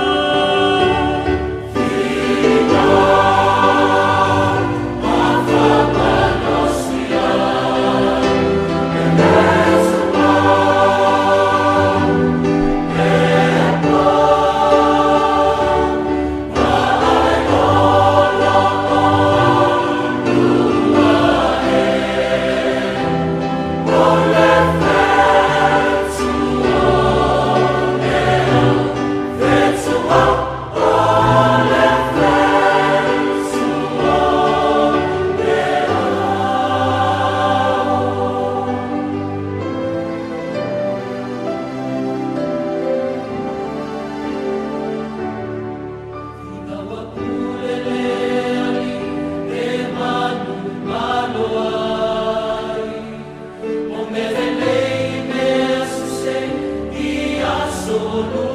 Solo.